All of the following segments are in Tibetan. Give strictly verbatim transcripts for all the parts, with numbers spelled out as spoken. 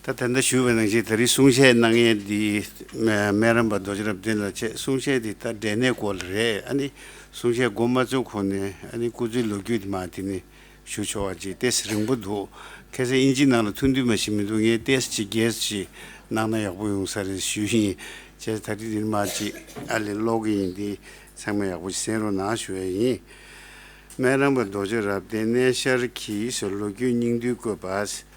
ད་ད་ལྟ་ཞུས་པ་ནང་བཞིན་ད་རེས་གསུང་བཤད་གནང་མཁན་འདི་སྨན་རམས་པ་རྡོ་རྗེ་རབ་བརྟན་ལགས་བྱས། གསུང་བཤད་འདི་ད་འབྲས་ནད་སྐོར་ལ་རེད། ཨ་ནི་གསུང་བཤད་འགོ་མ་བཙུགས་གོང་ནས་ཨ་ནི་སྐུ་ཚེའི་ལོ་རྒྱུས་དེ་མ་དེ་ནི་ཞུ་ཆོག་པ་ཅིག་ཏོག་ཙམ་རིང་པོ་འདུག་ཁ་སང་དབྱིན་ཇི་ནང་ལ་ཐུང་ཐུང་མ་ཞིག་མི་འདུག་ངས་ཏོག་ཙམ་ཅིག་རྒྱས་ཅིག་གནང་ན་ཡག་པོ་ཡོང་ས་རེད་ཞུས་ཡིན། བྱས་ད་རེས་འདིར་མ་ཅིག་ཨ་ལས་ཀློག་གི་ཡིན། འདི་ཚང་མས་ཡག་པོ་ཞིག་གསན་རོགས་གནང་ཞུ་ཡ་ཡིན། སྨན་རམས་པ་རྡོ་རྗེ་རབ་བརྟན་གནས་ཤར་གྱིས་ལོ་རྒྱུས་སྙིང་བསྡུས་བཀོད་པ།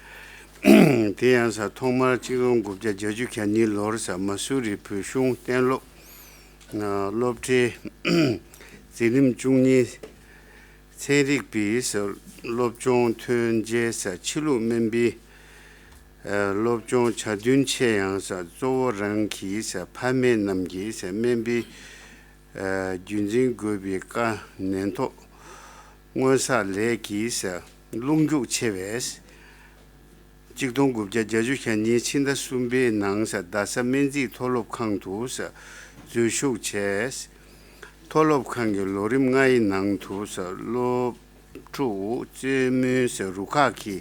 དེ་ཡང་ས་ཐོག་མར་གཅིག་སྟོང་དགུ་བརྒྱ་བརྒྱད་ཅུ་གྱ་གཉིས་ལོར་ས་མ་སུ་རི་བོད་གཞུང་གཏན་སློབ་སློབ་གྲྭའི་འཛིན་རིམ་བཅུ་གཉིས་ཚན་རིག་པའི་ས་སློབ་སྦྱོང་ཐོན་རྗེས་ས་ཕྱི་ལུགས་སྨན་པའི་སློབ་སྦྱོང་བྱ་འདུན་ཆེ་ཡང་ས་གཙོ་བོ་རང་གི་ས་ཕ་མེས་རྣམས་ཀྱི་ས་སྨན་པའི་རྒྱུན་འཛིན་དགོས་པའི་བཀའ་ནན་ཐོག་སྔོན་བསགས་ལས་ཀྱི་ས་རླུང་རྒྱུག་ཆེ་བས། གཅིག་སྟོང་དགུ་བརྒྱ་བརྒྱད་ཅུ་གྱ་གཉིས་ཕྱི་ཟླ་གསུམ་པའི་ནང་ས་རྡ་ས་སྨན་རྩིས་མཐོ་སློབ་ཁང་དུ་ས་འཛུལ་ཞུགས་བྱས། མཐོ་སློབ་ཁང་གི་ལོ་རིམ་ལྔ་ཡི་ནང་དུ་ས་སློབ་ཕྲུག་རྩེད་མོའི་ས་རུ་ཁག་གི་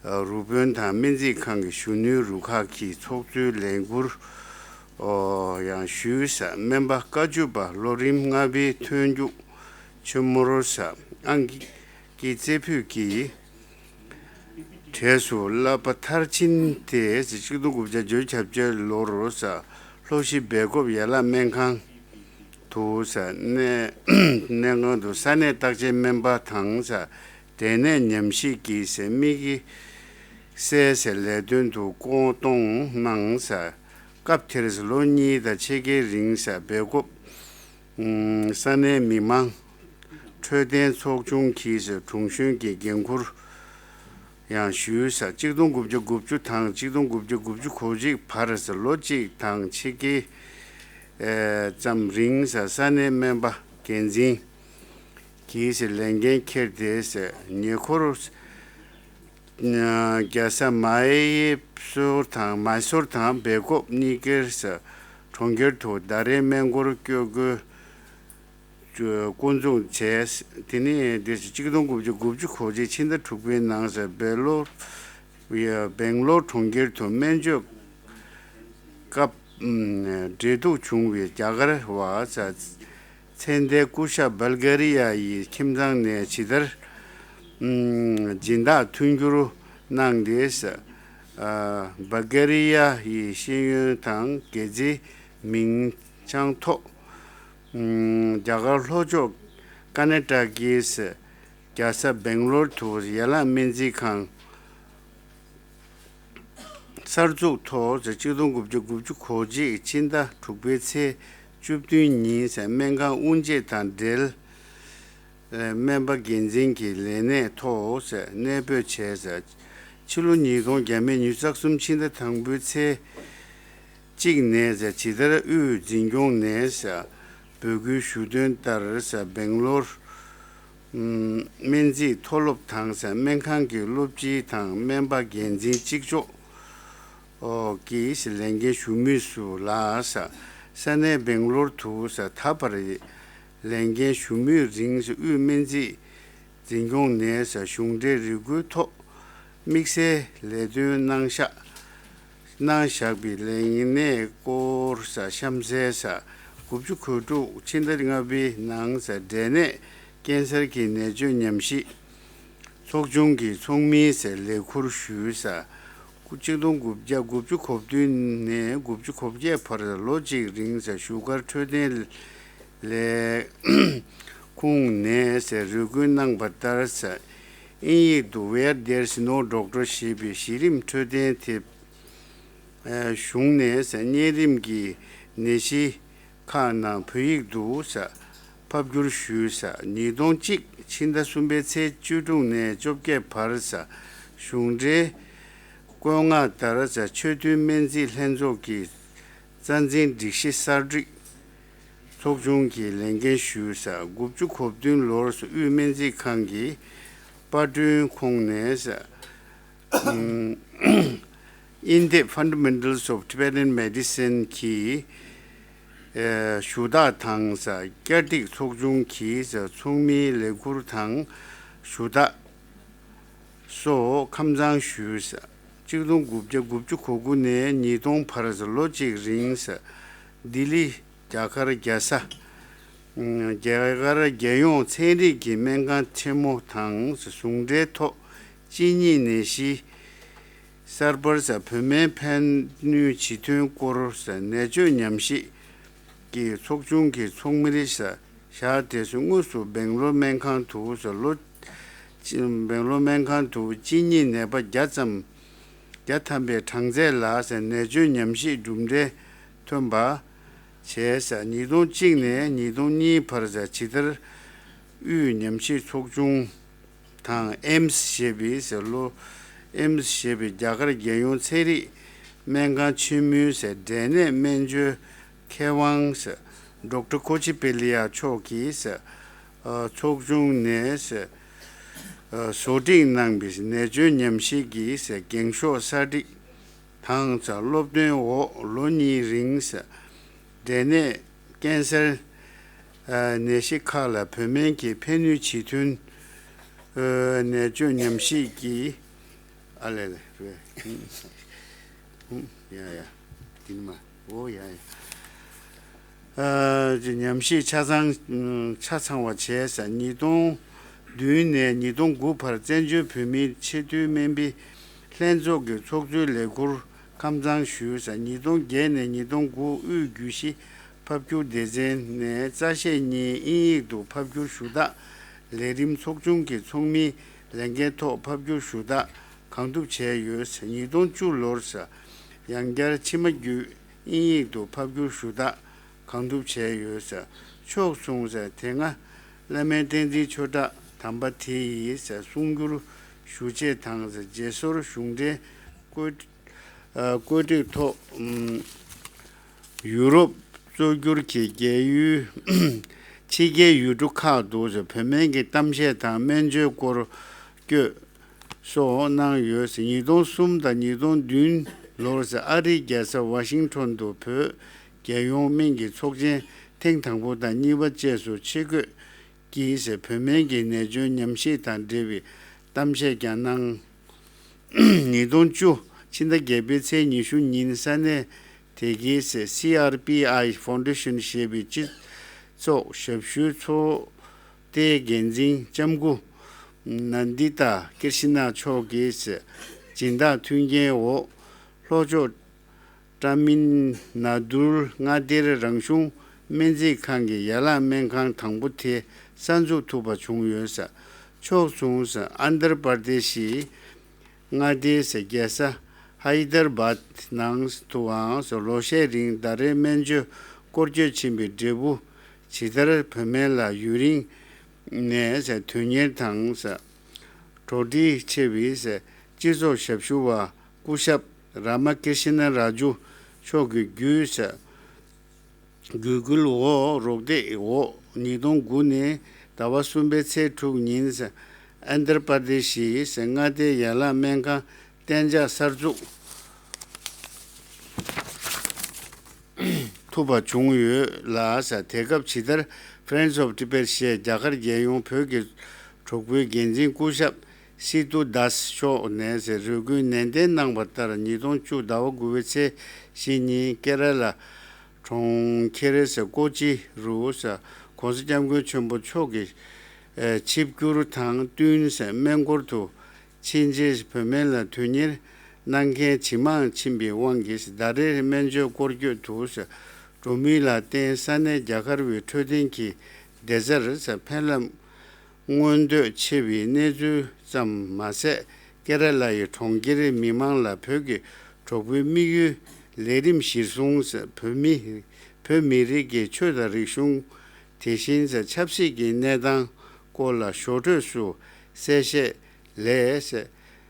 རུ་དཔོན་དང་སྨན་རྩིས་ཁང་གི་གཞོན་ནུའི་རུ་ཁག་གི་ཚོགས་གཙོའི་ལས་འཁུར་ཡང་ཞུས། ས་སྨན་པ་བཀའ་བཅུ་པ་ལོ་རིམ་ལྔ་པའི་ཐོན་རྒྱུགས་ཆེན་མོར་ས་ཨང་ཀི་རྩེ་ཕུད་ཀྱི་གྲས་སུ་བསླབ་པ་མཐར་ཕྱིན་ཏེ་གཅིག་སྟོང་དགུ་བརྒྱ་བརྒྱད་ཅུ་གྱ་བརྒྱད་ལོར་ས་ལྷོ་གཞིས་སྦེལ་ཀོབ་ཡན་ལག་སྨན་ཁང་དུ་ས་གནས་སྨན་ཁང་དུ་ས་གནས་བརྟག་དཔྱད་སྨན་པ་དང་ས་འབྲས་ནད་ཉམས་ཞིབ་ཀྱི་ས་དམིགས་བསལ་ས་ལས་དོན་དུ་སྐུ་གཏོང་གནང་ས། སྐབས་དེར་ལོ་གཉིས་དང་ཕྱེད་ཀའི་རིང་ས་སྦེལ་ཀོབ་ས་གནས་མི་མང་འཕྲོད་བསྟེན་ཚོགས་ཆུང་གི་དྲུང་གཞོན་གྱི་འགན་འཁུར་ཡང་ཞུས། གཅིག་སྟོང་དགུ་བརྒྱ་དགུ་བཅུ་དང་གཅིག་སྟོང་དགུ་བརྒྱ་དགུ་བཅུ་གོ་གཅིག་བར་ལོ་གཅིག་དང་ཕྱེད་ཀའི་ཙམ་རིང་ས་གནས་སྨན་པ་འགན་འཛིན་གྱི་ལས་འགན་འཁྱེར་ཏེ་ཉེ་འཁོར་རྒྱལ་ས་མའི་སོར་དང་མའི་སོར་དང་སྦེལ་ཀོབ་གཉིས་ཀའི་གྲོང་ཁྱེར་དུ་ཟླ་རེའི་སྨན་སྐོར་སྐྱོད་དགོས་འགོ་འཛུགས་བྱས། དེ་ནས་དེ་གཅིག་སྟོང་དགུ་བརྒྱ་དགུ་བཅུ་གོ་གཅིག་ཕྱི་ཟླ་དྲུག་པའི་ནང་སྦེང་ལོར་སྦེང་ལོར་གྲོང་ཁྱེར་དུ་སྨན་བཅོས་སྐབས་འབྲེལ་གཏུག་བྱུང་བའི་རྒྱ་གར་བ་ཚ་ཚན་ལྡན་སྐུ་ཞབས་བལ་གྷ་རི་ཡ་ཡི་ཁྱིམ་ཚང་ནས་ཇི་ལྟར་སྦྱིན་བདག་མཐུན་འགྱུར་གནང་སྟེ། བལ་གྷ་རི་ཡ་ཡི་ཤེས་ཡོན་དང་དགེ་རྩའི་མིང་བྱང་ཐོག་རྒྱ་གར་ལྷོ་ཕྱོགས་ཀར་ནཱ་ཊ་ཀའི་རྒྱལ་ས་སྦེང་ལོར་དུ་ཡན་ལག་སྨན་རྩིས་ཁང་གསར་འཛུགས་ཐོག་གཅིག་སྟོང་དགུ་བརྒྱ་དགུ་བཅུ་གོ་གཅིག་ཕྱི་ཟླ་དྲུག་པའི་ཚེས་བཅུ་བདུན་ཉིན་སྨན་ཁང་དབུ་འབྱེད་དང་འབྲེལ། སྨན་པ་འགན་འཛིན་གྱི་ལས་གནས་ཐོག་གནས་སྤོས་བྱས། ཕྱི་ལོ་ཉིས་སྟོང་བརྒྱ་མེད་ཉི་ཤུ་རྩ་གསུམ་ཕྱི་ཟླ་དང་པོའི་ཚེས་གཅིག་ནས་ཇི་ལྟར་དབུས་འཛིན་སྐྱོང་ནས་འབོད་སྐུལ་ཞུ་དོན་ལྟར་སྦེང་ལོར་སྨན་རྩིས་མཐོ་སློབ་དང་སྨན་ཁང་གི་སློབ་སྤྱི་དང་སྨན་པ་འགན་འཛིན་གཅིག་ལྕོགས་ཀྱིས་ལས་འགན་ཞུ་མུས་སུ་ལ་ས་གནས་སྦེང་ལོར་དུ་ད་བར་ལས་འགན་ཞུ་མུས་རིང་དབུས་སྨན་རྩིས་འཛིན་སྐྱོང་ནས་གཞུང་འབྲེལ་རེ་སྐུལ་ཐོག་དམིགས་བསལ་ལས་དོན་གནང་བཞག་གནང་བཞག་པའི་ལས་གནས་སྐོར་གཤམ་གསལ། དགུ་བཅུ་གོ་དྲུག་ཕྱི་ཟླ་ལྔ་པའི་ནང་འབྲས་ནད་ཀན་སར་གྱི་ནད་བཅོས་ཉམས་ཞིབ་ཚོགས་ཆུང་གི་ཚོགས་མིའི་ལས་ཁུར་ཞུས། གཅིག་སྟོང་དགུ་བརྒྱ་དགུ་བཅུ་གོ་བདུན་ནས་དགུ་བཅུ་གོ་བརྒྱད་བར་ལོ་གཅིག་རིང་བཞུགས་སྒར་འཕྲོད་བསྟེན་ལས་ཁུངས་ནས་རེ་སྐུལ་གནང་པ་ལྟར། དབྱིན་ཡིག་ཏུ་Where There's No Doctor ཞེས་པའི་གཞི་རིམ་འཕྲོད་བསྟེན་དེབ། གཞུང་ནས་གཉན་རིམས་ཀྱི་ནད་གཞི་ཁག་རྣམས་བོད་ཡིག་ཏུ་ཕབ་བསྒྱུར་ཞུས། ཉིས་སྟོང་གཅིག་ཕྱི་ཟླ་གསུམ་པའི་ཚེས་བཅུ་དྲུག་ནས་བཅོ་བརྒྱད་བར་གཞུང་འབྲེལ་བཀོད་མངགས་ལྟར་ཆོས་མཐུན་སྨན་རྩིས་ལྷན་ཚོགས་ཀྱི་རྩ་འཛིན་སྒྲིག་གཞི་གསར་སྒྲིག་ཚོགས་ཆུང་གི་ལས་འགན་ཞུས། དགུ་བཅུ་གོ་བདུན་ལོར་དབུས་སྨན་རྩིས་ཁང་གི་པར་སྐྲུན་ཁོངས་ནས་དབྱིན་དེབ་Fundamentals of Tibetan Medicine གྱི་ཞུ་དག་དང་བསྐྱར་སྒྲིག་ཚོགས་ཆུང་གི་ཚོགས་མིའི་ལས་ཁུར་དང་ཞུ་དག་སོགས་ཁམས་གཙང་ཞུས། གཅིག་སྟོང་དགུ་བརྒྱ་དགུ་བཅུ་གོ་དགུ་ནས་ཉིས་སྟོང་བར་ལོ་གཅིག་རིང་ལྡི་ལི་རྒྱ་གར་རྒྱལ་ས། རྒྱ་གར་རྒྱལ་ཡོངས་ཚན་རིག་གི་སྨན་ཁང་ཆེན་མོ་དང་ཟུང་འབྲེལ་ཐོག་གཅིན་སྙི་ནད་གཞི་གསར་པར་བོད་སྨན་ཕན་ནུས་ཇི་ཐོན་སྐོར་ནད་བཅོས་ཉམས་ཞིབ་ཀྱི་ཚོགས་ཆུང་གི་ཚོགས་མི་རེད། ཞག་དེ་ཚོ་དངོས་སུ་སྦེང་ལོར་སྨན་ཁང་དུ་ལོ། སྦེང་ལོར་སྨན་ཁང་དུ་གཅིན་སྙི་ནད་པ་བརྒྱ་ཙམ། བརྒྱ་ཐམ་པའི་གྲངས་ཚད་ལ་ནད་བཅོས་ཉམས་ཞིབ་གྲུབ་འབྲས་ཐོན་པ་བྱས། ཉིས་སྟོང་གཅིག་ནས་ཉིས་སྟོང་གཉིས་བར་ཇི་ལྟར་དབུས་ཉམས་ཞིབ་ཚོགས་ཆུང་དང་ཨེམ་སི་ཞེས་པའི་ལོ། ཨེམ་སི་ཞེས་པའི་རྒྱ་གར་རྒྱལ་ཡོངས་ཚན་རིག་སྨན་ཁང་ཆེན་མོའི་འབྲས་ནད་སྨན་བཅོས་མཁས་དབང་ཌོག་ཊར་ཀོ་ཆི་པེ་ལི་ཡ་མཆོག་གིས་ཚོགས་ཆུང་ནས་བཟོ་སྒྲིག་གནང་བའི་ནད་བཅོས་ཉམས་ཞིབ་ཀྱི་འགེངས་ཤོག་གསར་སྒྲིག་དང་སློབ་སྟོན་འོག་ལོ་གཉིས་རིང་འབྲས་ནད་ཀན་སར་ནད་གཞི་ཁག་ལ་བོད་སྨན་གྱི་ཕན་ནུས་ཇི་ཐོན་ནད་བཅོས་ཉམས་ཞིབ་ཀྱི། ཨ་ལས་ལས་རེད། ཡ་ཡ། དེ་ནི་མ། འོ་ཡ་ཡ། ཨ་ཉམས་ཞིབ་ཆ་ཚང་ཆ་ཚང་བ་བྱས། ཉིས་སྟོང་བདུན་ནས་ཉིས་སྟོང་དགུ་བར་བཙན་བྱོལ་བོད་མིའི་ཆེས་མཐོའི་སྨན་པའི་ལྷན་ཚོགས་ཀྱི་ཚོགས་གཙོའི་ལས་ཁུར་ཁམས་གཙང་ཞུས། ཉིས་སྟོང་བརྒྱད་ནས་ཉིས་སྟོང་དགུ་དབུས་བརྒྱུད་གཞི་ཕབ་བསྒྱུར་སྡེ་ཚན་ནས་རྩ་བཤད་གཉིས་དབྱིན་ཡིག་ཏུ་ཕབ་བསྒྱུར་ཞུ་དག་ལས་རིམ་ཚོགས་ཆུང་གི་ཚོགས་མིའི་ལས་འགན་ཐོག་ཕབ་བསྒྱུར་ཞུ་དག་གང་ཐུབ་བྱས་ཡོད། ཉིས་སྟོང་བཅུ་ལོར་ཡང་བསྐྱར་ཕྱི་མ་བརྒྱུད་དབྱིན་ཡིག་ཏུ་ཕབ་བསྒྱུར་ཞུ་དག་གང་ཐུབ་བྱས་ཡོད། ཕྱོགས་མཚུངས་དེ་སྔ་བླ་སྨན་བསྟན་འཛིན་ཆོས་གྲགས་དམ་པ་དེ་ཡིས་གསུང་སྒྱུར་ཞུ་ཆེད་དང་རྗེས་སོར་གཞུང་འབྲེལ་བཀོད། ཨ་བཀོད་སྒྲིག་ཐོག་ཨམ་ཡུ་རོབ་གཙོ་གྱུར་གྱི་རྒྱལ་ཡུལ་ཕྱི་རྒྱལ་ཡུལ་གྲུ་ཁག་ཏུ་བོད་སྨན་གྱི་གཏམ་བཤད་དང་སྨན་བཅོས་སྐོར་སྐྱོད་སོགས་གནང་ཡོད། ཉིས་སྟོང་གསུམ་དང་ཉིས་སྟོང་བདུན་ལོར་ཨ་རིའི་རྒྱལ་ས་ཝ་ཤིང་ཊོན་དུ་བོད་རྒྱལ་ཡོངས་སྨན་གྱི་ཚོགས་ཆེན་ཐེངས་དང་པོ་དང་གཉིས་པ་བཅས་སུ་ཆེད་བསྐོས་ཀྱིས་བོད་སྨན་གྱི་ནད་བཅོས་ཉམས་ཞིབ་དང་འབྲེལ་བའི་གཏམ་བཤད་ཀྱང་གནང་། ཉིས་སྟོང་བཅུ་ཕྱི་ཟླ་བརྒྱད་པའི་ཚེས་ཉི་ཤུ་ཉིན་ས་གནས་དེ་གའི་སི་ཨར་པི་ཨའི་ཕའུན་ཌེ་ཤན་ཞེས་པའི་སྤྱི་ཚོགས་ཞབས་ཞུའི་ཚོགས་སྡེའི་འགན་འཛིན་ལྕམ་སྐུ་ནན་དི་ཏཱ་ཀིར་ཤི་ན་མཆོག་གིས་སྦྱིན་བདག་མཐུན་རྐྱེན་འོག་ལྷོ་ཕྱོགས་ཏ་མིལ་ནཱ་ཌུར་མངའ་སྡེར་རང་གཞུང་སྨན་རྩིས་ཁང་གི་ཡན་ལག་སྨན་ཁང་དང་པོ་དེ་གསར་འཛུགས་ཐུབ་པ་བྱུང་ཡོད། ཕྱོགས་མཚུངས་ཨན་དར་པར་དེ་ཤི་མངའ་སྡེའི་རྒྱལ་ས་ཧའི་དར་བཱད་ནང་དུའང་ལོ་ཤས་རིང་ཟླ་རེའི་སྨན་བཅོས་སྐོར་སྐྱོད་ཕྱིན་པའི་འབྲས་བུ་ཇི་ལྟར་བོད་སྨན་ལ་ཡུན་རིང་ནས་དོན་གཉེར་དང་གྲོགས་འདྲིས་ཆེ་བའི་སྤྱི་ཚོགས་ཞབས་ཞུ་བ་སྐུ་ཞབས་ར་མ་ཀི་ཤི་ན་རཱ་ཇུ་མཆོག་གི་བརྒྱུད། བརྒྱུད་སྐུལ་འོག་རོགས་འདེགས་འོག་ཉིས་སྟོང་དགུ་ནས་ཟླ་བ་གསུམ་པའི་ཚེས་དྲུག་ཉིན་ཨན་དར་པར་དེ་ཤི་མངའ་སྡེའི་ཡན་ལག་སྨན་ཁང་གཏན་འཇགས་གསར་འཛུགས་ཐུབ་པ་བྱུང་ཡོད་ལ། དེ་སྐབས་ཇི་ལྟར་Friends of Tibet ཞེས་རྒྱ་གར་རྒྱལ་ཡོངས་བོད་ཀྱི་གྲོགས་པོའི་འགན་འཛིན་སྐུ་ཞབས་སི་ཏུ་དཱས་མཆོག་ནས་རེ་སྐུལ་ནན་ཏན་གནང་བ་ལྟར་ཉིས་སྟོང་བཅུ་ཟླ་བ་དགུ་པའི་ཚེས་བཞི་ཉིན་ཀེ་ར་ལ་གྲོང་ཁྱེར་ཀོ་ཅི་རུ་༸གོང་ས་༸སྐྱབས་མགོན་ཆེན་པོ་མཆོག་གི་ཆིབས་བསྒྱུར་དང་བསྟུན་སྨན་སྐོར་དུ་ཕྱིན་རྗེས་བོད་སྨན་ལ་དོན་གཉེར་གནང་མཁན་ཇི་མང་ཕྱིན་པའི་དབང་གིས་ཟླ་རེར་སྨན་བཅོས་སྐོར་སྐྱོད་དུ་འགྲོ་མུས་ལ་བརྟེན་ས་གནས་རྒྱ་གར་བའི་འཕྲོད་བསྟེན་གྱི་བདེ་རྩར་ཕན་རླབས་མངོན་འདོད་ཆེ་བའི་གནས་ཚུལ་ཙམ་མ་ཟད། ཀེ་ར་ལ་ཡི་གྲོང་ཁྱེར་མི་མང་ལ་བོད་ཀྱི་གྲོགས་པོའི་དམིགས་ཡུལ་ལས་རིམ་གཞིར་བཟུང་བོད་མི་བོད་མི་རིགས་ཀྱི་ཆོས་དང་རིག་གཞུང་། དེ་བཞིན་ཆབ་སྲིད་ཀྱི་གནས་སྟངས་སྐོར་ལ་ཞོར་འཕྲོས་སུ་གསལ་བཤད་ལས་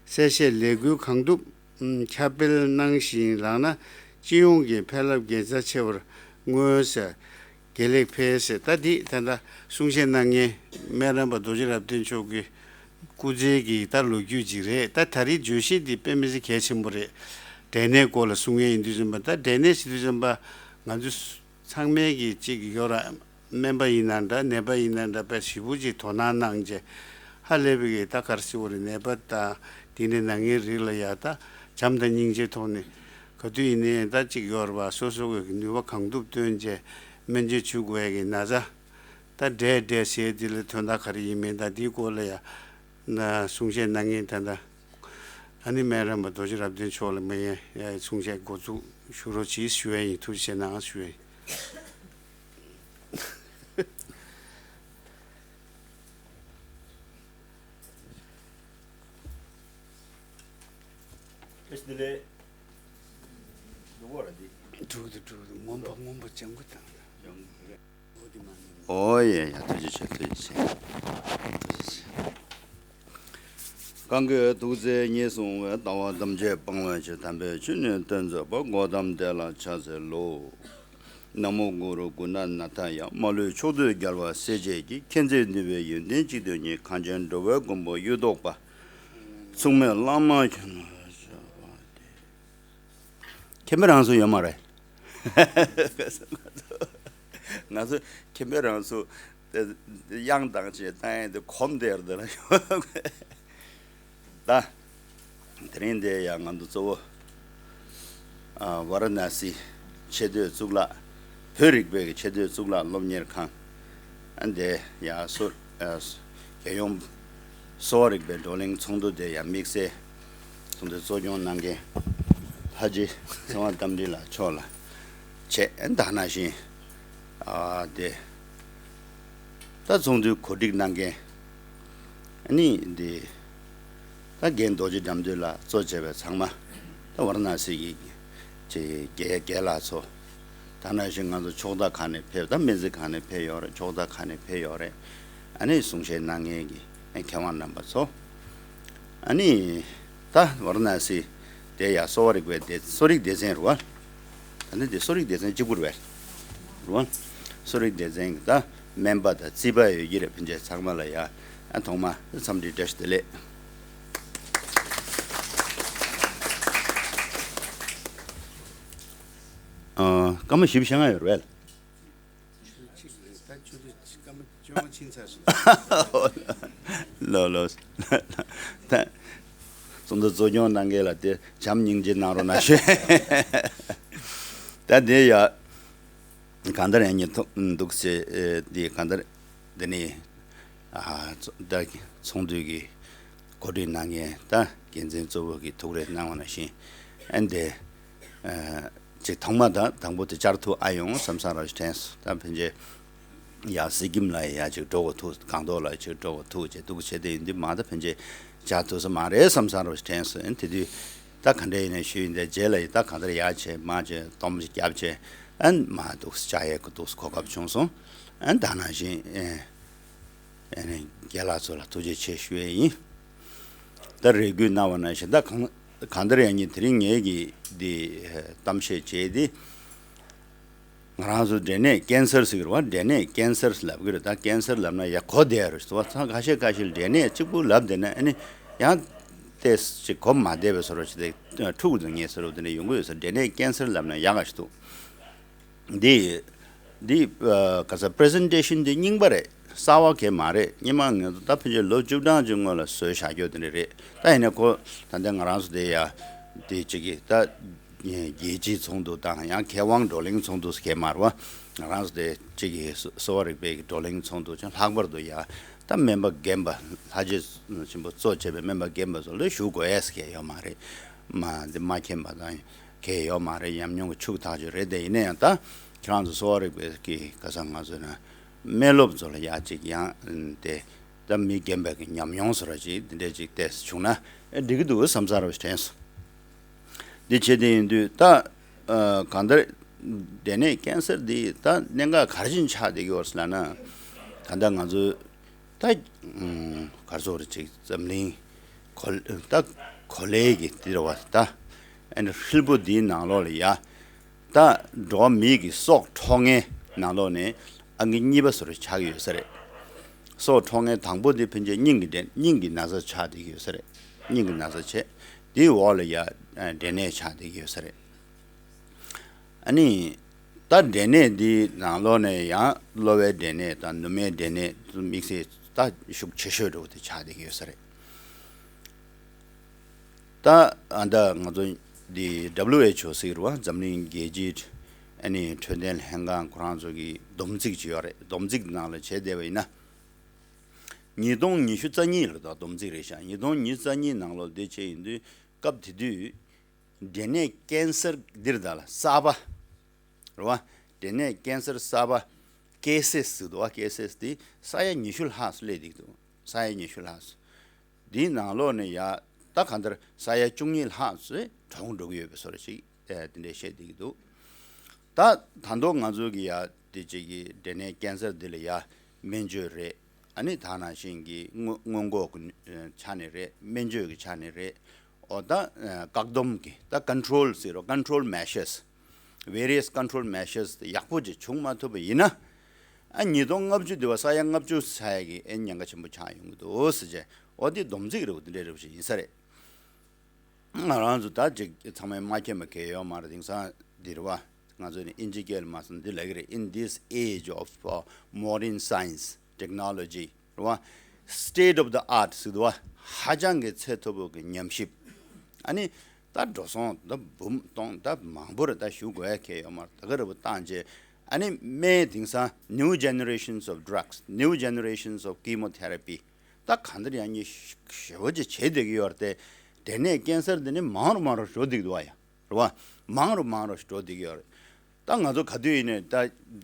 གསལ་བཤད་ལས་འགུལ་གང་ཐུབ་ཁྱབ་སྤེལ་གནང་ཞིང་ལགས་ན་སྤྱི་ཡོངས་ཀྱི་ཕན་རླབས་དགེ་རྩ་ཆེ་བར་མངོན། དགེ་ལེགས་འཕེལ། ད་འདི་ད་ལྟ་གསུང་བཤད་གནང་མཁན་སྨན་རམས་པ་རྡོ་རྗེ་རབ་བརྟན་མཆོག་གི་སྐུ་ཚེ་གི་ད་ལོ་རྒྱུས་ཅིག་རེད། ད་ད་རེས་བརྗོད་གཞི་འདི་དཔེ་མི་སྲིད་གལ་ཆེན་པོ་རེད། འབྲས་ནད་སྐོར་ལ་གསུང་ཡས་ཡིན་དུས་ཙམ་པ། ད་འབྲས་ནད་ཟེར་དུས་ཙམ་པ་ང་ཚོ་ཚང་མས་ཀྱི་གཅིག་ཡོད་ར། སྨན་པ་ཡིན་ན་འདྲ་ནད་པ་ཡིན་ན་འདྲ་དཔེ་ཞིབ་པོ་ཅིག་དོ་སྣང་གནང་རྗེས་ཧ་ལས་པའི་གི་ད་ག་རེ་ཟེར་དགོས་རེད། ནད་པ་དང་དེ་ནས་ན་མཁན་རིགས་ལ་ཡ་ད་ བྱམས་དང་སྙིང་རྗེའི་ཐོག་ནས་ག་དུས་ཡིན་ནའི་ད་གཅིག་ཡོད་རེད་པ། སོ་སོ་གི་ནུས་པ་གང་ཐུབ་བཏོན་བྱས་སྨན་བཅོས་བྱེད་དགོས་ཡ་གི་ན་ཚ། ད་འདྲེ་འདྲེ་ཟེར་འདི་ལ་དོན་དག་ག་རེ་ཡིན་མིན་ད་འདིའི་སྐོར་ལ་ཡ་ན་གསུང་བཤད་གནང་མཁན་ད་ལྟ་ཨ་ནི་སྨན་རམས་པ་རྡོ་རྗེ་རབ་བརྟན་མཆོག་ལ་མ་ཡ་ཡ་གསུང་བཤད་འགོ་འཛུགས་ཞུ་རོགས་གྱིས་ཞུ་ཡ་ཡིན། ཐུགས་རྗེ་གནང་ཞུ་ཡ་ཡིན། ཨེ་ཤི་དེ་ལས་འདུག་གོ་ར་འདི། དྲུག་ཏུ་དྲུག་ཏུ་མངོན་པ་མངོན་པ་ལྗང་གུ་དང་། ལྗང་གུ་རེད། འོ་དེ་མ་ནི། ཨོ་ཡེ་ཡ། ཐུགས་རྗེ་ཆེ། ཐུགས་རྗེ་ཆེ། ཐུགས་རྗེ་ཆེ། གང་གིས་ཐུགས་བརྩེ་ཉེར་བཟུང་བའི། ལྟ་བ་ཐམས་ཅད་སྤང་བའི་ཕྱིར། དམ་པའི་ཆོས་ནི་སྟོན་མཛད་པ། གོའུ་ཏམ་དེ་ལ་ཕྱག་འཚལ་ལོ། ན་མོ་གུ་རུ་གུ་ཎ་ན་ཐ་ཡ། མ་ལུས་ཕྱོགས་དུས་རྒྱལ་བ་སྲས་བཅས་ཀྱི། མཁྱེན་བརྩེ་ནུས་པའི་ཡོན་ཏན་གཅིག་ཏུ་ཉིད། གངས་ཅན་འགྲོ་བའི་མགོན་པོ་གཡུ་ཐོག་པ། མཚུངས་མེད་བླ་མ་ཁྱོད་ལ་ཕྱག་འཚལ་ལོ། མཁྱེན་པ་རང་སུ་ཡོད་མ་རེད། ང་ཚོ་མཁྱེན་པ་རང་སུ་དབྱངས་དང་བཅས་བཏང་ཡས་དེ་གོམས་བསྡད་རེད་ལ། ད་དེ་རིང་འདི་ཡང་ང་ཚོ་གཙོ་བོ་ཨ་ཝ་ར་ཎ་སི་ཆེས་མཐོའི་གཙུག་ལག་བོད་རིག་པའི་གི་ཆེས་མཐོའི་གཙུག་ལག་སློབ་གཉེར་ཁང་ཨ་འདི་ཡང་སུ་ཨ་རྒྱལ་ཡོངས་གསོ་བ་རིག་པའི་བགྲོ་གླེང་ཚོགས་འདུ་དེ་ཡང་དམིགས་བསལ་ཚོགས་འདུ་གཙོ་སྐྱོང་གནང་མཁན་ལྷ་རྗེ་ཚེ་དབང་རྟ་མགྲིན་ལགས་མཆོག་ལ་བྱས། ད་ནང་བཞིན་ཨ་དེ་ད་ཚོགས་འདུའི་གོ་སྒྲིག་གནང་མཁན་ཨ་ནི་འདི་ད་རྒན་རྡོ་རྗེ་དགྲ་འདུལ་ལགས་གཙོ་བྱས་པའི་ཚང་མ་ད་ཝ་ར་ཎ་སི་གི་ཅེ་རྒན་རྒན་ལགས་ཚོ། ད་ནང་བཞིན་ང་ཚོ་ཕྱོགས་མཐའ་ཁག་ནས་ཕེབས། ད་སྨན་རྩིས་ཁང་ནས་ཕེབས་ཡོད་རེད། ཕྱོགས་མཐའ་ཁག་ནས་ཕེབས་ཡོད་རེད། ཨ་ནི་གསུང་བཤད་གནང་མཁན་གྱི་མཁས་དབང་རྣམ་པ་ཚོ། ཨ་ནི་ད་ཝ་ར་ཎ་སི་དེ་ཡ་གསོ་བ་རིག་པའི་སྡེ་གསོ་རིག་སྡེ་ཚན་རེད་བ། ད་ནི་དེ་གསོ་རིག་སྡེ་ཚན་གཅིག་པུ་རེད་བས། རེད་བ། གསོ་རིག་སྡེ་ཚན་གྱི་ད་སྨན་པ་དང་རྩིས་པ་ཡོད་ཀྱི་རེད། ཕན་ཆད་ཚང་མ་ལ་ཡ། ཨ་ཐོག་མ་འཚམས་འདྲི་བཀྲ་ཤིས་བདེ་ལེགས། ཨ་སྐར་མ་བཞི་བཅུ་ཞེ་ལྔ་ཡོད་རེད་བས། ད་ཆུ་ཚོད་སྐར་མ་བཅོ་ལྔ་ཕྱིན་ཚར་སོང་། ལོ་ལོ། ད་ཚོགས་འདུ་གཙོ་སྐྱོང་གནང་མཁན་ལ་དེ་བྱམས་སྙིང་རྗེ་གནང་རོགས་གནང་ཞུ། ད་དེ་ཡ་གང་ལྟར་ཡང་ཉིན་ཐོག་འདུག་ཟེར་དེ་གང་ལྟར་དེ་ནི་ཨ་ད་ཚོགས་འདུ་གི་གོ་སྒྲིག་གནང་མཁན་ད་འགན་འཛིན་གཙོ་བོ་གིས་ཐུགས་རེ་གནང་བ་ནང་བཞིན་ཨ་འདི། ཅིག་ཐོག་མ་དང་དང་པོ་དེ་བཅར་ཐུབ་ཨ་ཡོང་བསམ་བསམ་རོགས་ཞིག་དྲན་སོང་། ད་ཕན་ཆད་ཡ་གཟིགས་ཁྱིམ་ལ་ཡ་ཅིག་འགྲོ་དགོས་ཐུག་སྒང་ཏོག་ལ་ཅིག་འགྲོ་དགོས་ཐུག་ཅེས་འདུག་བྱས་ཏེ་ཡིན་དུས་མ་ད་ཕན་ཆད་བཅར་ཐུབ་ས་མ་རེད་བསམ་བསམ་རོགས་ཞིག་དྲན་སོང་། ཨ་ནི་དེ་དུས་ད་ག་འདྲ་ཡིན་ན་ཞུས་ཡིན་དེ་རྗེས་ལ་ཡི་ད་གང་ལྟར་ཡ་བྱས་མ་བྱས་སྡོམ་ཞིག་བརྒྱབ་བྱས་ཨ་ནི་མ་འདུག་བཅར་ཡས་ཀྱི་འདུག་གོ་སྐབས་བྱུང་སོང་། ཨ་ནི་ད་ནང་བཞིན་ཨེ། ཨ་ནི་རྒན་ལགས་ཚོ་ལ་ཐུགས་རྗེ་ཆེ་ཞུ་ཡས་ཡིན། ད་རེ་སྐུལ་གནང་བ་ནང་བཞིན་ད་གང་གང་ལྟར་ཡང་ཉིན་དེ་རིང་ངེད་ཀྱིས་འདི་གཏམ་བཤད་བྱས་ཏེ། ང་རང་ཚོ་འབྲས་ནད་ཀན་སར་ཟེར་གི་རེད་བ། འབྲས་ནད་ཀན་སར་ལབ་གི་རེད། ད་ཀན་སར་ལབ་ན་ཡ་གོ་བདེ་རེད་ཟེར་བ། ཚང་ཁ་ཤས་ཁ་ཤས་འབྲས་ནད་གཅིག་པུ་ལབ་བསྡད་ན་ཨ་ནི་ཡང་ཏོག་ཙམ་གོ་མ་བདེ་བའི་བཟོ་འདྲ་ཞིག་དེ་འཁྲུག་འདུག་ངེས་ཟེར་བ་དེ་འདྲ་ཡོང་གི་ཡོད་ས། འབྲས་ནད་ཀན་སར་ལབ་ན་ཡག་ག་ཞིག་འདུག་འདི་འདི་ཨ་ག་ས་པི་རི་ཟེན་ཊེ་ཤན་འདི་རྙིང་པ་རེད། གསར་བ་གང་ཡང་མ་རེད། སྔོན་མ་ང་ཚོ་ད་ཕལ་ཆེར་ལོ་བཅུ་གྲངས་ཅིག་སྔོན་ལ་བཟོས་བཞག་རྒྱུ་དེ་འདྲ་རེད། ད་ཡིན་ནའི་ཁོ་ད་ལྟ་ང་རང་ཚོ་དེ་ཡ་དེ་གཅིག་གི་ད་རྒྱལ་སྤྱིའི་ཚོགས་འདུ་དང་ཡང་མཁས་དབང་བགྲོ་གླེང་ཚོགས་འདུ་གང་ཡང་མ་རེད་བ། ང་རང་ཚོ་དེ་གཅིག་གི་གསོ་གསོ་བ་རིག་པའི་བགྲོ་གླེང་ཚོགས་འདུ་ཅིག་ལྷག་པར་དུ་ཡ་ད་སྨན་པ་རྒན་པ་ལྷ་རྗེ་ཆེན་པོ་གཙོ་བྱས་པའི་སྨན་པ་རྒན་པ་ཚོ་ལ་ཞུ་དགོས་ཡས་གང་ཡང་ཡོད་མ་རེད། མ་འདི་མ་མཁྱེན་པ་དང་གང་ཡང་ཡོད་མ་རེད། ཉམས་མྱོང་གི་ཕྱུག་ཐག་ཆོད་རེད། དེ་ཡིན་ན་ཡང་ད་ཁྱེད་རང་ཚོ་གསོ་བ་རིག་པའི་གི་ག་ས་ང་ཚོ་ན་སྨན་སློབ་ཚོ་ལ་ཡ་གཅིག་ཡང་དེ་ད་མི་རྒན་པ་གི་ཉམས་མྱོང་བཟོ་འདྲ་ཅིག་འདི་འདྲ་ཅིག་ཏོག་ཙམ་བྱུང་ན་ཨེ་འགྲིག་གི་འདུག་བསམ་ས་རེ་བ་ཞིག་དྲན་སོང་། འདི་བྱས་དེ་ཡིན་དུས་ད་ཨ་གང་ལྟར་འབྲས་ནད་ཀན་སར་འདི་ད་གནད་འགག་ག་རེ་བཞིན་ཆགས་བསྡད་ཀྱི་ཡོད་རེད་ཟེར་ལབ་ན། ད་ལྟ་ང་ཚོ་ད་ཨུམ་ག་རེ་ཟེར་དགོས་རེད། ཅིག་འཛམ་གླིང་གོ་ད་གོ་ལའི་གི་འདི་རེད་བ། ད་ཨ་ནི་ཧྲིལ་པོ་འདིའི་ནང་ལོགས་ལ་ཡ་ད་འགྲོ་བ་མིའི་གི་སྲོག་འཕྲོག་མཁན་ནང་ལོགས་ནས་ཨང་ཀི་གཉིས་པ་བཟོ་འདྲ་ཆགས་ཀྱི་ཡོད་ས་རེད། སྲོག་འཕྲོག་མཁན་དང་པོ་འདི་ཕལ་ཆེར་སྙིང་གི་འདྲེ་སྙིང་གི་ན་ཚ་ཆགས་བསྡད་ཀྱི་ཡོད་ས་རེད། སྙིང་གི་ན་ཚ་བྱས་དེའི་འོག་ལ་ཡ་འབྲས་ནད་ཆགས་བསྡད་ཀྱི་ཡོད་ས་རེད། ཨ་ནི་ད་འབྲས་ནད་འདི་ནང་ལོགས་ནས་ཡང་གློ་བའི་འབྲས་ནད་དང་ནུ་མའི་འབྲས་ནད་དམིགས་བསལ་ད་ཤུགས་ཆེ་ཤོས་འདྲ་བོ་དེ་ཆགས་བསྡད་ཀྱི་ཡོད་ས་རེད། ད་ ད་ཨ་ད་ང་ཚོ་འདི་W H O ཟེར་བ་འཛམ་གླིང་རྒྱལ་སྤྱིའི་ཨ་ནི་འཕྲོད་བསྟེན་ལྷན་ཁང་ཁོ་རང་ཚོ་གི་སྡོམ་རྩིས་ཅིག་ཡོད་རེད། སྡོམ་རྩིས་ནང་ལ་བྱས་བསྡད་པ་ཡིན་ན། ཉིས་སྟོང་ཉི་ཤུ་རྩ་གཉིས་ལ་ད་སྡོམ་རྩིས་རེད་ཤག་ཉིས་སྟོང་ཉི་ཤུ་རྩ་གཉིས་ནང་ལོགས་འདི་བྱས་ཡིན་དུས་སྐབས་དེ་དུས་འབྲས་ནད་ཀན་སར་འདིར་ད་ལ་གསར་པ་རེད་བ། འབྲས་ནད་ཀན་སར་གསར་པ་ཀེ་སེས་ཟེར་འདུག་བ། ཀེ་སེས་དེ་ས་ཡ་ཉི་ཤུ་ལྷག་སླེབས་འདུག་ས་ཡ་ཉི་ཤུ་ལྷག་འདིའི་ནང་ལོགས་ནས་ཡ་ད་གང་ལྟར་ས་ཡ་བཅུ་གཉིས་ལྷག་ཙམ་གྲོངས་འགྲོ་གི་ཡོད་པའི་བཟོ་འདྲ་ཞིག་ཨེ་དེ་འདྲས་བཤད་བསྡད་ཀྱི་འདུག་ད་ད་དུང་ང་ཚོ་གི་ཡ་དེ་ཅིག་གི་འབྲས་ནད་ཀན་སར་འདི་ལ་ཡ་སྨན་བཅོས་རེད། ཨ་ནི་ད་ནང་བཞིན་གྱི་སྔོན་སྔོན་འགོག་གི་ཆ་ནས་རེད། སྨན་བཅོས་ཀྱི་ཆ་ནས་རེད། འོ་ད་ཨ་བཀག་སྡོམ་གྱི་ད་ཀོན་ཊོལ་ཟེར་རོ། ཀོན་ཊོལ་མེ་ཤར་སི། ཝེ་རི་ཡས་ཀོན་ཊོལ་མེ་ཤར་སི་དེ་ཡག་པོ་ཅིག་བྱུང་མ་ཐུབ་པ་ཡིན་ན། ཨ་ཉིས་སྟོང་ལྔ་བཅུ་དེ་བ་ས་ཡ་ལྔ་བཅུ་ཚ་ཡ་གི་ཨེ་ཉེན་ཁ་ཆེན་པོ་ཆགས་ཡོང་གི་འདུག་ཟེར་བྱས། འོ་དེ་སྡོམ་རྩིས་རེད་བ། དེ་འདྲ་རེད་བ་ཞིག་ཡིན་ས་རེད། ང་རང་ཚོ་ད་ཅིག་ཚང་མས་མ་མཁྱེན་པ་གང་ཡང་ཡོད་མ་རེད། དེང་སང་འདིར་བ་ང་ཚོ་ནི་ཨིན་ཇི་སྐད་ལ་མ་སོང་འདི་ལབ་ཀྱི་རེད། In this age of uh, modern science technology རེད་བ། State of the art ཟེར་འདུག་བ། ཧ་ཅང་གི་ཚད་མཐོ་པོ་གི་ཉམས་ཞིབ། ཨ་ནི་ད་འགྲོ་སོང་ད་འབུམ་སྟོང་ད་མང་པོ་རེད། ད་ཞུ་དགོས་ཡ་གང་ཡང་ཡོད་མ་རེད། ད་ག་རེད་བ། བཏང་རྗེས་ཨ་ནི་སྨན་དེང་སང་new generations of drugs, new generations of chemotherapy ད་གང་ལྟར་ཡང་ཉེན་ཞེ་པོ་ཅིག་བྱེད་བསྡད་ཀྱི་ཡོད་རེད་དེ། འབྲས་ནད་ཀན་སར་འདི་ནི་མང་རུ་མང་རུ་འགྲོ་བསྡད་ཀྱི་འདུག་བ་ཡ། རེད་བ། མང་རུ་མང་རུ་འགྲོ་བསྡད་ཀྱི་ཡོད་རེད། ད་ང་ཚོ་ག་དུས་ཡིན་ནའི་ད་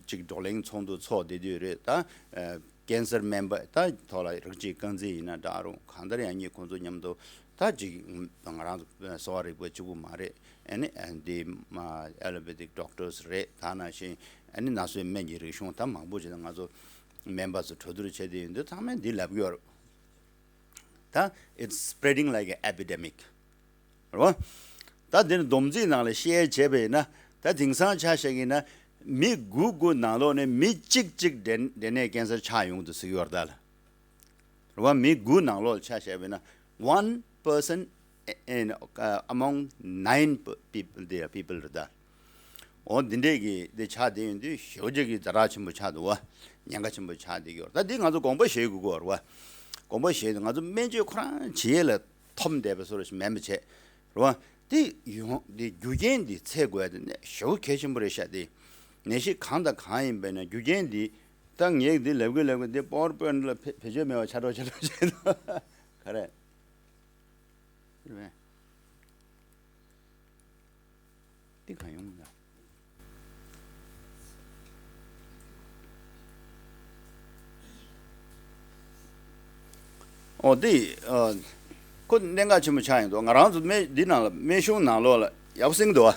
ཅིག་བགྲོ་གླེང་ཚོགས་འདུ་ཚོགས་བསྡད་དུས་རེད། ད་ཨ་ཀན་སར་སྨན་པ་ད་ཐོག་ལ་རིགས་གཅིག་རྐང་འཛིན་ཡིན་ན་འདྲ་རུང་གང་ལྟར་ཡང་ཉེན་ཁོང་ཚོ་མཉམ་དུ་ད་ཅིག་ང་རང་ཚོ་གསོ་བ་རིག་པ་གཅིག་པུ་མ་རེད། ཨ་ནི་ཨ་འདི་ཨེ་ལོ་པེ་ཐིག་ཌོག་ཊར་སི་རེད། ད་ནང་བཞིན་ཨ་ནི་ན་སོའི་སྨན་གྱི་རིག་གཞུང་ད་མང་པོ་ཅིག་ད་ང་ཚོ་སྨན་པ་ཚོ་གྲོས་བསྡུར་བྱས་ཏེ་ཡིན་དུས་ཚང་མས་འདི་ལབ་ཀྱི་ཡོད་རེད། ད་it's spreading like an epidemic རེད་བ། ད་འདི་ནི་སྡོམ་རྩིས་ནང་ལ་བཤད་བྱས་པ་ཡིན་ན། ད་དེང་སང་ཆ་བཞག་གི་ན་མི་དགུ་དགུ་ནང་ལོགས་ནས་མི་གཅིག་གཅིག་འབྲས་འབྲས་ནད་ཀན་སར་ཆགས་ཡོང་གི་འདུག་ཟེར་གྱི་ཡོད་རེད་ད་ལ། རེད་བ། མི་དགུ་ནང་ལོགས་ཆ་བཞག་པ་ཡིན་ན། One person in uh, among nine pe- people, the people རེད་ད། འོ་འདི་འདྲས་ཀྱི་འདི་ཆགས་བསྡད་ཡོང་དུས་ཞེ་པོ་ཅིག་གི་ཛ་དྲག་ཆེན་པོ་ཆགས་འདུག་བ། ཉེན་ཁ་ཆེན་པོ་ཆགས་བསྡད་ཀྱི་ཡོད་རེད། ད་འདི་ང་ཚོ་དགོངས་པ་བཞེས་དགོས་ཀྱི་ཡོད་རེད་བ། དགོངས་པ་བཞེས་དུས་ང་ཚོ་སྨན་བཅོས་ཁོ་རང་བྱེད་ཡས་ལ་འཐོམ་བསྡད་པ་བཟོ་འདྲ་ཞིག་མིན་པ་བྱས། རེད་བ། འདི་ཡོང་འདི་རྒྱུ་རྐྱེན་འདི་འཚོལ་དགོས་ཡ་དེ་ནས་ཞེ་པོ་གལ་ཆེན་པོ་རེད་ཤག་དེ་ནད་གཞི་གང་དང་གང་ཡིན་པ་ཡིན་ན་རྒྱུ་རྐྱེན་འདི། ད་ངས་འདི་ལབ་གི་ལབ་གི་འདི་པ་ཝར་པོའིན་ཊི་ལ་བེད་བེད་སྤྱོད་མེད་པ་ཆགས་འགྲོ་ཆགས་འགྲོ་བྱས་འདུག་ག་རེ། འདི་གང་ཡོང་མི་འདུག་ཨོ་དེ། ཨ། ཁོ་གནད་འགག་ཆེན་པོ་ཆགས་ཡོང་འདུག་ང་རང་ཚོ་སྨན་འདི་ནང་ལ་སྨན་གཞུང་ནང་ལོགས་ལ་ཡག་པོ་གསན་གི་འདུག་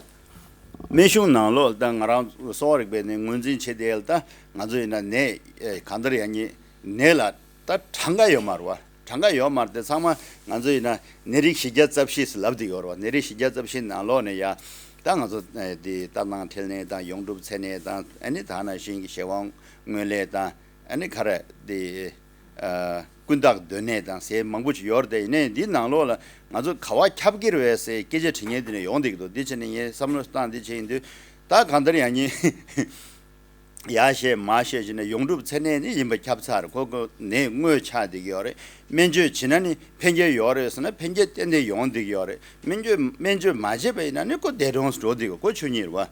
བ། སྨན་གཞུང་ནང་ལོགས་ལ་ད་ང་རང་གསོ་བ་རིག་པའི་ནས་ངོས་འཛིན་བྱེད་དེ་ལ་ད་ང་ཚོ་ཡིན་ན་ནད་ཨེ་གང་ལྟར་ཡང་ཉེ་ནད་ལ་ད་གྲངས་ཀ་ཡོད་མ་རེད་བ། གྲངས་ཀ་ཡོད་མ་རེད་དེ་ཚང་མ་ང་ཚོ་ཡིན་ན་ནད་རིགས་བཞི་བརྒྱ་རྩ་བཞི་ཟེར་ལབ་བསྡད་ཡོད་རེད་བ། ནད་རིགས་བཞི་བརྒྱ་རྩ་བཞི་ནང་ལོགས་ནས་ཡ་ད་ང་ཚོ་ཨེ་འདི་ལྟ་སྟངས་འཕྲུལ་ལེན་དང་ཡོངས་གྲུབ་འཚོ་གནས་དང་ཨ་ནི་ད་ནང་བཞིན་གྱི་གཞན་དབང་སྔོན་ལས་དང་། ཨ་ནི་ག་རེ་དེ། ཨ། ཀུན་བཏགས་སྡོད་གནས་དང་ཟེར་མང་པོ་ཅིག་ཡོད་རེད་དེ། ཡིན་ནའི་འདིའི་ནང་ལོགས་ལ་ང་ཚོ་ག་བ་ཁྱབ་ཀྱི་རེད་པས་ཟེར་སྐད་ཆ་དྲི་མཁན་དེ་འདྲ་ཡོང་བསྡད་ཀྱི་འདུག་འདི་བྱས་ནས་ངས་བསམ་བློ་བཏང་འདི་བྱས་ཡིན་དུས། ད་གང་ལྟར་ཡང་ཉིན་ཡར་བཤད་མར་བཤད་བྱས་ནས་ཡོངས་གྲུབ་འཚོ་གནས་ནི་ཡིན་པ་ཁྱབ་ཚར། ཁོ་ཁོ་ནད་དངོས་ཆགས་བསྡད་ཀྱི་ཡོད་རེད། སྨན་བཅོས་བྱས་ན་ནི་ཕན་ཁྱེར་ཡོད་རེད་ཟེར་ན་ཕན་ཁྱེར་ཏན་ཏན་ཡོང་བསྡད་ཀྱི་ཡོད་རེད། སྨན་བཅོས་སྨན་བཅོས་མ་བྱས་པ་ཡིན་ན་ནི་ཁོ་འདས་གྲོངས་སུ་འགྲོ་བསྡད་ཀྱི་ཁོ་ཆོས་ཉིད་རེད་བ།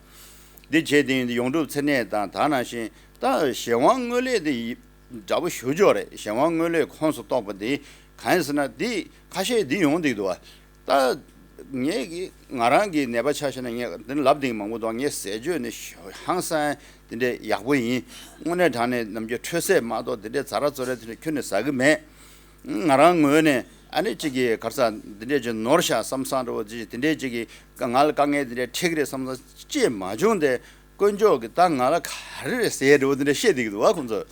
འདི་བྱས་ཏེ་ཡོངས་གྲུབ་འཚོ་གནས་དང་ད་ནང་བཞིན་ད་གཞན་དབང་སྔོན་ལས་དེ་འདྲ་པོ་ཞུ་ཆོག་རེད། གཞན་དབང་སྔོན་ལས་ཁོངས་སུ་གཏོགས་པ་འདི་གང་ཡིན་ཟེར་ན་འདི་ཁ་ཤས་འདི་ཡོང་འདུག་འདུག་བ། ད་ངས་ཀྱི་ང་རང་གི་ནད་པ་ཆ་བཞག་ན་ངས་འདི་ལབ་དེ་མང་པོ་འདུག་ངས་ཟས་སྤྱོད་ནི་ཧང་སང་དེ་འདྲས་ཡག་པོ་ཡིན། དངོས་གནས་དྲང་གནས་ནམ་རྒྱུན་འཕྲོད་བསྲེ་མ་གཏོགས་དེ་འདྲས་ཛ་ར་ཛོ་ར་དེ་འདྲས་ཁྱོན་ནས་ཟ་གི་མེད། ང་རང་ངོས་ནས་ཨ་ནི་གཅིག་གིས་ག་རེ་ཟ་འདི་འདྲས་ཅིག་ནོར་ཤག་བསམ་བསམ་འདྲ་བོ་ཅིག་དེ་འདྲས་ཅིག་གིས་ང་ལ་དཀའ་ངལ་འདི་འདྲས་འཕྲད་ཀྱི་རེད་བསམ་བསམ་ཅིག་མ་བྱུང་སྟེ། དཀོན་མཆོག་གིས་ད་ང་ལ་ག་རེ་རེད་ཟེར་འདྲ་བོ་འདི་འདྲས་བཤད་བསྡད་ཀྱི་འདུག་བ་ཁོང་ཚོས།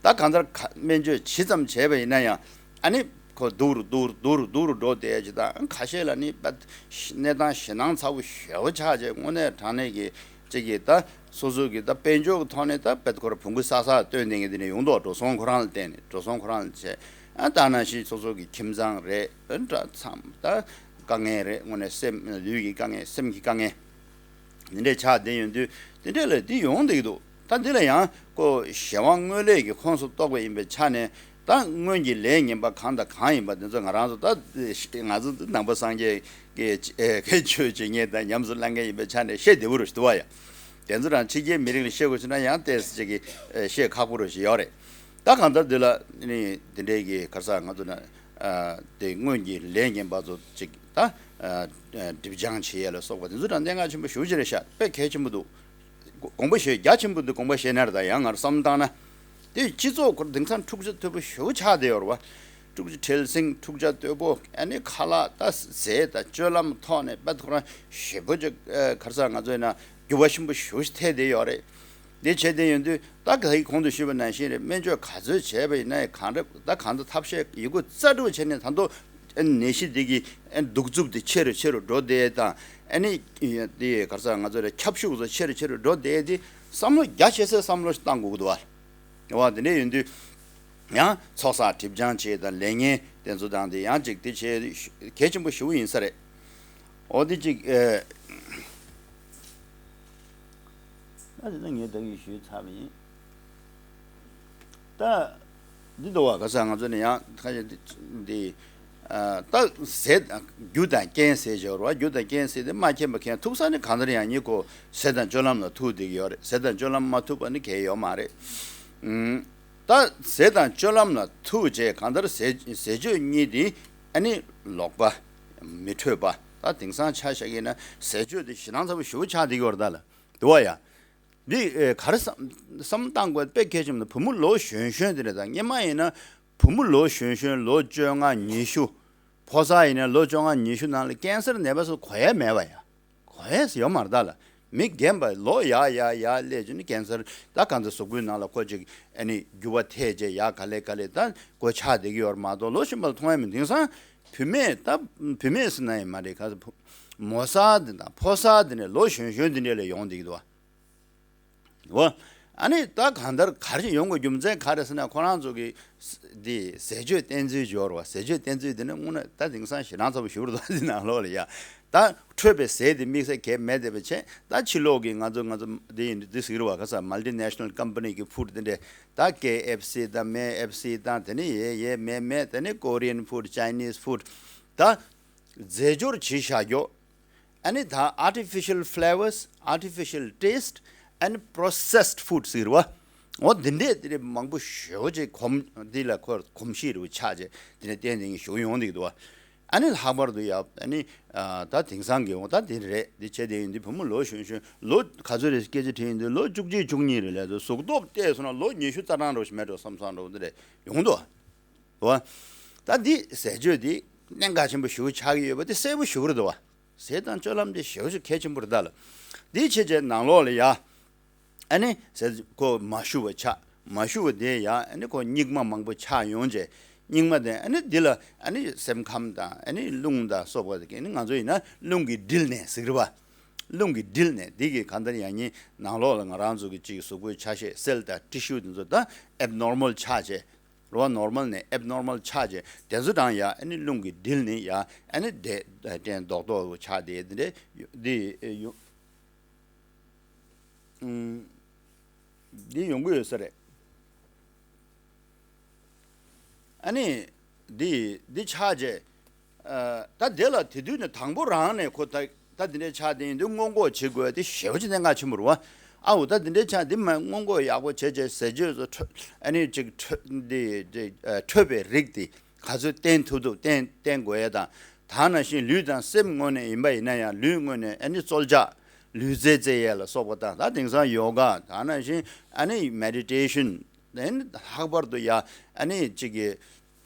ད་གང་ལྟར་ཁ་སྨན་བཅོས་ཇི་ཙམ་བྱས་པ་ཡིན་ན་ཡང་ཨ་ནི་ཁོ་སྡུག་རུ་སྡུག་རུ་སྡུག་རུ་སྡུག་རུ་འགྲོ་བསྡད་ཅིག་དང་ཁ་ཤས་ལ་ནི་དཔེ་གནས་སྟངས་ཞེད་སྣང་ཚ་པོ་ཞེ་པོ་ཆགས་བྱས་དངོས་གནས་དྲང་གནས་ཀྱི་གཅིག་གིས་ད་སོ་སོ་གི་ད་དཔལ་འབྱོར་གྱི་ཐོག་ནས་ད་དཔེ་ཁོ་ར་བོང་གུ་ས་ས་སྟོན་བསྡད་མཁན་དེ་འདྲ་ཡོང་མདོག་འགྲོ་སོང་ཁོ་རང་ལ་བརྟེན་ནས་འགྲོ་སོང་ཁོ་རང་ལ་བྱས། ཨ་ད་ནང་བཞིན་སོ་སོ་གི་ཁྱིམ་ཚང་རེད། ཨ་འདྲ་ཚང་ད་དཀའ་ངལ་རེད། དངོས་གནས་སེམས་ལུས་ཀྱི་དཀའ་ངལ་སེམས་ཀྱི་དཀའ་ངལ་འདི་འདྲས་ཆགས་བསྡད་ཡོང་དུས་དེ་འདྲས་ལ་འདི་ཡོང་བསྡད་ཀྱི་འདུག་ད་འདི་ལ་ཡང་ཁོ་གཞན་དབང་དངོས་ལས་ཀྱི་ཁོངས་སུ་གཏོགས་པ་ཡིན་པའི་ཆ་ནས། ད་སྔོན་གྱི་ལས་ངན་པ་གང་དང་གང་ཡིན་པ་འདི་ཚོ་ང་རང་ཚོ་ད་ང་ཚོ་ནང་པ་སངས་རྒྱས་ཀྱི་ཆོས་བྱེད་མཁན་དང་ཉམས་སུ་བླང་མཁན་ཡིན་པའི་ཆ་ནས་བཤད་བདེ་པོ་རུ་ཞིག་འདུག་བ་ཡ། དེ་ཚོ་རང་ཕྱི་རྒྱལ་མི་རིགས་ལ་བཤད་དགོས་ཕྱིན་ན་ཡང་ཏོག་ཙམ་ཅིག་གི་བཤད་ཁག་པོ་རུ་ཞིག་ཡོད་རེད། ད་གང་ལྟར་འདི་ལ་ནི་འདི་འདྲའི་གི་ག་རེ་ཟེར་ང་ཚོ་ན་དེ་སྔོན་གྱི་ལས་ངན་པ་ཚོ་ཅིག་ད་སྒྲིབ་སྦྱང་བྱེད་ཡས་ལ་སོགས་པ་དེ་ཚོ་རང་གནད་འགག་ཆེན་པོ་ཞེ་པོ་ཅིག་རེད་ཤག་དཔེ་གལ་ཆེན་པོ་འདུག་དགོངས་པ་བཞེས། རྒྱ་ཆེན་པོ་འདི་དགོངས་པ་བཞེས་ན་རེད། ད་ཡང་ང་རང་བསམ་བློ་བཏང་ན། དེ་སྤྱི་ཚོགས་ཁོར་དེང་སང་འཁྲུག་ཆ་དོད་པོ་ཞེ་པོ་ཆགས་བསྡད་ཡོད་རེད་བ། འཁྲུག་ཆ་བྲེལ་ཟིང་། འཁྲུག་ཆ་དོད་པོ། ཨ་ནི་ཁ་ལག་ད་ཟས་དང་སྤྱོད་ལམ་ཐོག་ནས་དཔེ་ཁོ་རང་ཞེ་པོ་ཅིག་ག་རེ་ཟེར་ང་ཚོ་ཡིན་ན་འགྱུར་བ་ཆེན་པོ་ཞེ་པོ་ཞིག་ཐེབས་བསྡད་ཡོད་རེད། དེ་བྱས་བསྡད་ཡོད་དུས་ད་ག་ཡི་གོང་དུ་ཞུས་པ་ནང་བཞིན་རེད། སྨན་བཅོས་ག་ཚོད་བྱས་པ་ཡིན་ན་ཡང་གང་འདྲ་ད་གང་འདྲ་ཐབས་ཤེས་ཡོད་རྒུ་རྩལ་སྤྲུགས་བྱས་ནས་ད་དུང་ནད་གཞི་འདི་གི་གདུག་རྩུབ་དེ་ཆེ་རུ་ཆེ་རུ་འགྲོ་བསྡད་དང་། ཨ་ནི་དེ་ག་རེ་ཟེར་ང་ཚོ་ལ་ཁྱབ་ཤུགས་ཚོ་ཆེ་རུ་ཆེ་རུ་འགྲོ་བསྡད་དེ་བསམ་བློ་རྒྱ་ཆེ་སའི་བསམ་བློ་ཞིག་བཏང་དགོས་ཀྱི་འདུག་བ། འོ་དེ་འདྲ་ཡིན་དུས་ཡང་ཚོགས་བསགས་སྒྲིབ་སྦྱང་བྱེད་དང་ལས་ངན་དེ་ཚོ་དང་དེ་ཡང་ཅིག་དེ་བྱེད་གལ་ཆེན་པོ་ཞེ་པོ་ཡིན་ས་རེད། འོ་དེ་ཅིག་ཨེ། ད་དེ་ཚོ་ངས་ད་གིན་ཞུས་ཚར་བ་ཡིན། ད་འདི་འདུག་བ། ག་ས་ང་ཚོ་ནི་ཡང་ཁ་ཤས་འདི་འདི་ཨ་ད་ཟས་རྒྱུ་དང་རྐྱེན་ཟེར་བྱས་རེད་བ། རྒྱུ་དང་རྐྱེན་ཟེར་དེ་མ་མཁྱེན་པ་མཁན་ཐུག་ས་ནི་གང་ལྟར་ཡང་ཉིད་ཁོ་ཟས་དང་སྤྱོད་ལམ་ལ་ཐུག་བསྡད་ཀྱི་ཡོད་རེད། ཟས་དང་སྤྱོད་ལམ་མ་ཐུག་པ་ནི་གལ་ཡོད་མ་རེད། ཨུམ། ད་ཟས་དང་སྤྱོད་ལམ་ལ་ཐུག་བྱས་གང་ལྟར་ཟས་ཟས་སྤྱོད་གཉིས་དེ་ཨ་ནི་ལོག་པ་མི་འཕྲོད་པ། ད་དེང་སང་ཆ་བཞག་གི་ན་ཟས་སྤྱོད་དེ་ཞེ་སྡང་ཚ་པོ་ཞེ་པོ་ཆགས་བསྡད་ཀྱི་ཡོད་རེད་ད་ལ། འདུག་བ་ཡ། འདི་ཨེ་ག་རེ་བསམ་བསམ་བཏང་དགོས་དཔེ་གལ་ཆེན་པོ་ན། བུ་མོ་ལོ་གཞོན་གཞོན་དེ་འདྲ་དང་། སྔོན་མ་ཡིན་ན་བུ་མོ་ལོ་གཞོན་གཞོན་ལོ་བཅོ་ལྔ་ཉི་ཤུ། ཕོ་གསར་ཡིན་ན་ལོ་བཅོ་ལྔ་ཉི་ཤུ་ནང་ལ་ཀན་སར་ནད་པ་སུ་གོ་ཡ་མེད་པ་ཡ། གོ་ཡ་ཡོད་མ་རེད་ད་ལ། མི་རྒན་པ་ལོ་ཡར་ཡར་ཡར་སླེབས་བྱུང་ནས་ཀན་སར་ད་གང་ཚེ་གཟུགས་པོའི་ནང་ལ་ཁོ་ཅིག་ཨ་ནི་འགྱུར་བ་ཐེབས་བྱས་ཡ་ག་ལེ་ག་ལེ་ད་གོ་ཆགས་བསྡད་ཀྱི་ཡོད་རེད་མ་གཏོགས། ལོ་གཞོན་པ་ལ་མཐོང་ཡ་མེད། དེང་སང་བུད་མེད་ད་བུད་མེད་ཟེར་ན་ཡང་མ་རེད། ག་ཚོད་མོ་གསར་དེ་དང་ཕོ་གསར་དེ་ནས་ལོ་གཞོན་གཞོན་དེ་འདྲ་ལ་ཡོང་བསྡད་ཀྱི་འདུག་བ། འོ། ཨ་ནི་ད་གང་ལྟར་ག་རེ་ཡོང་དགོས་རྒྱུ་མཚན་ག་རེ་ཟེར་ན། ཁོ་རང་ཚོ་གི་འདི་ཟས་སྤྱོད་བསྟེན་ཚུལ་འབྱོར་བ། ཟས་སྤྱོད་བསྟེན་ཚུལ་དེ་ནི་དངོས་གནས་ད་དེང་སང་ཞེ་སྡང་ཚ་པོ་ཞེ་པོ་རེད་ད། འདི་ནང་ལོགས་ལ་ཡ། ད་འཕྲོད་པའི་ཟས་དེ་དམིགས་བསལ་གལ་མེད་བསྡད་པ་བྱས། ད་ཕྱི་ལོགས་ཀྱི་ང་ཚོ་ང་ཚོ་འདི་ཡིན་འདི་ཟེར་གི་རེད་བ། ག་ས་མལ་ཏི་ནེ་ཤ་ནལ་ཀམ་པ་ནི་གི་ཕུཌ་དེ་འདྲས། ད་ཀེ་ཨེཕ་སི་དང་མེ་ཨེཕ་སི་དང་དེ་ནི་ཡེ་ཡེ་མེ་མེ། དེ་ནི་ཀོ་རི་ཡན་ཕུཌ། ཅའི་ནིས་ཕུཌ། ད་རྫས་སྦྱོར་བྱེད་བཞག་རྒྱུ། ཨ་ནི་ད་artificial flavors, artificial taste and processed food ཟེར་བ། འོ་འདི་འདྲས་དེ་མང་པོ་ཞེ་པོ་ཅིག་གོམས། འདི་ལ་ཁོར་གོམས་གཤིས་རུ་ཆགས་བྱས་དེ་ནས་བསྟེན་བསྟེན་ཞུ་ཡོང་འདུག་འདུག་བ། ཨ་ནི་ལྷག་པར་དུ་ཡ་ཨ་ནི་ཨ་ད་དེང་སང་གི་འོ་ད་དེ་རེད། འདི་བྱས་དེ་ཡིན་དུས་བུ་མོ་ལོ་གཞོན་གཞོན་ལོ་ག་ཚོད་རེད་སྐད་ཆ་དྲིས་ཡིན་དུས་ལོ་བཅུ་གཅིག་བཅུ་གཉིས་རེད་ལབ་དུས་གཟུགས་སྟོབས་བལྟས་སོང་ན་ལོ་ཉི་ཤུ་རྩ་གྲངས་རོ་ཞིག་མེད་འགྲོ་བསམ་བསམ་འགྲོ་འདི་རེད་ཡོང་འདུག་བ། ད་འདི་ཟས་སྤྱོད་འདི་གནད་འགག་ཆེན་པོ་ཞེ་པོ་ཆགས་ཀྱི་ཡོད་པ་དེ་གསལ་པོ་ཞེ་པོ་རེད་འདུག་བ། ཟས་དང་སྤྱོད་ལམ་དེ་ཞེ་པོ་ཞིག་གལ་ཆེན་པོ་རེད་ད་ལ། འདི་བྱས་བྱས་ནང་ལོགས་ལ་ཡ། ཨ་ནི་ཟས་ཁོ་མ་ཞུ་བ་ཆགས། མ་ཞུ་བ་དེ་ཡ་ཨ་ནི་ཁོ་སྙིགས་མ་མང་པོ་ཆགས་ཡོང་བྱས། སྙིགས་མ་དེ་ཨ་ནི་འདི་ལ་ཨ་ནི་སེམས་ཁམས་དང་ཨ་ནི་རླུང་དང་སོགས་པ་དེ་ཨ་ནི་ང་ཚོ་ཡིན་ན་རླུང་གི་དྲིལ་ནས་ཟེར་གི་རེད་བ། རླུང་གི་དྲིལ་ནས་འདི་གི་གང་ལྟར་ཡང་ཉིན་ནང་ལོགས་ལ་ང་རང་ཚོ་གི་ཅིག་གཟུགས་པོའི་ཆ་ཤས་སེལ་དང་ཊི་ཤུ་དེ་ཚོ་ད་ཨེབ་ནོར་མལ་ཆགས་བྱས། རོ་ནོར་མལ་ནས་ཨེབ་ནོར་མལ་ཆགས་བྱས་དེ་ཚོ་དང་ཡ་ཨ་ནི་རླུང་གི་དྲིལ་ནས་ཡ་ཨ་ནི་དེ་སྐྲན་རྡོག་རྡོག་ཆགས་དེ་དེ་འདྲ་འདི་ཡོང་འདི་ཡོང་གི་ཡོད་ས་རེད། ཨ་ནི་འདི་འདི་ཆགས་བྱས། ཨ་ད་དེ་ལ་དེ་དུས་ནས་དང་པོ་རང་ནས་ཁོ་ད་ད་འདི་འདྲའི་ཆ་དེ་ཡིན་དུས་སྔོན་འགོག་བྱེད་དགོས་དེ་ཞེ་པོ་ཅིག་གནད་འགག་ཆེན་པོ་རེད་བ། ཨའོ་ད་འདི་འདྲའི་ཆ་འདི་མ་སྔོན་འགོག་ཡག་པོ་བྱས་བྱས་ཟས་སྤྱོད་ཚོ་འཕྲོད་ཨ་ནི་ཅིག་འཕྲོད་འདི་འདི་ཨ་འཕྲོད་པའི་རིགས་དེ་ག་ཚོད་བསྟེན་ཐུབ་ཐུབ་བསྟེན་བསྟེན་དགོས་ཡ་དང་། ད་ནང་བཞིན་ལུས་དང་སེམས་ངོས་ནས་ཡིན་པ་ཡིན་ན་ཡང་ལུས་ངོས་ནས་ཨ་ནི་རྩོལ་བཅག་ལུས་རྩལ་རྩེ་ཡས་ལ་སོགས་པ་དང་། ད་དེང་སང་ཡོ་ག་ད་ནང་བཞིན་ཨ་ནི་མེ་ཌི་ཊེ་ཤན་ཨ་ནི་ལྷག་པར་དུ་ཡ་ཨ་ནི་ཅིག་གི་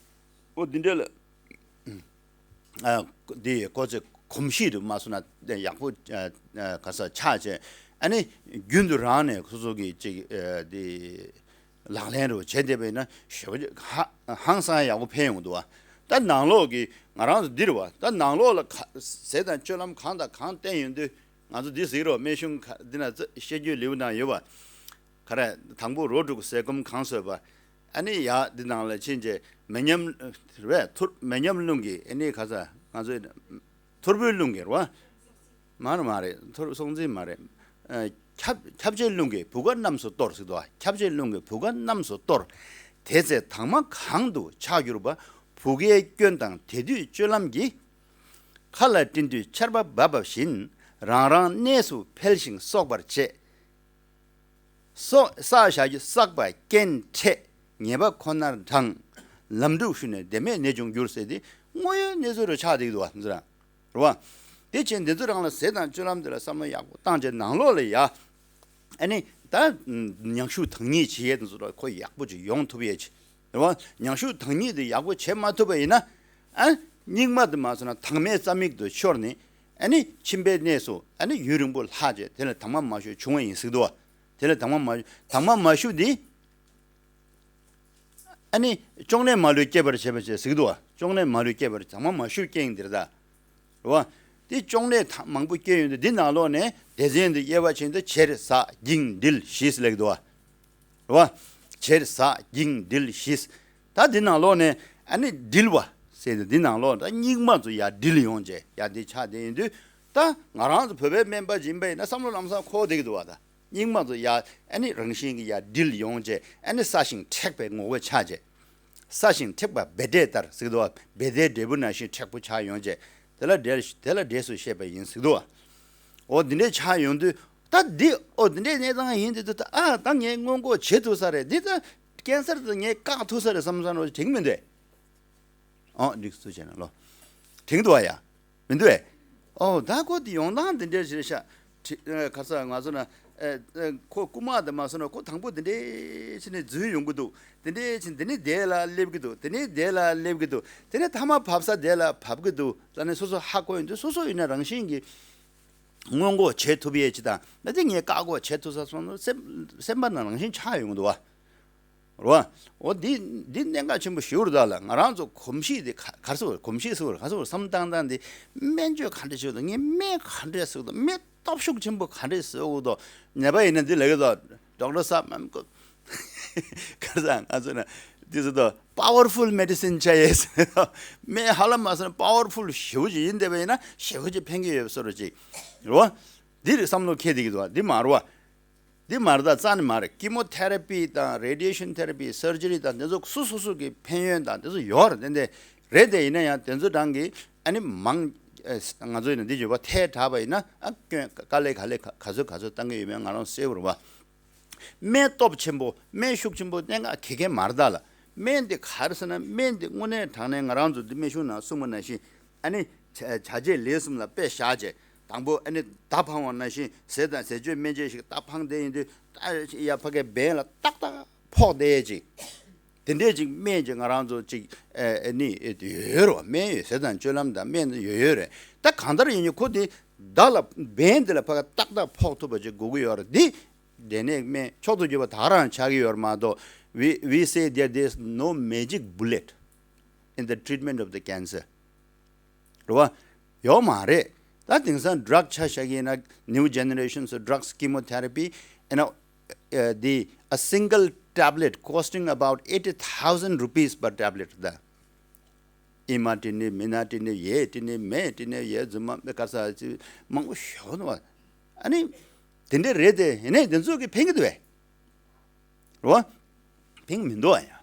ཨོ་འདི་འདྲ་ལ། ཨ་འདི་ཀོ་ཚེ་གོམས་གཤིས་དུ་མ་སོང་ན་ཡག་པོ་ཨ་ཨ་ག་ས་ཆགས་བྱས། ཨ་ནི་རྒྱུན་དུ་རང་ནས་ཁོ་ཚོ་གི་ཅིག་ཨ་འདི་ལག་ལེན་རུ་བྱེད་བསྡད་པ་ཡིན་ན་ཞེ་པོ་ཧ་ཧང་སང་ཡག་པོ་ཕན་ཡོང་འདུག་བ། ད་ནང་ལོགས་ཀྱི་ང་རང་ཚོ་འདིར་བ་ད་ནང་ལོགས་ལ་ག་ཟས་དང་སྤྱོད་ལམ་གང་དང་གང་བསྟེན་ཡོང་དུས། ང་ཚོ་འདི་ཟེར་རོགས། སྨན་གཞུང་ཁ་འདི་ན་བཤད་རྒྱུ་ལེའུ་ནང་ཡོད་པ། ག་རེ་དང་པོ་རོ་དྲུག་ཟས་སྐོམ་གང་གསོད་པ། ཨ་ནི་ཡག་འདི་ནང་ལ་ཕྱིན་རྗེས་མེ་མཉམ་རེད་པས། ཐུར་མེ་མཉམ་རླུང་གིས་ཨ་ནི་ག་ས་ང་ཚོའི་ཐོར་བུའི་རླུང་གིས་རེད་པ། མ་རེད་མ་རེད། ཐོར་སྲོག་འཛིན་མ་རེད། ཨ་ ཁྱབ་ཁྱབ་བྱེད་རླུང་གིས་བུ་ག་རྣམས་སུ་གཏོར་ཟེར་འདུག་བ། ཁྱབ་བྱེད་རླུང་གིས་བུ་ག་རྣམས་སུ་གཏོར། དེ་ཚེ་དྭངས་མ་གང་དུ་ཆགས་གྱུར་པ། བུ་གའི་སྐྱོན་དང་དེ་དུས་སྤྱོད་ལམ་གྱིས། མཁའ་ལ་སྤྲིན་དུས་ཆར་པ་འབབ་པ་བཞིན། རང་རང་གནས་སུ་འཕེལ་ཞིང་གསོག་པར་བྱེད། སོ་བསགས་བཞག་རྒྱུ་བསགས་པ་རྐྱེན་འཕྲད། ཉེས་པ་ཁོ་ནར་དྲངས། ལམ་འགྲུབ་ཞུ་ནས་བདེན་མེད་གནས་ཆུང་འགྱུར་ཟེར་ཏེ་དངོས་ཡོད་གནས་ཚུལ་རུ་ཆགས་བསྡད་ཀྱི་འདུག་བ། འདི་ཚོ་རང་རེད་བ། དེ་བྱས་འདི་ཚོ་རང་ལ་ཟས་དང་སྤྱོད་ལམ་དེ་ལ་བསམ་བློ་ཡག་པོ་བཏང་བྱས་ནང་ལོགས་ལ་ཡ། ཨ་ནི་ད་མྱང་ཤུགས་དྭངས་སྙིགས་བྱེད་ཡས་དེ་ཚོ་ལ་ཁོ་ཡག་པོ་ཅིག་ཡོང་ཐུབ་ཡས་ཅིག་རེད་བ། མྱང་ཤུགས་དྭངས་སྙིགས་དེ་ཡག་པོ་བྱེད་མ་ཐུབ་པ་ཡིན་ན། ཨ། སྙིགས་མ་དེ་མ་སོང་ན་དྭངས་མའི་རྩ་མིག་ཏུ་ཤོར་ནས། ཨ་ནི་མཆིན་པའི་གནས་སུ་ཨ་ནི་ཡུན་རིང་པོ་ལྷག་བྱས་དེ་ལ་དྭངས་མ་མ་ཞུ་བྱུང་བ་ཡིན་ཟེར་གྱི་འདུག་བ། དེ་ལ་དྭངས་མ་མ་དྭངས་མ་མ་ཞུ་དེ། ཨ་ནི་གཅོང་ནད་མ་ལུས་སྐྱེད་པར་བྱེད་པ་བྱས་ཟེར་གྱི་འདུག་བ། གཅོང་ནད་མ་ལུས་སྐྱེད་པར་དྭངས་མ་མ་ཞུ་རྐྱེན་འདིར་ད། རེད་བ། དེ་གཅོང་ནད་ད་མང་པོ་སྐྱེ་ཡོང་དུས་འདི་ནང་ལོགས་ནས་སྡེ་ཚན་འདི་དབྱེ་བ་ཕྱེ་དུས་བྱེར་ཟག་འགྱིང་འདྲིལ་ཞི་ཟེར་ལེགས་འདུག་བ། རེད་བ། བྱེར་ཟག་འགྱིང་འདྲིལ་ཞི། ད་འདི་ནང་ལོགས་ནས་ཨ་ནི་འདྲིལ་བ་ཟེར་དུས་འདི་ནང་ལོགས་ད་སྙིགས་མ་ཚོ་ཡར་འདྲིལ་ཡོང་བྱས་ཡར་འདི་ཆགས་བསྡད་ཡོང་དུས། ད་ང་རང་ཚོ་བོད་པའི་སྨན་པ་ཡིན་པ་ཡིན་ན་བསམ་བློ་ལམ་སང་འཁོར་བསྡད་ཀྱི་འདུག་བ། ད་སྙིགས་མ་ཚོ་ཡར་ཨ་ནི་རང་བཞིན་གྱིས་ཡར་འདྲིལ་ཡོང་བྱས་ཨ་ནི་སྲ་ཞིང་མཁྲེགས་པའི་ངོ་བོ་ཆགས་བྱས། སྲ་ཞིང་མཁྲེགས་པ་བེ་ཏའི་ལྟར་ཟེར་གྱི་འདུག་བ། བེ་ཏའི་འབྲས་བུ་ནང་བཞིན་མཁྲེགས་པོ་ཆགས་ཡོང་བྱས། དེ་ལ་འབྲས་དེ་ལ་འབྲས་སུ་བཤད་པ་ཡིན་ཟེར་གྱི་འདུག་བ། འོ་འདི་འདྲས་ཆགས་ཡོང་དུས། ད་འདི་འོ་འདི་འདྲས་གནས་སྟངས་ཡིན་དུས་ད་ཨ་ད་ངས་སྔོན་འགོག་བྱེད་ཐུབ་ས་རེད། འདི་ད་ཀན་སར་ད་ངས་བཀག་ཐུབ་ས་རེད་བསམ་བསམ་རོགས་དྲན་གྱི་མི་འདུག་ཨོ་འགྲིག་སུ་བྱས་ན་ལོ། དྲན་གྱི་འདུག་བ་ཡ། མི་འདུག་བས། ཨོ་ད་ཁོ་དེ་ཡོང་སྟངས་དེ་འདྲས་ཞིག་རེད་ཤག་ཁ་ས་ང་ཚོ་ན། ཁོ་རྐུ་མ་དེ་མ་སོང་ན་ཁོ་དང་པོ་དེ་འདྲས་ཕྱིན་ནས་འཛུལ་ཡོང་གི་འདུག་དེ་འདྲས་ཕྱིན་དེ་ནས་དེ་ལ་སླེབས་ཀྱི་འདུག་དེ་ནས་དེ་ལ་སླེབས་ཀྱི་འདུག་དེ་ནས་མཐའ་མ་བབས་ས་དེ་ལ་བབས་ཀྱི་འདུག་ལ་ནས་སོ་སོ་ཧ་གོ་ཡོང་དུས་སོ་སོ་ཡིན་ན་རང་བཞིན་གྱིས་སྔོན་འགོག་བྱེད་ཐུབ་ཡས་ཅི་དང་ན་དེ་ངས་བཀག་འགོག་བྱེད་ཐུབ་ས་སོང་ན་སེམས་སེམས་པ་ནང་རང་བཞིན་ཆགས་ཡོང་གི་འདུག་བ། རེད་བ། འོ་འདི་འདི་གནད་འགག་ཆེན་པོ་ཞེ་པོ་རེད་ད་ལ། ང་རང་ཚོ་གོམས་གཤིས་དེ་ག་ག་རེ་ཟེར་དགོས་རེད། གོམས་གཤིས་ཟེར་དགོས་རེད། ག་རེ་ཟེར་དགོས་རེད། བསམ་བཏང་སྟངས་དེ་སྨན་བཅོས་ག་འདྲ་བྱེད་དགོས་འདུག་ངས་སྨན་ག་འདྲ་ཟེར་དགོས་འདུག་སྨན་སྟོབས་ཤུགས་ཆེན་པོ་ག་འདྲ་ཟེར་དགོས་འདུག་ནད་པ་ཡིན་ན་འདི་ལབ་ཀྱི་འདུག་ཌོག་ཊར་སཱབ་མམ་ཀོ་ག་རེ་ཟེར་ང་ཚོ་ན་འདི་ཟེར་དུས་པ་ཝར་ཕུལ་མེ་ཌི་སིན་བྱ་ཡས་ཟེར་དུས་སྨན་ཧ་ལམ་མ་ཟེར་ན་པ་ཝར་ཕུལ་ཞེ་པོ་ཅིག་ཡིན་བསྡད་པ་ཡིན་ན་ཞེ་པོ་ཅིག་ཕན་གྱི་ཡོད་བཟོ་འདྲ་ཅིག་རེད་བ། འདི་རེད་བསམ་བློ་འཁྱེར་བསྡད་ཀྱི་འདུག་བ། འདི་མ་རེད་བ། འདི་མ་རེད་ད་རྩ་ནས་མ་རེད། ཀི་མོ་ཐེ་ར་པི་དང་རེ་ཌི་ཡེ་ཤན་ཐེ་ར་པི་སར་ཇི་རི་དང་དེ་ཚོ་སོ་སོ་སོ་གི་ཕན་ཡོན་དང་དེ་ཚོ་ཡོད་རེད། དེ་འདྲ་རེད་དེ་ཡིན་ན་ཡང་དེ་ཚོ་རང་གི་ཨ་ནི་མང་ཨེ་ང་ཚོ་ཡིན་ན་འདི་བརྗོད་པ་ཐལ་དྲགས་པ་ཡིན་ན་ཨ་སྐྱོན་དཀའ་ལས་ག་ལས་ག་ག་ཚོད་ག་ཚོད་བཏང་གི་ཡོད་མེད་ང་རང་གསལ་པོ་རེད་བ། སྨན་སྟོབས་ཆེན་པོ་སྨན་ཤུགས་ཆེན་པོ་གནད་འགག་གི་གེ་མ་རེད་ད་ལ། སྨན་འདི་ག་རེ་ཟེར་ན་སྨན་འདི་དངོས་གནས་དྲང་གནས་ང་རང་ཚོ་འདི་སྨན་གཞུང་ནང་གསུངས་པ་ནང་བཞིན། ཨ་ནི་བྱ་བྱ་བྱེད་ལས་གསུམ་ལ་དཔེ་བཞག་བྱས་དང་པོ་ཨ་ནི་མདའ་འཕང་བ་ནང་བཞིན་ཟས་དང་ཟས་སྤྱོད་སྨན་དཔྱད་ཞིག་མདའ་འཕང་བསྡད་ཡིན་དུས་ད་ཡ་ཕ་གའི་འབེན་ལ་ཏག་ཏག་ཕོག་བསྡད་ཡས་ཅིག་དེ་འདྲས་ཅིག་སྨན་ཅིག་ང་རང་ཚོ་ཅིག་ཨ་ནི་ཡོད་རེད་བ། སྨན་ཡོད། ཟས་དང་སྤྱོད་ལམ་དང་སྨན་ཡོད་ཡོད་རེད། ད་གང་ལྟར་ཡིན་ནའི་ཁོ་དེ་མདའ་ལ་འབེན་དེ་ལ་ཕ་ག་ཏག་ཏག་ཕོག་ཐུབ་པ་ཅིག་དགོས་ཀྱི་ཡོད་རེད། འདི་འབྲས་ནད་སྨན་མཆོག་ཏུ་གྱུར་པ་ད་ག་རང་ཆགས་ཀྱི་ཡོད་རེད་མ་གཏོགས། We we say that there is no magic bullet in the treatment of the cancer. རེད་བ། ཡོད་མ་རེད། ད་དེང་སང་ཌྲག་ཆ་བཞག་གི་ཡིན་ན་new generations of drugs, chemotherapy, you know, uh, the a single tablet costing about eighty thousand rupees per tablet. ད་ཨི་མ་དེ་ནི་མི་ན་དེ་ནི་ཡེ་དེ་ནི་མེ་དེ་ནི་ཡེ་རྫུན་མ་མི་ག་ས་ཅི་མང་པོ་ཞོག་ནོ། ཨ་ནི་དེ་འདྲ་རེད་དེ་ཡིན་ནའི་དེ་ཚོ་གི་ཕན་གི་འདུག་བས། རོ། ཕིང་མི་འདུག་ཨ་ཡ།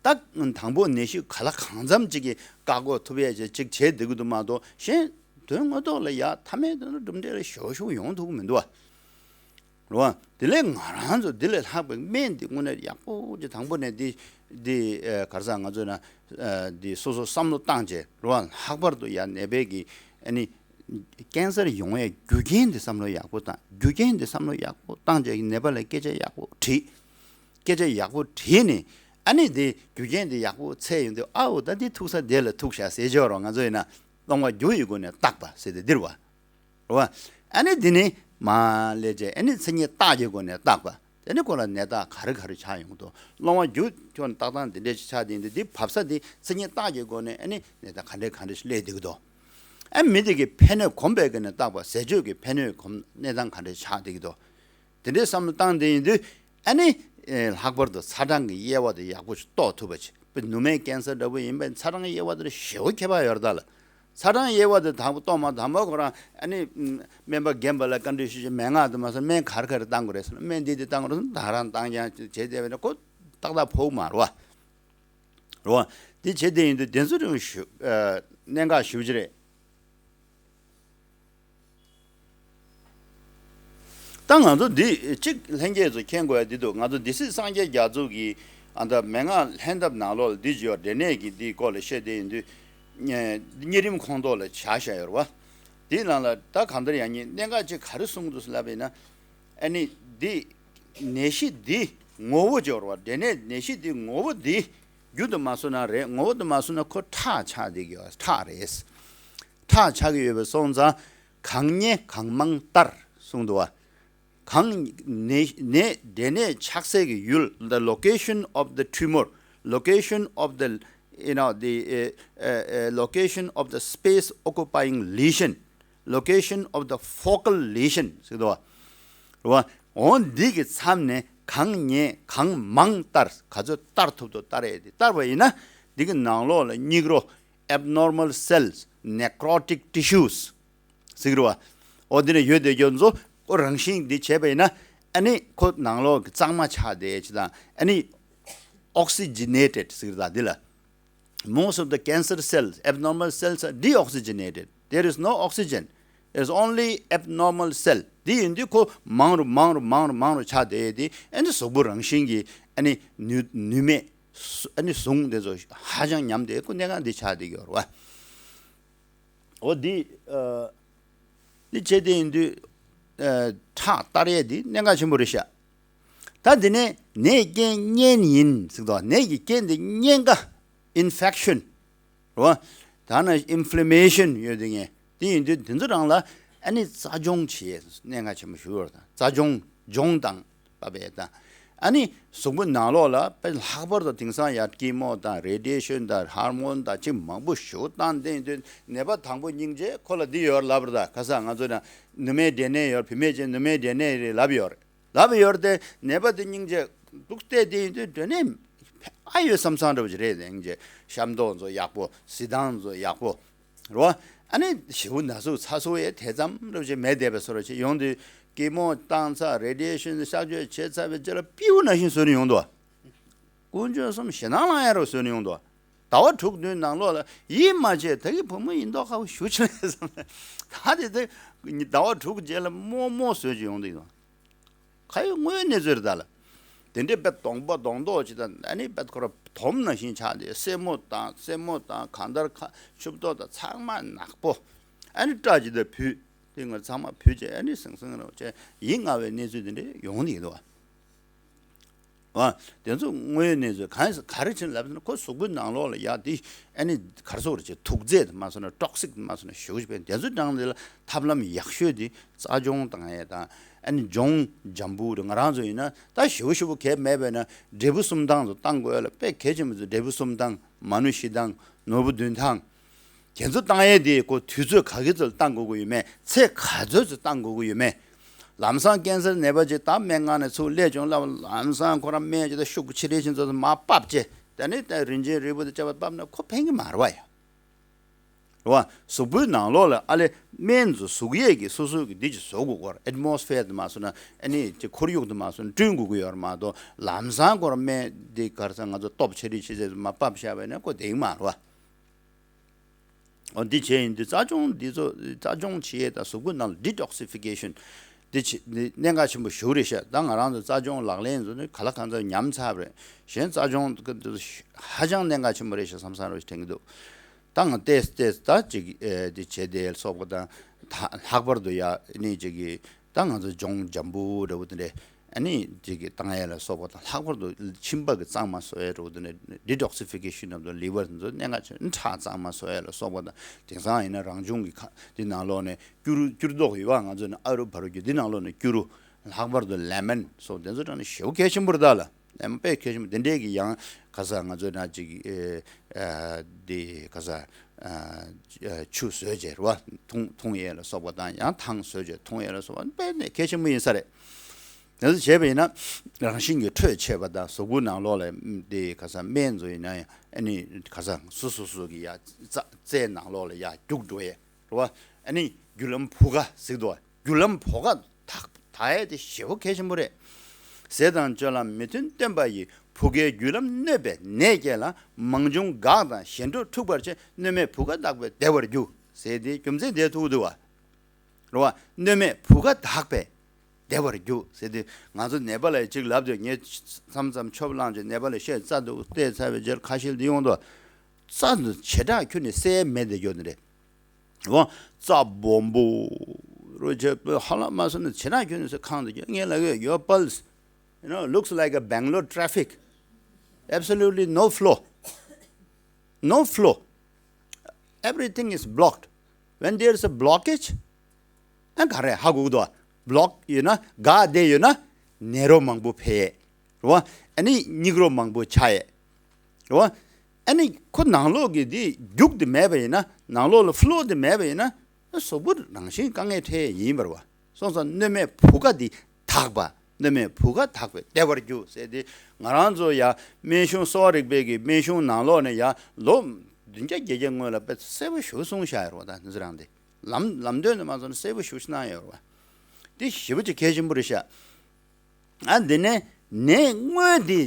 ད་དང་པོ་ནད་གཞི་ག་ལ་གང་འཚམ་ཅིག་གི་བཀག་འགོག་ཐུབ་ཡས་ཅིག་བྱེད་བསྡད་ཀྱི་འདུག་མ་གཏོགས་གཞན་དོན་དངོས་ཐོག་ལ་ཡ་མཐའ་མའི་དོན་དུ་གྲུབ་འབྲས་ལ་ཞོ་ཞོ་ཡོང་ཐུབ་ཀྱི་མི་འདུག་ཨ། རོ། དེ་ལས་ང་རང་ཚོ་འདི་ལས་ལྷག་པའི་སྨན་འདི་དངོས་གནས་ཡག་པོ་ཅིག་དང་པོ་ནས་འདི་འདི་ག་རེ་ཟ་ང་ཚོ་ན་འདི་སོ་སོ་བསམ་བློ་བཏང་བྱས་རོ། ལྷག་པར་དུ་ཡ་ནད་པའི་གི་ཨ་ནི། ཀན་སར་ཡོང་བའི་རྒྱུ་རྐྱེན་དེ་བསམ་བློ་ཡག་པོ་བཏང་། རྒྱུ་རྐྱེན་དེ་བསམ་བློ་ཡག་པོ་བཏང་རྗེས་ནད་པ་ལ་སྐད་ཆ་ཡག་པོ་དྲིས། སྐད་ཆ་ཡག་པོ་དྲིས་ནས་ཨ་ནི་དེ་རྒྱུ་རྐྱེན་དེ་ཡག་པོ་འཚོལ་ཡོང་དུས་ཨ་འོ་ད་འདི་ཐུག་ས་དེ་ལ་ཐུག་ཤག་ཟེར་ཆོག་རོགས། ང་ཚོ་ཡིན་ན་སློང་བ་རྒྱུ་ཡི་སྒོ་ནས་བརྟག་པ་ཟེར་དེ་འདིར་བ། རོ། ཨ་ནི་འདི་ནི་མ་ལས་རྗེས་ཨ་ནི་མཚན་ཉིད་བརྟག་གི་སྒོ་ནས་བརྟག་པ། དེ་ནི་ཁོ་ལ་ནད་རྟགས་ག་རེ་ག་རེ་ཆགས་ཡོང་གི་འདུག་སློང་བ་རྒྱུ་ཁྱོན་བཏགས་སྟངས་འདི་འདྲས་ཆགས་དེ་འདི་འདི་བབས་ས་འདི་མཚན་ཉིད་བརྟག་གི་སྒོ་ནས་ཨ་ནི་ནད་རྟགས་ག་འདྲས་ག་འདྲས་ཤིག་སླེབས་བསྡད་ཀྱི་འདུག་ཨ་མི་དེ་གི་ཕན་གནོད་གོམས་པའི་སྒོ་ནས་བརྟག་པ། ཟས་སྤྱོད་ཀྱི་ཕན་གནོད་གོམས་གནས་སྟངས་ག་འདྲས་ཆགས་བསྡད་ཀྱི་འདུག་དེ་འདྲས་བསམ་བློ་བཏང་བསྡད་ཡིན་དུས་ཨ་ནི་ལྷག་པར་དུ་ཚ་གྲང་གི་དབྱེ་བ་དེ་ཡག་པོ་ཞིག་རྟོགས་ཐུབ་པ་ཅིག་དཔེ་ནུ་མའི་ཀན་སར་འདྲ་པོ་ཡིན་པས་ཚ་གྲང་དབྱེ་བ་དེར་ཞེ་པོ་ཁྱད་པར་ཡོད་རེད་ད་ལ། ཚ་གྲང་དབྱེ་བ་དེ་དང་པོ་གཏོང་མ་དང་པོ་ཁོ་རང་ཨ་ནི་སྨན་པ་རྒན་པ་ལ་བཀའ་འདྲི་ཞུ་ཞུ་མན་ངག་དུ་མ་སོང་སྨན་ག་རེ་ག་རེ་བཏང་དགོས་རེད་ཟེར་ན་སྨན་འདི་འདི་བཏང་དགོས་རེད་ཟེར་ན་ད་རང་བཏང་ཀྱང་བྱེད་བསྡད་པས་ན་ཁོ་ཏག་ཏག་ཕོག་མ་རེད་བ། རེད་བ། འདི་བྱེད་བསྡད་ཡིན་དུས་དེ་ཚོ་རིང་ཞུ་གནད་འགག་ཞུ་གི་རེད། ད་ང་ཚོ་འདི་གཅིག་ལྷན་རྒྱས་ཚོ་མཁྱེན་དགོས་ཡ་འདི་འདུག་ང་ཚོ་སྡེ་སྲིད་སངས་རྒྱས་རྒྱ་མཚོ་གིས་ཨ་ད་མན་ངག་ལྷན་ཐབས་ནང་ལོགས་ལ་འདི་བྱས་པ་འབྲས་ནད་ཀྱི་འདིའི་སྐོར་ལ་བཤད་བསྡད་ཡིན་དུས། གཉན་རིམས་ཁོངས་གཏོགས་ལ་བྱ་བཞག་ཡོད་རེད་བ། འདིའི་ནང་ལ་ད་གང་ལྟར་ཡང་ཉིད་གནད་འགག་ཅིག་ག་རེ་གསུངས་འདུག་ལབ་པ་ཡིན་ན། ཨ་ནི་འདི་ནད་གཞི་འདི་ངོ་བོ་སྦྱོར་བ་འབྲས་ནད་ནད་གཞི་འདི་ངོ་བོ་འདི་རྒྱུ་དུ་མ་སོང་ན་རེད་ངོ་བོ་དུ་མ་སོང་ན་ཁོ་ཁྲག་ཆགས་བསྡད་ཀྱི་ཡོད་ཁྲག་རེད། ཁྲག་ཆགས་ཀྱི་ཡོད་པ་སོང་ཙང་གང་ཉེ་གང་མང་ལྟར་གསུངས་འདུག་བ། གང་ནས་ནས་འབྲས་ནད་ཆགས་སའི་གི་ཡུལ། The location of the tumor, location of the, you know, the uh, uh, uh, location of the space occupying lesion, location of the focal lesion ཟེར་དོ། རེད་བ། འོ་འདི་གི་མཚམས་ནས་གང་ཉེ་གང་མང་ལྟར་ག་ཚོད་ལྟར་ཐུབ་ཐུབ་ལྟར་ཡས་དེ་ལྟར་བ་ཡིན་ན་འདི་གི་ནང་ལོགས་ལ་སྙིགས་རོ། Abnormal cells, necrotic tissues ཟེར་གི་རེད་བ། འོ་དེ་ནས་ཡོད་དེ་ཁྱོད་ཚོ་ཨོ་རང་བཞིན་འདི་བྱས་པ་ཡིན་ན་ཨ་ནི་ཁོ་ནང་ལོགས་ཀྱི་གཙང་མ་ཆགས་བསྡད་ཅི་དང་ཨ་ནི་oxygenated ཟེར་གི་རེད་ད་འདི་ལ། Most of the cancer cells, abnormal cells are deoxygenated. There is no oxygen. There's only abnormal cell. འདི་ཡིན་དུས་ཁོ་མང་རུ་མང་རུ་མང་རུ་མང་རུ་ཆགས་བསྡད་དེ་ཨ་ནི་གཟུགས་པོ་རང་བཞིན་གྱི་ཨ་ནི་ནུས་ནུས་མེད་ཨ་ནི་ཟུངས་དེ་ཚོ་ཧ་ཅང་ཉམས་ཏེ་ཁོ་གནས་སྟངས་འདི་ཆགས་བསྡད་ཀྱི་ཡོད་རེད་བ། འོ་འདི་ཨ། འདི་བྱས་ཏེ་ཡིན་དུས་ཨ། ཁྲག་གཏར་ཡས་འདི་གནད་འགག་ཆེན་པོ་རེད་ཤག་ད་འདི་ནས་ནད་རྐྱེན་གཉན་ཡིན་ཟེར་དོ་ནད་ཀྱི་རྐྱེན་འདི་གཉན་ཁ་infection རོ། ད་ནི་inflammation ཡོད་དེ་ངས་དེ་ཡིན་དུས་འདི་ཚོ་རང་ལ་ཨ་ནི་རྩ་སྦྱོང་བྱེད་ཡས་གནད་འགག་ཆེན་པོ་ཞུ་བར་དང་རྩ་སྦྱོང་སྦྱོང་དང་། པ་བས་དང་། ཨ་ནི་གཟུགས་པོ་ནང་ལོགས་ལ་དཔེ་ལྷག་པར་དུ་དེང་སང་ཡ་ཀི་མོ་དང་རེ་ཌི་ཡེ་ཤོན་དང་ཧར་མོན་དང་ཅིག་མང་པོ་ཞུ་བཏང་དེ་དུས་ནད་པ་དང་པོ་སྙིང་རྗེ་ཁོ་ལ་འདི་ཡོད་ལབ་ར་ད་ཁ་སང་ང་ཚོ་ན་ནུ་མའི་འབྲས་ནད་ཡོད་བུད་མེད་ཅན་ནུ་མའི་འབྲས་ནད་རེད་ལབ་ཡོད་རེད་ལབ་ཡོད་རེད་དེ་ནད་པ་དེ་སྙིང་རྗེ་འདུག་བལྟས་དེ་ཡིན་དུས་འབྲས་ནད་ཨ་ཡོད་བསམ་བསམ་འདྲ་བོ་ཅིག་རེད་དེ་སྙིང་རྗེ་ཤམ་ཏོག་ཚོ་ཡག་པོ་གཟི་མདངས་ཚོ་ཡག་པོ། རོ། ཨ་ནི་ཞེའུ་ན་ཟུག་ཚ་ཟུག་ཡས་དེ་ཙམ་རོ་ཅིག་མེད་བསྡད་པའི་བཟོ་འདྲ་ཅིག་ཡོང་དུས་ཀི་མོ་བཏང་ཚར་རེ་ཌི་ཡེ་ཤོན་གཤག་བཅོས་བྱས་ཚར་བའི་རྗེས་ལ་སྤྲེའུ་ནང་བཞིན་བཟོས་ནས་ཡོང་འདུག་དཀོན་མཆོག་གསུམ་ཞེད་སྣང་ལངས་ཡ་རོ་བཟོས་ནས་ཡོང་འདུག་ཟླ་བ་དྲུག་བདུན་ནང་ལོགས་ལ་ཡིད་མ་ཆེས་ད་གི་བུ་མོ་ཡིན་མདོག་ཁ་པོ་ཞུ་ཆེ་ལས་བསམ་ནས་ད་དེ་དེ་ཟླ་བ་དྲུག་རྗེས་ལ་རྨོ་རྨོ་བཟོས་ཅིག་ཡོང་འདུག་ཡོང་། ཁ་ཡོད་དངོས་གནས་ཚོད་རེད་ད་ལ། དེ་འདྲའི་དཔེ་གདོང་པ་གདོང་མདོག་ཅིག་དང་ཨ་ནི་དཔེ་ཁོ་ར་དོམ་ནང་བཞིན་ཆགས་ཏེ་སེན་མོ་དང་སེན་མོ་དང་གང་ལྟར་ཁ་ཕྱུག་པོ་དང་ཚང་མ་ནག་པོ། ཨ་ནི་སྐྲ་ཅིག་དང་བུད་དེ་ང་ཚང་མ་བུད་བྱས་ཨ་ནི་སིང་སིང་རེད་བྱས་ཡིད་ང་བའི་གནས་ཚུལ་དེ་འདྲའི་ཡོང་ནི་འདུག་བ། དེ་ཚོ་དངོས་གནས་ཚོད་གང་ག་རེ་བྱས་ལབ་ན་ཁོ་གཟུགས་པོའི་ནང་ལོགས་ལ་ཡ་དེ་ཨ་ནི་ག་རེ་ཟེར་དགོས་རེད་ཅེས་དུག་རྫས་དེ་མ་སོང་ན་ཊོག་སིག་དེ་མ་སོང་ན་ཞེ་པོ་ཅིག་དཔེ་དེ་ཚོའི་གྲས་དེ་ལ་ཐབས་ལམ་ཡག་ཤོས་དེ་རྩ་སྦྱོང་བཏང་ཡས་དང་ཨ་ནི་སྦྱོང་འཇམ་པོ་རེད། ང་རང་ཚོ་ཡིན་ན་ད་ཞེ་པོ་ཞེ་པོ་གལ་མེད་པས་ན་འབྲས་བུ་གསུམ་ཐང་དུ་བཏང་དགོས་ལ་དཔེ་གལ་ཆེན་པོ་ཚོ་འབྲས་བུ་གསུམ་ཐང་མ་ནུ་བཞི་ཐང་ནོར་བུ་བདུན་ཐང་། དེ་ཚོ་བཏང་ཡས་དེ་ཁོ་དུས་ཚོད་ག་གི་ཚོད་བཏང་དགོས་ཀྱི་ཡོད་མེད་ཚེ་ག་ཚོད་ཚོད་བཏང་དགོས་ཀྱི་ཡོད་མེད། ལམ་སང་ཀན་སར་ནད་པ་ཅིག་ད་སྨན་ཁང་ནས་ཚུར་སླེབས་བྱུང་ལབ་ལམ་སང་ཁོ་རང་སྨན་ཅིག་ད་ཤུགས་ཆེ་རེ་ཕྱིན་ཚོད་མ་ཕབ་ཅེ་ད་ནི་ད་རིན་ཆེན་རིལ་བུ་དང་བཅས་པ་ཕབ་ན་ཁོ་ཕན་གི་མ་རེད་བ་ཡ། རེད་བ། གཟུགས་པོའི་ནང་ལོགས་ལ་ཨ་ལེ་སྨན་ཚོ་གཟུགས་ཡས་ཀྱི་སོ་སོ་གི་འདི་ཅིག་བཟོ་དགོས་ཀྱི་རེད། ཨེ་ཊི་མོ་སི་ཕེར་དུ་མ་སོང་ན་ཨ་ནི་ཅིག་ཁོར་ཡུག་དུ་མ་སོང་ན་བསྐྲུན་དགོས་ཀྱི་ཡོད་རེད་མ་གཏོགས་ལམ་སང་ཁོ་རང་སྨན་འདི་ག་རེ་ཟེར་ང་ཚོ་སྟོབས་ཆེ་རེ་ཕྱིན་ཚོད་མ་ཕབ་བཞག་པ་ཡིན་ན་ཁོ་བསྡད་གི་མ་རེད་བ། འོ་འདི་བྱས་ཡིན་དུས་རྩ་སྦྱོང་འདི་ཚོ་རྩ་སྦྱོང་བྱེད་ཡས་དང་གཟུགས་པོ་ནང་ལ་ཌི་ཊོག་སི་ཕི་ཀེ་ཤན་འདི་བྱེད་འདི་གནད་འགག་ཆེན་པོ་ཞེ་པོ་རེད་ཤག་ད་ང་རང་ཚོ་རྩ་སྦྱོང་ལག་ལེན་ཚོ་ནི་ག་ལ་གང་འཚམ་ཉམས་ཚར་བ་རེད། གཞན་རྩ་སྦྱོང་འདི་ཚོ་ཧ་ཅང་གནད་འགག་ཆེན་པོ་རེད་ཤག་བསམ་བསམ་རེ་དྲན་གྱི་འདུག་ད་ང་ཏེས་ཏེས་ད་ཅིག་ཨེ་འདི་བྱས་དེ་སོགས་པ་དང་ད་ལྷག་པར་དུ་ཡ་ནི་ཅིག་གི་ད་ང་ཚོ་སྦྱོང་འཇམ་པོ་འདྲ་བོ་དེ་འདྲས། ཨ་ནི་དེ་གི་བཏང་ཡས་ལ་སོགས་པ་དང་ལྷག་པར་དུ་མཆིན་པ་གི་གཙང་མ་བཟོ་ཡས་འདྲ་བོ་དེ་ནས་ཌི་ཊོག་སི་ཕི་ཀེ་ཤན་ནམ་དུ་ལི་ཝར་དེ་ཚོ་གནད་འགག་ཆེ་ཁྲག་གཙང་མ་བཟོ་ཡས་ལ་སོགས་པ་དང་དེང་སང་ཡིན་ན་རང་བྱུང་གི་ཁ་འདི་ནང་ལོགས་ནས་སྐྱུ་རུ་སྐྱུར་རྡོག་ཡོད་བ་ང་ཚོ་ནི་ཨ་རུ་བ་རུ་རྒྱུ་འདི་ནང་ལོགས་ནས་སྐྱུ་རུ་ལྷག་པར་དུ་ལེ་མོན་སོགས་དེ་ཚོ་དྲངས་ནས་ཞེ་པོ་གལ་ཆེན་པོ་རེད་ད་ལ་ལེ་མོན་དཔེ་གལ་ཆེན་པོ་དེ་འདྲས་ཀྱི་ཡང་ག་ས་ང་ཚོ་ན་ཅིག་ཨེ་ཨ་འདི་ག་ས་ཨ་ཆུ་བཟོས་བྱས་རེད་བ་འཐུང་འཐུང་ཡས་ལ་སོགས་པ་དང་ཡང་ཐང་བཟོས་བྱས་འཐུང་ཡས་ལ་སོགས་པ་དཔེ་ནས་གལ་ཆེན་པོ་ཡིན་ས་རེད། དེ་ཚོ་བྱས་པ་ཡིན་ན་རང་བཞིན་གྱིས་འཕྲོད་ཆེ་བ་དང་གཟུགས་པོ་ནང་ལོགས་ལ་དེ་ག་ས་སྨན་ཚོ་ཡིན་ན་ཡང་ཨ་ནི་ག་ས་སོ་སོ་སོ་གི་ཡ་རྩ་རྩའི་ནང་ལོགས་ལ་ཡ་རྒྱུག་འགྲོ་ཡས་རེད་བ། ཨ་ནི་རྒྱུ་ལམ་བུ་ག་ཟེར་གི་འདུག་བ། རྒྱུ་ལམ་བུ་ག་དག་དག་ཡས་དེ་ཞེ་པོ་གལ་ཆེན་པོ་རེད། ཟས་དང་སྤྱོད་ལམ་མི་མཐུན་བསྟེན་པ་ཡིས། བུ་གའི་རྒྱུ་ལམ་གནོད་པས་ནད་བསྐྱེད་ལ། མང་ཆུང་འགག་དང་ཞན་འགྲོ་འཁྲུགས་པར་བྱེད། གནོད་མེད་བུ་ག་དག་པས་བདེ་བར་འགྱུར། ཟེར་དེ་རྒྱུ་མཚན་དེ་ཐུག་འདུག་བ། རེད་བ། གནོད་མེད་བུ་ག་དག་པས་བདེ་བར་འགྱུར་ཟེར་དུས་ང་ཚོ་ནད་པ་ལ་ཅིག་ལབ་དུས་ངས་མཚམས་མཚམས་ཆོབ་བླངས་བྱས་ནད་པ་ལ་བཤད། རྩ་འདུག་བལྟས་ཚར་བའི་རྗེས་ཁ་ཤས་འདི་ཡོང་དུས་རྩ་འདི་བྱེ་བྲག་ཁྱོན་ནས་སེལ་མེད་དེ་སྐྱོ་ནི་རེད། རེད་བ། རྩ་སྦོམ་པོ་རུ་བྱས་ཧ་ལམ་མ་སོང་ན་བྱེ་བྲག་ཁྱོན་ནས་སེལ། ཁང་དུ་ངས་ལབ་ཡོད། Your pulse, you know, looks like a Bangalore traffic. Absolutely no flow. No flow. Everything is blocked. When there is a blockage, ཨ་ག་རེ་ཧ་གོ་གི་འདུག་བ། བྷི་ལོག་ཡོད་ན། འགག་བསྡད་ཡོད་ན་ནད་རོ་མང་པོ་འཕེལ་ཡས་རེད་བ། ཨ་ནི་སྙིགས་རོ་མང་པོ་ཆགས་ཡས་རེད་བ། ཨ་ནི་ཁོ་ནང་ལོགས་ཀྱི་དེ་རྒྱུག་དེ་མེད་པ་ཡིན་ན། ནང་ལོགས་ལ་ཕི་ལོ་དེ་མེད་པ་ཡིན་ན་གཟུགས་པོ་རང་བཞིན་དཀའ་ངལ་འཕྲད་ཡས་ཡིན་པ་རེད་བ། སོང་ཙང་གནོད་མེད་བུ་ག་འདི་དག་པ། གནོད་མེད་བུ་ག་དག་པས་བདེ་བར་འགྱུར་ཟེར་ཏེ། ང་རང་ཚོ་ཡ་སྨན་གཞུང་གསོ་བ་རིག་པའི་གི་སྨན་གཞུང་ནང་ལོགས་ནས་ཡ་ལོ་བདུན་བརྒྱ་བརྒྱད་བརྒྱ་སྔོན་ལ་དཔེ་གསལ་པོ་ཞེ་པོ་གསུངས་བཞག་ཡོད་རེད་བ། ད་འདི་ཚོ་རང་དེ་ལམ་ལམ་སྟོན་དུ་མ་སོང་ན་གསལ་པོ་ཞེ་པོ་ཞིག་གནང་ཡོད་རེད་བ། དེ་ཞེ་པོ་ཅིག་གལ་ཆེན་པོ་རེད་ཤག་ཨ་འདི་ནས་ནད་དངོས་དེ།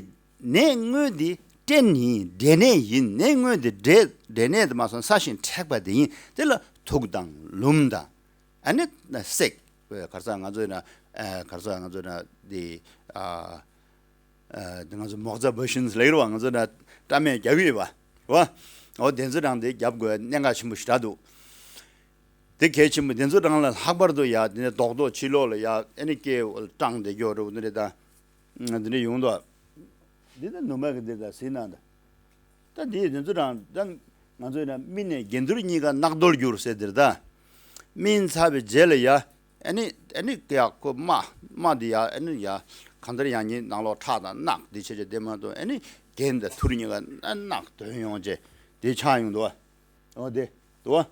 ནད་དངོས་དེ་སྐྲན་ཡིན། འབྲས་ནད་ཡིན། ནད་དངོས་དེ་འབྲས་འབྲས་ནད་དུ་མ་སོང་ས་ཞིང་མཁྲེགས་པ་དེ་ཡིན། དེ་ལ་དུགས་དང་ལུམས་དང་། ཨ་ནི་སྲེག་གར་ས་ང་ཚོའི་ན་ཨ་གར་ས་ང་ཚོའི་ན་དེ་ཨ་ཨ་དེ་ང་ཚོ་མོག་ཛ་བོ་ཤིན་ལེགས་རུ་བ་ང་ཚོའི་ན་སྐྲ་སྨན་རྒྱག་གི་ཡོད་པ་རེད་བ། འོ་དེ་ཚོ་རང་དེ་རྒྱབ་དགོས་གནད་འགག་ཆེན་པོ་ཞེ་དྲག་འདུག་དེ་གལ་ཆེན་པོ་དེ་ཚོ་རང་ལ་ལྷག་པར་དུ་ཡ་དེ་ནས་རྡོག་རྡོག་ཕྱི་ལོགས་ལ་ཡ་ཨ་ནི་སྐེ་བྲང་དེ་རྒྱོ་རུ་དེ་འདྲ་ད་དེ་འདྲ་ཡོང་དོ། འདི་ད་ནུ་མ་གི་འདི་ད་སྲིད་ན་ད། ད་འདི་དེ་ཚོ་རང་ད་ང་ཚོའི་ན་སྨིན་ནས་གྱེན་ཐུར་གཉིས་ཀ་རྣག་རྡོལ་འགྱུར་ཟེར་འདིར་ད། སྨིན་ཚར་བའི་རྗེས་ལ་ཡ་ཨ་ནི་ཨ་ནི་ཡ་ཁོ་རྨ་རྨ་འདི་ཡ་ཨ་ནི་ཡ་གང་ལྟར་ཡང་ཉིན་ནང་ལོགས་ཁྲག་དང་རྣག་འདི་བྱས་བྱས་བསྡད་མ་གཏོགས་ཨ་ནི་གྱེན་དང་ཐུར་གཉིས་ཀ་རྣག་ཐོན་ཡོང་བྱས་འདི་ཆགས་ཡོང་འདུག་བ། འོ་དེ་འདུག་བ།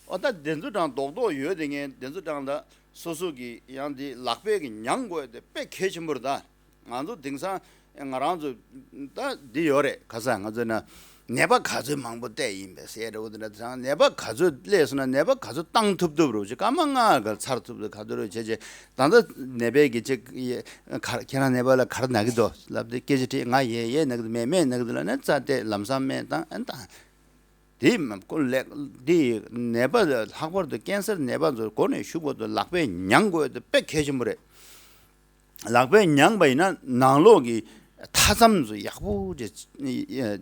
འོ་ད་དེ་ཚོ་གྲངས་རྡོག་རྡོག་ཡོད་དེ་ངས་དེ་ཚོ་གྲངས་ད་སོ་སོ་གི་ཡང་འདི་ལག་པས་གི་མྱང་དགོས་དེ་དཔེ་གལ་ཆེན་པོ་རེད་ད། ང་ཚོ་དེང་སང་ང་རང་ཚོ་ད་འདི་ཡོད་རེད་ག་ས་ང་ཚོ་ན་ནད་པ་ག་ཚོད་མང་པོ་བལྟས་ཡིན་པས་ཟེར་རེད། འོ་དེ་འདྲ་དེང་ནད་པ་ག་ཚོད་སླེབས་སོང་ན་ནད་པ་ག་ཚོད་བཏང་ཐུབ་ཐུབ་རུ་ཅིག་སྐར་མ་ལྔ་ག་ཚར་ཐུབ་ཐུབ་ག་ཚོད་རུ་བྱས་བྱས་ད་ལྟ་ནད་པས་གི་ཅིག་ཁྱེད་རང་ནད་པ་ལ་ག་རེ་ན་གི་འདུག་ལབ་དེ་སྐད་ཆ་དྲིས། ང་ཡས་ཡས་ན་གི་འདུག་མེད་མེད་ན་གི་འདུག་ལབ་ན་རྩ་བལྟས་ལམ་སང་སྨན་བཏང་ཨན་བཏང་། དེ་མ་ཁོ་ལེགས་དེ་ནད་པ་ལྷག་པར་དུ་ཀན་སར་ནད་པ་ཚོ་མགོ་ནས་གཞུག་བར་དུ་ལག་པས་མྱང་དགོས་དེ་དཔེ་གལ་ཆེན་པོ་རེད། ལག་པས་མྱངས་པ་ཡིན་ན་ནང་ལོགས་ཀྱི་མཐའ་མཚམས་ཚོ་ཡག་པོ་ཅིག་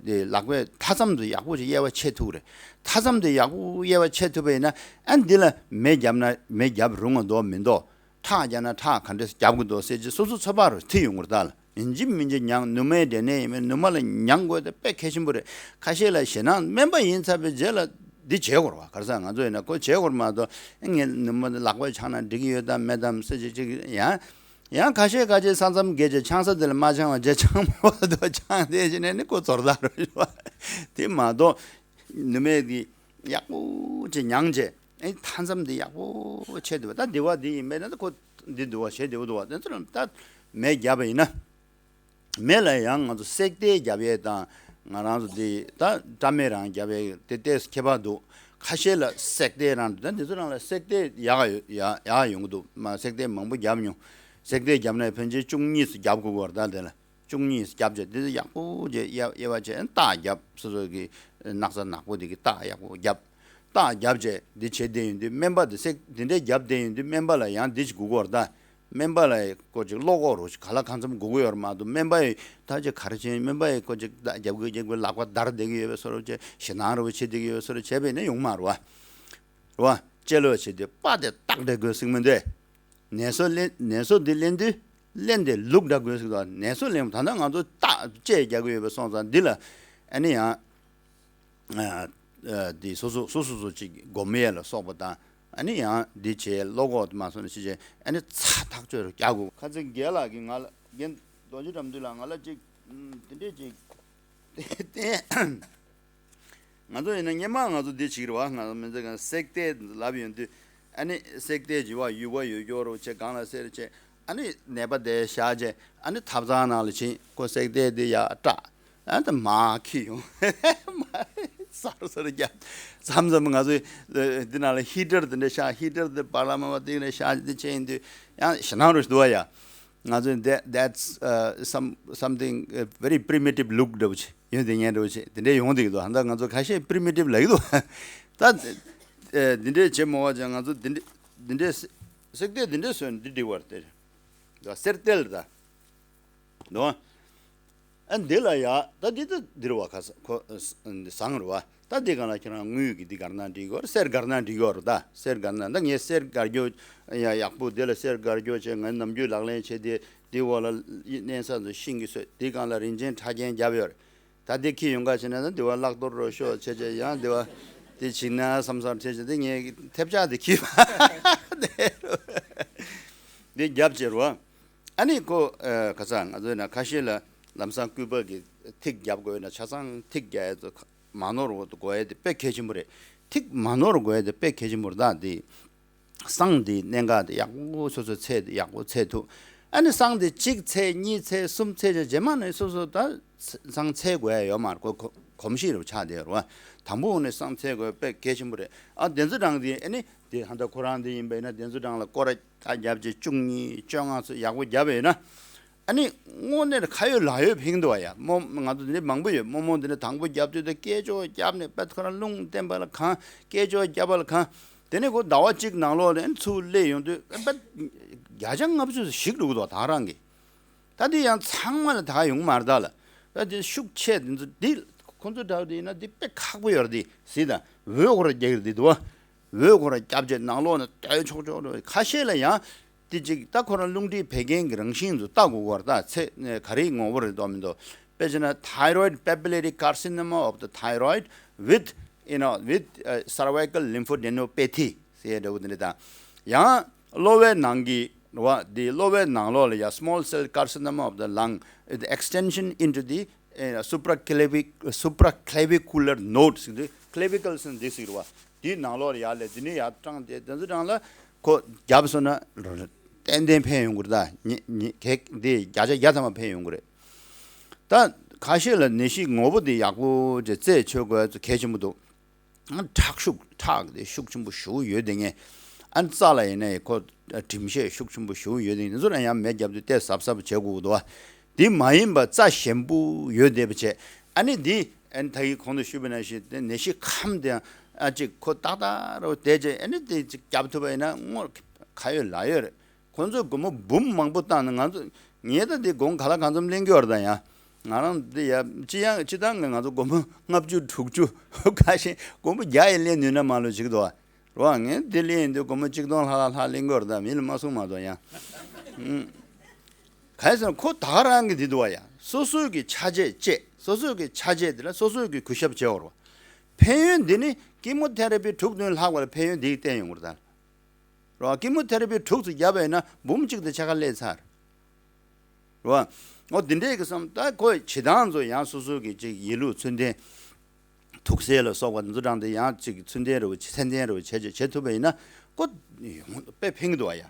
དེ་ལག་པས་མཐའ་མཚམས་ཚོ་ཡག་པོ་ཅིག་དབྱེ་བ་ཕྱེ་ཐུབ་རེད། མཐའ་མཚམས་དེ་ཡག་པོ་དབྱེ་བ་ཕྱེ་ཐུབ་པ་ཡིན་ན་ཨ་འདི་ལ་མེ་བརྒྱབ་ན་མེ་བརྒྱབ་རུང་བ་འདུག་མི་འདུག་ཁྲག་རྒྱག་ན་ཁྲག་ག་འདྲས་རྒྱབ་དགོས་འདུག་ཟེར་གྱི་སོ་སོ་ཚོད་དཔག་རུ་ཐིག་ཡོང་གི་རེད་ད། ཡིན་གཅིག་མིན་གཅིག་མྱང་། ནུ་མའི་འབྲས་ནད་ཡིན་མིན་ནུ་མ་ལ་མྱང་དགོས་དེ་དཔེ་གལ་ཆེན་པོ་རེད། ཁ་ཤས་ལ་ཞེད་སྣང་སྨན་པ་ཡིན་ཚར་བའི་རྗེས་ལ་འདི་བྱེད་དགོས་རེད་བ། ག་རེ་ཟེར་ང་ཚོ་ཡིན་ན་ཁོ་བྱེད་དགོས་རེད་མ་གཏོགས་ངས་ནུ་མ་ལག་པ་འཆང་ན་འགྲིག་གི་ཡོད་དམ་མེད་དམ་ཟེར་གྱི་ཅིག་ཡང་ཡང་ཁ་ཤས་ཁ་ཤས་ས་མཚམས་བརྒལ་བྱས་འཆང་ས་དེ་ལ་མ་འཆང་བ་བྱས་འཆང་མ་བ་དུ་འཆང་དེ་བྱས་ནས་ནི་ཁོ་ཚོར་ད་རུ་བ་དེ་མ་གཏོགས་ནུ་མའི་གི་ཡག་པོ་ཅིག་མྱང་བྱས། ཨེ་མཐའ་མཚམས་འདི་ཡག་པོ་ཕྱེ་འདུག་བ། ད་འདི་བ་འདི་ཡིན་མེད་ན་ད་ཁོ་འདི་འདུག་བ་ཞེ་འདི་བ་འདུག་བ། དེ་ཚོ་ད་མེ་བརྒྱབ་པ་ཡིན་ན་མེ་ལ་ཡང་ང་ཚོ་སྲེག་བདས་བརྒྱབ་ཡས་དང་ང་རང་ཚོ་འདི་ད་སྐྲ་མེ་རང་བརྒྱབ་ཡས་དེ་ཏོག་ཙམ་ཁྱད་པར་འདུག་ཁ་ཤས་ལ་སྲེག་བདས་རང་འདུག་ད་འདི་ཚོ་རང་ལ་སྲེག་བདས་ཡག་ཡོད་ཡག་ཡག་ཡོང་གི་འདུག་མ་སྲེག་བདས་མང་པོ་བརྒྱབ་མྱོང་། སྲེག་བདས་བརྒྱབ་ན་ཕན་ཆད་བཅུ་གཉིས་སུ་བརྒྱབ་དགོས་ཀྱི་ཡོད་རེད་ད་དེ་ལ། བཅུ་གཉིས་རྒྱབ་བྱས་འདི་ཚོ་ཡག་པོ་བྱས་དབྱེ་བ་བྱས་རྟགས་རྒྱབ། སོ་སོ་གི་སྣག་ཚ་ནག་པོ་འདི་གི་རྟགས་ཡག་པོ་རྒྱབ། རྟགས་རྒྱབ་བྱས་འདི་བྱེད་བསྡད་ཡོང་དུས་སྨན་པ་འདི་སྲེག་འདི་འདྲའི་རྒྱབ་བསྡད་ཡོང་དུས་སྨན་པ་ལ་ཡང་འདི་ཅིག་དགོས་ཀྱི་ཡོད་རེད་ད། སྨན་པ་ལ་ཀོ་ཅིག་བློ་ཁོག་རུ་ཅིག་ག་ལ་གང་འཚམ་དགོས་ཀྱི་ཡོད་རེད་མ་གཏོགས་སྨན་པ་ཡི་ད་ཅིག་ག་རེ་བྱས་སྨན་པ་ཡི་ཀོ་ཅིག་རྒྱབ་དགོས་རྒྱབ་དགོས་ལག་པ་བརྡར་བསྡད་ཀྱི་ཡོད་པའི་བཟོ་འདྲ་བྱས་ཞེད་སྣང་རུ་བྱེད་བསྡད་ཀྱི་ཡོད་པའི་བཟོ་འདྲ་བྱས་པས་ན་ཡོང་མ་རེད་བ། རེད་བ། ལྕེ་ལོག་བྱེད་དུས་པ་དེ་ཏག་སྒྲིལ་དགོས་ཟེར་མི་འདུག་ནད་གསོ་ལེན་ནད་གསོ་འདི་ལེན་དུས་ལེན་དེ་ལུག་འདྲ་དགོས་ཟེར་དུས་ནད་གསོ་ལེན་ད་ལྟ་ང་ཚོ་ཏག་ལྕེ་རྒྱག་གི་ཡོད་པ་སོང་ཙང་འདི་ལ་ཨ་ནི་ཡང་ཨ་ཨ་འདི་སོ་སོ་སོ་སོ་སོ་ཅིག་སྒོམ་ཡས་ལ་སོགས་པ་དང་ཨ་ནི་ཡང་འདི་བྱས་བློ་ཁོག་མ་སོང་ན་ཤི་བྱས་ཨ་ནི་ཚ་ཐག་ཆོད་རུ་རྒྱག་དགོས། ཁ་ཚིག་རྒན་ལགས་ཀྱིས་ང་ལ་རྒན་རྡོ་རྗེ་དགྲ་འདུལ་ལགས་ང་ལ་ཅིག་ཨམ་དེ་འདྲས་ཅིག་བསྟན། ང་ཚོ་ཡིན་ན་སྔན་མ་ང་ཚོ་འདི་བྱེད་ཀྱི་རེད་བ། ང་ཚོ་མི་ཚེ་གང་སྲེག་བརྟས་ལབ་ཡོང་དུས་ཨ་ནི་སྲེག་བརྟས་བྱེད་བ་ཡུ་བ་ཡོད་སྐྱོ་རོ་བྱས་གང་ལ་སེར་བྱས་ ཨ་ནི་ནད་པ་དེ་བཞག་རྗེས་ཨ་ནི་ཐབ་ཚང་ནང་ལ་ཕྱིན། ཁོ་བསྲེགས་དེ་དེ་ཡར་བཀྲག་ཨ་ད་མར་འཁྱེར་ཡོང་། མར་སར་སར་རྒྱབ། མཚམས་མཚམས་ང་ཚོས་འདི་ནང་ལ་ཧི་ཊར་དེ་འདྲ་བཞག་ཧི་ཊར་དེ་བར་ལ་མ་བ་དེ་འདྲ་བཞག་དེ་བྱས་ཡིན་དུས་ཡང་ཞེད་སྣང་རུ་འདུག་ཡ། ང་ཚོས་that that's uh, some something uh, very primitive look འདྲ་བོ་ཅིག་ཡོད་དེ་ངན་འདྲ་བོ་ཅིག་དེ་འདྲས་ཡོང་དེ་གི་འདུག་ཧ་ད་ང་ཚོ་ཁ་ཤས་primitive ལབ་ཀྱི་འདུག་ད་འདི་འདྲས་བྱེད་མ་བ་ཅང་ང་ཚོ་འདི་འདྲས་འདི་འདྲས་བསྲེགས་དེ་འདི་འདྲས་བཟོས་འདི་འགྲིག་པར་དེ་གསེར་ཏེལ་ད་ནོ། ཨ་འདི་ལ་ཡ་ད་འདི་ད་འདིར་བ་ཁ་ས་ཁོ་བཟང་རུ་བ་ད་འདི་གང་ལ་ཁྱེད་རང་དངུལ་གི་འདི་གར་ན་འགྲིག་གོ་ར་གསེར་གར་ན་འགྲིག་གོ་ར་ད་གསེར་གར་ན་ད་ངས་གསེར་གར་རྒྱོ་ཡ་ཡག་པོ་འདི་ལ་གསེར་གར་རྒྱོ་བྱས་ངས་ནམ་རྒྱུན་ལག་ལེན་བྱས་ཏེ་འདི་འོག་ལ་གནས་ས་ཚོ་ཤིང་གི་སོད་འདི་གང་ལ་རིན་ཆེན་ཕྲ་རྒྱན་བརྒྱབ་ཡོད་རེད། ད་འདི་ཁྱི་ཡོང་ག་བྱས་ན་ད་འདི་བ་བརླག་གཏོར་རོ་ཤོག་བྱས་བྱས་ཡང་འདི་བ་འདི་བྱིན་ན་བསམ་བསམ་བྱས་བྱས་འདི་ངས་ཐེབས་ཆག་འདི་ཁྱི་བ་འདི་རྒྱབ་བྱས་རོ། ཨ་ནི་ཁོ་ཨ་ཁ་སང་ང་ཚོའི་ན་ཁ་ཤས་ལ་ལམ་སང་སྐུད་པ་གི་ཐིག་རྒྱབ་དགོས་ན་ཆ་ཚང་ཐིག་རྒྱག་ཡ་ཚོ་མ་ནོར་བ་དགོས་ཡ་དེ་དཔེ་གལ་ཆེན་པོ་རེད། ཐིག་མ་ནོར་དགོས་ཡ་དེ་དཔེ་གལ་ཆེན་པོ་རེད། ད་དེ་བསང་དེ་གནད་འགག་དེ་ཡག་པོ་སོ་སོ་འཚོལ་ཡག་པོ་འཚོལ་ཐུབ། ཨ་ནི་བསང་དེ་གཅིག་འཚོལ་གཉིས་འཚོལ་གསུམ་འཚོལ་བྱས་རྗེས་མ་ནས་སོ་སོ་ད་བསང་འཚོལ་དགོས་ཡ་ཡོད་མ་རེད། ཁོ་ཁོ་གོམས་གཤིས་རུ་ཆགས་བསྡད་ཡོད་རེད་བ། དང་པོ་ནས་བསང་འཚོལ་དགོས་དཔེ་གལ་ཆེན་པོ་རེད། ཨ་བདེན་ཚིག་གྲངས་དེ་ཨ་ནི་དེ་ཧ་ད་ཁོ་རང་དེ་ཡིན་པ་ཡིན་ན་བདེན་ཚིག་གྲངས་ལ་སྐོར་ར་ཁ་རྒྱབ་བྱས་བཅུ་གཉིས་བཅོ་ལྔ་ཚོ་ཡག་པོ་བརྒྱབ་པ་ཡིན་ན། ཨ་ནི་དངོས་གནས་ཁ་ཡོད་ལག་ཡོད་ཕན་འདུག་བ་ཡ། རྨོ་ང་ཚོ་འདི་འདྲ་མང་པོ་ཡོད། རྨོ་མོ་འདི་འདྲ་དང་པོ་རྒྱབ་དུས་ད་སྐད་ཅོར་རྒྱབ་ནས་པད་ཁོ་རང་རླུང་བསྟན་པ་ལ་གང་སྐད་ཅོར་རྒྱབ་པ་ལ་གང་། དེ་ནས་ཁོ་ཟླ་བ་གཅིག་ནང་ལོགས་ལ་ཨ་ནི་ཚུར་སླེབས་ཡོང་དུས་ཨ་པད་བརྒྱ་ཆ་ལྔ་བཅུ་ཞིག་འགྲོ་གི་འདུག་ད་རང་གི་ད་འདི་ཡང་ཚང་མ་ལ་ད་ཡོང་མ་རེད་ད་ལ། ད་འདི་ཤུགས་ཆེ་འདི་ཚོ་འདི་ཁོ་ཚོ་འདྲ་འདི་ཡིན་ན་འདི་དཔེ་ཁག་པོ་ཡོད་རེད། འདི་སྲིད་ད་འོད་ཁོ་ར་རྒྱག་གི་རེད་འདི་འདུག་བ། འོད་ཁོ་ར་རྒྱབ་བྱས་ནང་ལོགས་ནས་ལྟོས་ཆོག་ཆོག་རེད། ཁ་ཤས་ལ་ཡང་དེ་ཅིག་ད་ཁོ་རང་རླུང་མཁྲིས་བད་ཀན་གྱི་རང་བཞིན་དུ་ལྟ་དགོས་ཀྱི་རེད། ད་ཚེ་ག་རེ་ངོ་བོ་རེད་འདུག་མི་འདུག་དཔེ་བྱས་ན་thyroid papillary carcinoma of the thyroid with you know with uh, cervical lymphadenopathy ཟེར་འདྲ་བོ་དེ་འདྲ་དང་། ཡང་གློ་བའི་ནང་གི་རེད་བ། དེ་གློ་བའི་ནང་ལོགས་ལ་ཡང་small cell carcinoma of the lung with extension into the uh, supraclavic supraclavicular node ཟེར་དུས་clavicle ཟེར་འདི་ཟེར་བ། དེའི་ནང་ལོགས་ལ་ཡར་ལས་དེ་ནས་ཡར་སྐྲངས་ཏེ་དེ་ཚོ་སྐྲངས་ལ་ཁོ་རྒྱབ་སོང་ན་ཏན་ཏན་ཕན་ཡོང་གི་རེད། ད་ཉེ་ཉེ་གེགས་འདི་བརྒྱ་ཆ་བརྒྱ་ཐམ་པ་ཕན་ཡོང་གི་རེད། ད་ཁ་ཤས་ལ་ནད་གཞི་ངོ་བོ་འདི་ཡག་པོ་ཅིག་རྩད་ཆོད་དགོས་ཚོ་གལ་ཆེན་པོ་འདུག་ཁྲག་ཤུགས་ཁྲག་དེ་ཤུགས་ཆེན་པོ་ཞེ་པོ་ཡོད་དེ་ངས་ཨ་ནི་རྩ་ལ་ཡིན་ན་ཡང་ཁོ་གྲིམ་ཤས་ཤུགས་ཆེན་པོ་ཞེ་པོ་ཡོད་དེ་འདི་ཚོ་ལ་ཡང་མེ་བརྒྱབ་དུས་ཏོག་ཙམ་གཟབ་གཟབ་བྱེད་དགོས་ཀྱི་འདུག་བ། དེ་མ་ཡིན་པ་རྩ་ཞན་པོ་ཡོད་བསྡད་པ་བྱས་ཨ་ནི་འདི་ཨ་ནི་ད་གིན་གོང་དུ་ཞུས་པ་ནང་བཞིན་དེ་ནད་གཞི་ཁམས་དེ་ཡང་ཨ་ཅིག་ཁོ་ཏག་ཏག་རུ་བསྡད་རྗེས་ཨ་ནི་དེ་ཅིག་བརྒྱབ་ཐུབ་པ་ཡིན་ན་དངོས་ཁ་ཡོད་ལག་ཡོད་རེད། ཁོང་ཚོས་སྒོར་མོ་འབུམ་མང་པོ་བཏང་ནས་ང་ཚོ་ངས་ད་འདི་སྒོང་ག་ལ་གང་འཚམ་ལེན་གྱི་ཡོད་རེད་ད་ཡང་། ང་རང་འདི་ཡ་སྤྱི་ཡང་སྤྱི་བཏང་གི་ང་ཚོ་སྒོར་མོ་ལྔ་བཅུ་དྲུག་ཅུ་ཁ་ཤས་སྒོར་མོ་བརྒྱ་ཡི་ལེན་ནུས་ན་མ་ལོ་ཅིག་འདུག་བ། རོ་ངས་འདི་ལེན་འདི་སྒོར་མོ་གཅིག་སྟོང་ལྷག་ལྷག་ལྷག་ལེན་གྱི་ཡོད་རེད་ད་མི་ལ་མ་གསུང་མ་གཏོགས་ཡང་། ཨུམ། ག་རེ་ཟེར་ན་ཁོ་ད་ག་རང་གི་འདི་འདུག་བ་ཡ། སོ་སོའི་གི་ཆ་བྱད་བཅས་སོ་སོའི་གི་ཆ་བྱད་འདི་ལ་སོ་སོའི་གི་གུས་ཞབས་བྱེད་དགོས་རེད་བ། ཕན་ཡོན་འདི་ནི་ཀི་མོ་ཐེ་ར་པི་དྲུག་བདུན་ལྷག་པ་ལ་ཕན་ཡོན་འདི་བསྟན་ཡོང་གི་རེད་ད། རོ། ཀི་མོ་ཐེ་ར་པི་དྲུག་ཙམ་བརྒྱབ་པ་ཡིན་ན་འབུམ་གཅིག་དང་ཕྱེད་ཀ་སླེབས་ཚར། རོ། འོ་འདི་འདྲས་ཀྱི་བསམ་ད་ཁོས་བྱེད་སྟངས་ཚོ་ཡང་སོ་སོ་གི་ཅིག་ཡིད་ལུས་ཚུལ་ལྡན། ཐུགས་སྲས་ལ་སོགས་པ་འདི་ཚོ་དྲངས་ཏེ་ཡང་ཅིག་ཚུལ་ལྡན་རེ་བ་ཚད་ལྡན་རེ་བ་བྱས་བྱས་བྱེད་ཐུབ་པ་ཡིན་ན་ཁོ་ཡོང་དཔེ་ཕན་གི་འདུག་བ་ཡ།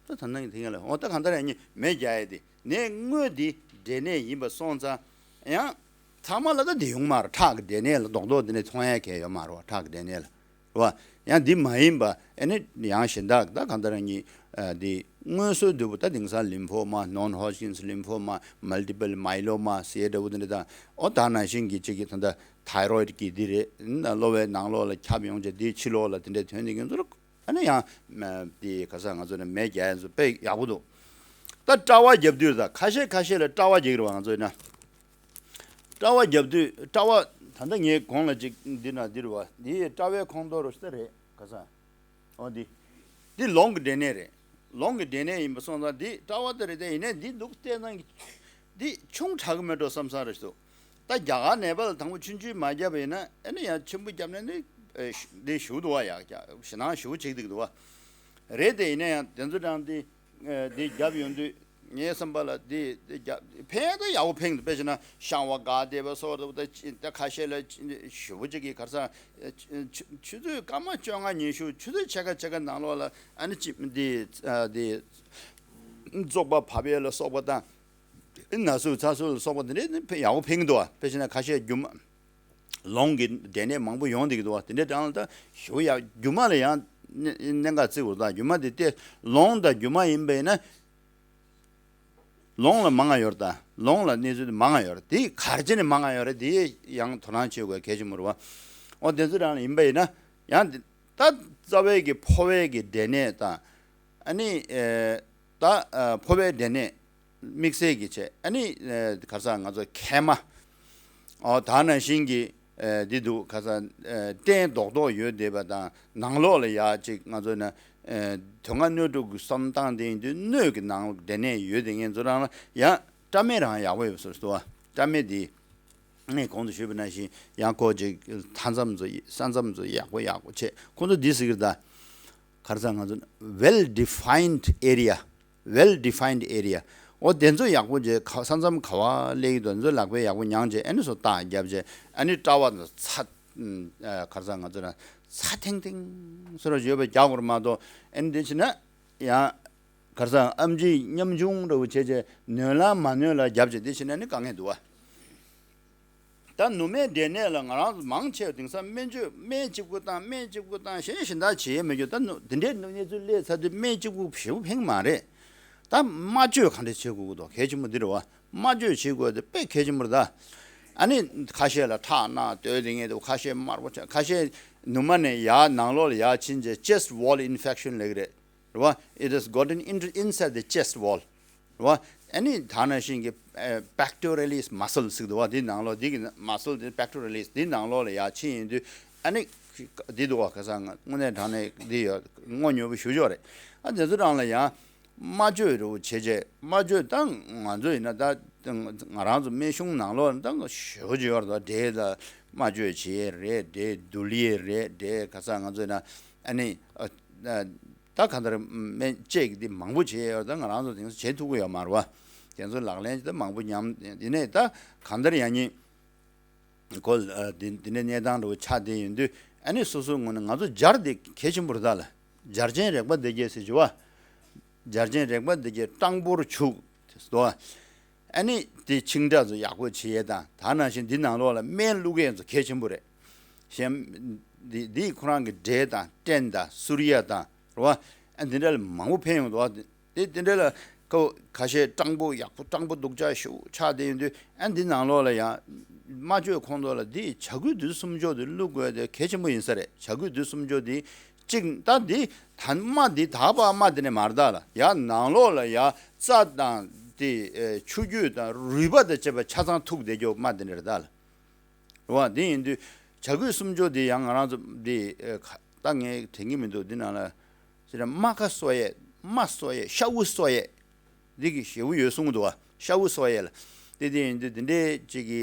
ད་ད་ནང་གི་དེ་ཡང་ལ་འོ་ད་གང་ལྟར་ཡང་ཉིད་མེ་རྒྱག་ཡས་དེ་ནས་དངོས་འདི་འབྲས་ནད་ཡིན་པ་སོང་ཙང་ཡང་ཚང་མ་ལ་ད་འདི་ཡོང་མ་རེད། ཁྲག་གི་འབྲས་ནད་ལ་རྡོག་རྡོག་འདི་ནས་མཐོང་ཡས་གལ་ཡོད་མ་རེད་བ། ཁྲག་གི་འབྲས་ནད་ལ། རེད་བ། ཡང་འདི་མ་ཡིན་པ་ཨ་ནི་ཡང་གཞན་དག་ད་གང་ལྟར་ཉིད་འདི་སྔོན་སྲོལ་འདུས་པོ་ད་དེང་སང་ལིམ་ཕོ་མ་ནོན་ཧོ་ཇི་ཀིན་སི་ལིམ་ཕོ་མ་མལ་ཊི་པལ་མའི་ལོ་མ་ཟེར་འདྲ་བོ་འདི་འདྲ་དང་འོ་ད་ནང་བཞིན་གྱི་གཅིག་གི་ད་ལྟ་ཐའི་རོ་ཡིཌ་གི་འདི་རེད། གློ་བའི་ནང་ལོགས་ལ་ཁྱབ་ཡོང་བྱས་འདིའི་ཕྱི་ལོགས་ལ་དེ་འདྲའི་ཐོན་ནས་ཀྱི་ཚོ་ཨ་ནི་ཡང་འདི་ག་ས་ང་ཚོ་ནས་མེ་རྒྱག་ཡ་ཚོ་དཔེ་ཡག་པོ་འདུག་ད་སྐྲ་བ་རྒྱབ་དུས་ད་ཁ་ཤས་ཁ་ཤས་ལ་སྐྲ་བ་རྒྱག་གི་རེད་བ། ང་ཚོ་ཡིན་ན། སྐྲ་བ་རྒྱབ་དུས་སྐྲ་བ་ད་ལྟ་ངའི་གོང་ལ་ཅིག་འདི་ན་འདིར་བ་འདི་སྐྲ་བའི་ཁོང་ཐོག་རུ་ཤི་ད་རེད་ག་ས། འོ་འདི། འདི་ལོང་གི་འབྲས་ནད་རེད། ལོང་གི་འབྲས་ནད་ཡིན་པ་སོང་ཙང་འདི་སྐྲ་བ་དེ་རེད་དེ་ཡིན་ནའི་འདི་འདུག་བལྟས་ཙང་འདི་ཆུང་དྲགས་གི་མེད་འགྲོ་བསམ་བསམ་རེ་ཞིག་འདུག་ད་རྒྱ་གར་ནད་པ་ལ་དང་པོ་ཆུང་ཆུང་མ་བརྒྱབ་པ་ཡིན་ན་ཨ་ནི་ཡང་ཆེན་པོ་བརྒྱབ་ན་ནི་འདི་ཞུ་འདུག་བ་ཡ། ཞེད་སྣང་ཞུ་བྱེད་ཀྱི་འདུག་བ། རེད་དེ་ཡིན་ན་ཡང་དེ་ཚོ་གྲངས་འདི། འདི་རྒྱབ་ཡོང་དུས་ངའི་བསམ་པ་ལ་འདི་འདི་རྒྱབ་ཕན་ད་ཡག་པོ་ཕན་འདུག་དཔེ་བྱས་ན་བཤང་བ་འགག་བསྡད་པ་སོགས་ད་ད་ཁ་ཤས་ལ་ཞུ་བ་ཅིག་གི་གར་ས་ཆུ་ཆུ་ཚོད་སྐར་མ་བཅོ་ལྔ་ཉི་ཤུ་ཆུ་ཚོད་ཕྱེད་ཀ་ཕྱེད་ཀ་ནང་ལོགས་ལ་ཨ་ནི་ཅི་འདི་འདི་ བཙོག་པ་བབས་ཡས་ལ་སོགས་པ་དང་། ན་ཟུག་ཚ་ཟུག་ལ་སོགས་པ་དེ་འདྲས་ནི་ཕན་ཡག་པོ་ཕན་གྱི་འདུག་བ། དཔེ་བྱས་ན་ཁ་ཤས་རྒྱུ་མ། ལོང་གི་འབྲས་ནད་མང་པོ་ཡོང་བསྡད་ཀྱི་འདུག་བ། དེ་འདྲའི་གྲས་ལ་ད་ཞེ་པོ་ཡག་རྒྱུ་མ་ལ་ཡང་གནད་འགག་བརྩི་དགོས་རེད། ད་རྒྱུ་མ་དེ་ལྟས་ལོང་དང་རྒྱུ་མ་ཡིན་པ་ཡིན་ན། ལོང་ལ་མང་ང་ཡོད་རེད། ད་ལོང་ལ་གནས་ཚུལ་དེ་མང་ང་ཡོད་རེད། དེ་ག་རེ་བྱས་ནས་མང་ང་ཡོད་རེད། དེ་ཡང་དོ་སྣང་བྱེད་དགོས་གལ་ཆེན་པོ་རེད་བ། འོ་དེ་ཚོའི་གྲས་ལ་ཡིན་པ་ཡིན་ན་ཡང་དེ་ད་རྩ་བའི་གི་ཕོ་བའི་གི་འབྲས་ནད་དང་། ཨ་ནི་ཨེ་ད་ཨ་ཕོ་བའི་འབྲས་ནད། དམིགས་བསལ་གྱི་བྱས། ཨ་ནི་ཨ་ག་རེ་ཟེར་ང་ཚོ་མཁལ་མ། ཨོ་ད་ནང་བཞིན་གྱི་ཨ་འདི་འདུག་ག་རེ་ཟེར། ཨ་སྐྲན་རྡོག་རྡོག་ཡོད་བསྡད་པ་དང་། ནང་ལོགས་ལ་ཡ་གཅིག་ང་ཚོ་ན་ཨ་དོན་ལྔ་སྣོད་དྲུག་གི་བསམ་སྟངས་དེ་ཡིན་དུས་སྣོད་ཀྱི་ནང་ལོགས་འབྲས་ནད་ཡོད་དེ་ངེད་ཚོ་རང་ལ་ཡང་སྐྲ་མེ་རང་ཡག་པོ་ཡོད་པ་བཟོ་འདུག་བ། སྐྲ་མེ་འདི་ངས་གོང་དུ་ཞུས་པ་ནང་བཞིན་ཡང་ཁོ་གཅིག་མཐའ་མཚམས་ཚོ་ས་མཚམས་ཚོ་ཡག་པོ་ཡག་པོ་བྱས། ཁོང་ཚོ་འདི་ཟེར་གྱི་རེད། ད་ག་རེ་ཟེར་ང་ཚོ་well defined area། Well defined area། འོ་དེ་ཚོ་ཡག་པོ་བྱས། ཁ་ས་མཚམས་ག་པར་སླེབས་ཀྱི་འདུག་དེ་ཚོ་ལག་པས་ཡག་པོ་མྱངས་བྱས། ཨ་ནི་སོ་ཐག་བརྒྱབ་བྱས། ཨ་ནི་སྐྲ་བ་ཚོ་ཚ་ཨ་ག་རེ་ཟེར་ང་ཚོ་ན་ཚ་ཐིང་ཐིང་བཟོ་འདྲ་ཡོད་པ་རྒྱག་དགོས་རེད་མ་གཏོགས། ཨ་ནི་དེ་བྱས་ན་ཡང་ག་རེ་ཟེར་ཨེམ་ཆི་ཉམ་ཆུང་འདྲ་བོ་བྱས་བྱས་ནོར་ལ་མ་ནོར་ལ་བརྒྱབ་བྱས་དེ་བྱས་ན་ནི་དཀའ་ངལ་འདུག་བ། ད་ནུ་མའི་འབྲས་ནད་ལ་ང་རང་ཚོ་མང་ཆེ་བ་དེང་སང་སྨན་བཅོས། སྨན་གཅིག་པུ་བཏང་། སྨན་གཅིག་པུ་བཏང་། གཞན་གཞན་དག་བྱེད་ཡས་མེད་རྒྱུ། ད་ནུ་དེ་འདྲའི་ནུ་གནས་ཚུལ་སླེབས་ཚར་དུས་སྨན་གཅིག་པུ་ཞེ་པོ་ཕན་གྱི་མ་རེད། ད་སྨན་བཅོས་ག་འདྲ་བྱེད་དགོས་ཀྱི་འདུག་གལ་ཆེན་པོ་འདི་རེད་བ། སྨན་བཅོས་བྱེད་དགོས་དེ་དཔེ་གལ་ཆེན་པོ་རེད་ད། ཨ་ནི་ཁ་ཤས་ལ་ཁྲག་རྣག་བརྡོལ་བསྡད་མཁན་འདུག་ཁ་ཤས་དམར་པོ་ཆགས། ཁ་ཤས་ནུ་མ་ནས་ཡར་ནང་ལོགས་ལ་ཡར་ཕྱིན་བྱས་chest wall infection ལབ་ཀྱི་རེད། རེད་བ། It has gotten in, inside the chest wall. རེད་བ། ཨ་ནི་ད་ནང་བཞིན་གྱི་ཨ་pectoralis muscle ཟེར་གྱི་འདུག་བ། འདི་ནང་ལོགས་འདི་གི་muscle དེ་pectoralis འདི་ནང་ལོགས་ལ་ཡར་ཕྱིན་ཡོང་དུས་ཨ་ནི་འདི་འདུག་བ། ཁ་སང་དངོས་གནས་དྲང་གནས་འདི་ཡོད། དངོས་ཡོད་པ་ཞུ་ཆོག་རེད། ཨ་དེ་ཚོ་རང་ལ་ཡང་སྨན་བཅོས་འདྲ་བོ་བྱས་བྱས། སྨན་བཅོས་ད་ང་ཚོ་ཡིན་ན་ད་ང་རང་ཚོ་སྨན་གཞུང་ནང་ལོགས་ད་ཞེ་པོ་ཅིག་ཡོད་རེད། འབྲས་ལ་སྨན་བཅོས་བྱེད་ཡས་རེད། འབྲས་འདུལ་ཡས་རེད། འབྲས་ཁ་སང་ང་ཚོ་ཡིན་ན་ཨ་ནི་ཨ་ཨ། ད་གང་ལྟར་སྨན་དཔྱད་ཀྱི་འདི་མང་པོ་བྱས་ཡོད། ད་ང་རང་ཚོ་དེང་སང་བྱེད་ཐུབ་ཀྱི་ཡོད་མ་རེད་བ། དེ་ཚོ་ལག་ལེན་ད་མང་པོ་ཉམས། ཡིན་ནའི་ད་གང་ལྟར་ཡང་སྙིང་ཁོ་ཨ་འདི་འདི་འདྲའི་གནས་སྟངས་འདྲ་བོ་ཆགས་བསྡད་ཡོང་དུས། ཨ་ནི་སོ་སོའི་ངོས་ནས་ང་ཚོ་སྦྱར་འདི་གལ་ཆེན་པོ་རེད་ད་ལ། སྦྱར་ཆེན་རེག་པ་འདི་གས་ཟེར་གྱི་བ། སྦྱར་ཆེན་རེག་པ་འདི་གས་སྤྲང་པོར་བྱུག་དེ་ཟེར་དོ། ཨ་ནི་དེ་འཆིང་སྒྲ་ཚོ་ཡག་པོ་བྱེད་ཡས་དང་། ད་ནང་བཞིན་འདི་ནང་ལོགས་ལ་སྨན་བླུག་ཡས་ཚོ་གལ་ཆེན་པོ་རེད། གཞན་འདི་འདི་ཁོ་རང་གི་འབྲས་དང་སྐྲན་དང་སུར་ཡ་དང་རེད་བ། ཨ་འདི་འདྲ་ལ་མང་པོ་ཕན་ཡོང་འདུག་བ། དེ་དེ་འདྲ་ལ་ཁོ་ཁ་ཤས་སྤྲང་པོ་ཡག་པོ་སྤྲང་པོ་སྡུག་ཅག་ཞེ་པོ་ཆགས་བསྡད་ཡོང་དུས། ཨ་འདི་ནང་ལོགས་ལ་ཡང་སྨན་བཅོས་ཁོངས་གཏོགས་ལ་འདི་བྱ་རྒོད་བདུད་སུམ་ཅུ་འདི་བླུག་དགོས་དེ་གལ་ཆེན་པོ་ཡིན་ས་རེད། བྱ་རྒོད་བདུད་སུམ་ཅུ་འདི་གཅིག་ད་འདི་ད་སྨན་འདི་ད་པ་སྨན་འདི་ནས་མར་ད་ལ་ཡ་ནང་ལོགས་ལ་ཡ་རྩ་དང་དེ་ཨེ་ཆུ་རྒྱུས་དང་རུས་པ་དང་བཅས་པ་ཆ་ཚང་ཐུག་བསྡད་རྒྱུ་སྨན་འདི་ནས་རེད་ད་ལ། རེད་བ། འདི་ཡིན་དུས་བྱ་རྒོད་སུམ་ཅུ་འདི་ཡང་ང་རང་ཚོ་འདི་ཨེ་ཁ་ད་ངས་དྲན་གྱི་མི་འདུག་འདི་ནང་ལ་ཟེར་ར་རྨ་ཁ་གསོ་ཡས། རྨ་གསོ་ཡས། ཤ་བུ་གསོ་ཡས། འདི་གི་ཞེ་པོ་ཡོད་གསུང་གི་འདུག་བ། ཤ་བུ་གསོ་ཡས་ལ། དེ་དེ་ཡིན་དུས་འདི་འདྲའི་ཅིག་གི་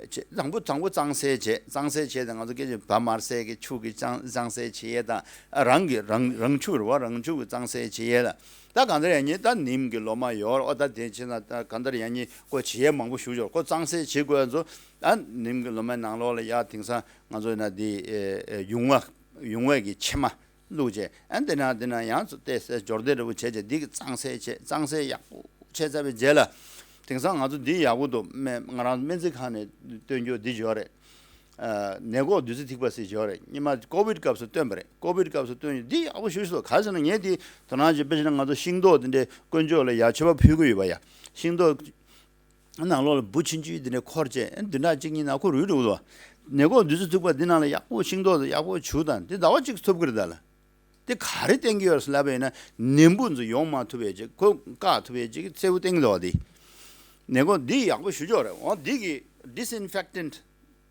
བྱེད། དང་པོ་དང་པོ་གཙང་སེལ་བྱེད། གཙང་སེལ་བྱེད་དང་ང་ཚོ་སྐད་ཆ་བ་དམར་སེར་གྱི་ཆུ་གི་གཙང་གཙང་སེལ་བྱེད་ཡས་དང་། ཨ་རང་གི་རང་རང་ཆུ་རེད་བ། རང་ཆུ་གི་གཙང་སེལ་བྱེད་ཡས་ལ། ད་གང་ལྟར་ཡང་ཉིད་ད་ནིམ་གྱི་ལོ་མ་ཡོད་རེད། ཨོ་ད་དེ་བྱས་ན་ད་གང་ལྟར་ཡང་ཉིད་ཁོ་བྱེད་ཡས་མང་པོ་ཞུ་ཆོག་ཁོ་གཙང་སེལ་བྱེད་དགོས་ཚོ། ཨ་ནིམ་གྱི་ལོ་མའི་ནང་ལོགས་ལ་ཡ་དེང་སང་ང་ཚོ་ན་འདི་ཨེ་ཨེ་ཡུང་བ་ཡུང་བའི་གི་ཕྱེ་མ་བླུགས་བྱས། ཨ་འདི་ན་འདི་ན་ཡང་ཚོ་ཏོག་ཙམ་སྦྱོར་སྡེ་འདྲ་བོ་བྱས་བྱས་འདི་གི་གཙང་སེལ་བྱས། གཙང་སེལ་ཡག་པོ་བྱས་ཚར་བའི་རྗེས་ལ། དེང་སང་ང་ཚོ་འདི་ཡག་པོ་འདུག་སྨན་ང་རང་སྨན་རྩིས་ཁང་ནས་སྟོན་རྒྱུ་འདི་ཡོད་རེད། ཨ་ནད་འགོག་བདུད་རྩི་ཐིགས་པ་ཟེར་ཡོད་རེད། སྔོན་མ་ཀོ་བིད་སྐབས་སུ་བཏོན་པ་རེད། ཀོ་བིད་སྐབས་སུ་བཏོན་ཡོད། འདི་ཡག་པོ་ཞེ་པོ་ཞིག་འདུག་ག་རེ་ཟེར་ན་ངས་འདི་དོ་སྣང་བྱས། དཔེ་བྱས་ན་ང་ཚོ་ཤིང་ཏོག་འདི་འདྲའི་དཀོན་མཆོག་ལ་ཡ་མཆོད་པ་ཕུལ་གྱི་ཡོད་པ་ཡ། ཤིང་ཏོག་ནང་ལོགས་ལ་འབུ་ཆུང་ཆུང་འདི་འདྲ་འཁོར་བྱས། ཨ་བདུན་ཕྲག་གཅིག་གཉིས་ནང་ཁོ་རུལ་འགྲོ་གི་འདུག་ནད་འགོག་བདུད་རྩི་ཐིགས་པ་འདི་ནང་ལ་ཡག་པོ་ཤིང་ཏོག་དང་ཡག་པོ་བྱུགས་དང་། འདི་ཟླ་བ་གཅིག་ཐུབ་ཀྱི་རེད་ད་ལ། དེ་ག་རེ་བསྟན་གྱི་ཡོད་ཟེར་ལབ་པ་ཡིན་ན། ནད་འབུ་ཚོ་ཡོང་མ་ཐུབ་པའི་ཅིག་ཁོ་བཀག་ཐུབ་པའི་ཅིག་གི་ཚེའུ་བསྟན་གྱི་འདུག་བ། དེ་ནད་འགོག་འདི་ཡག་པོ་ཞེ་པོ་ཅིག་རེད། འོ་འདི་གི་disinfectant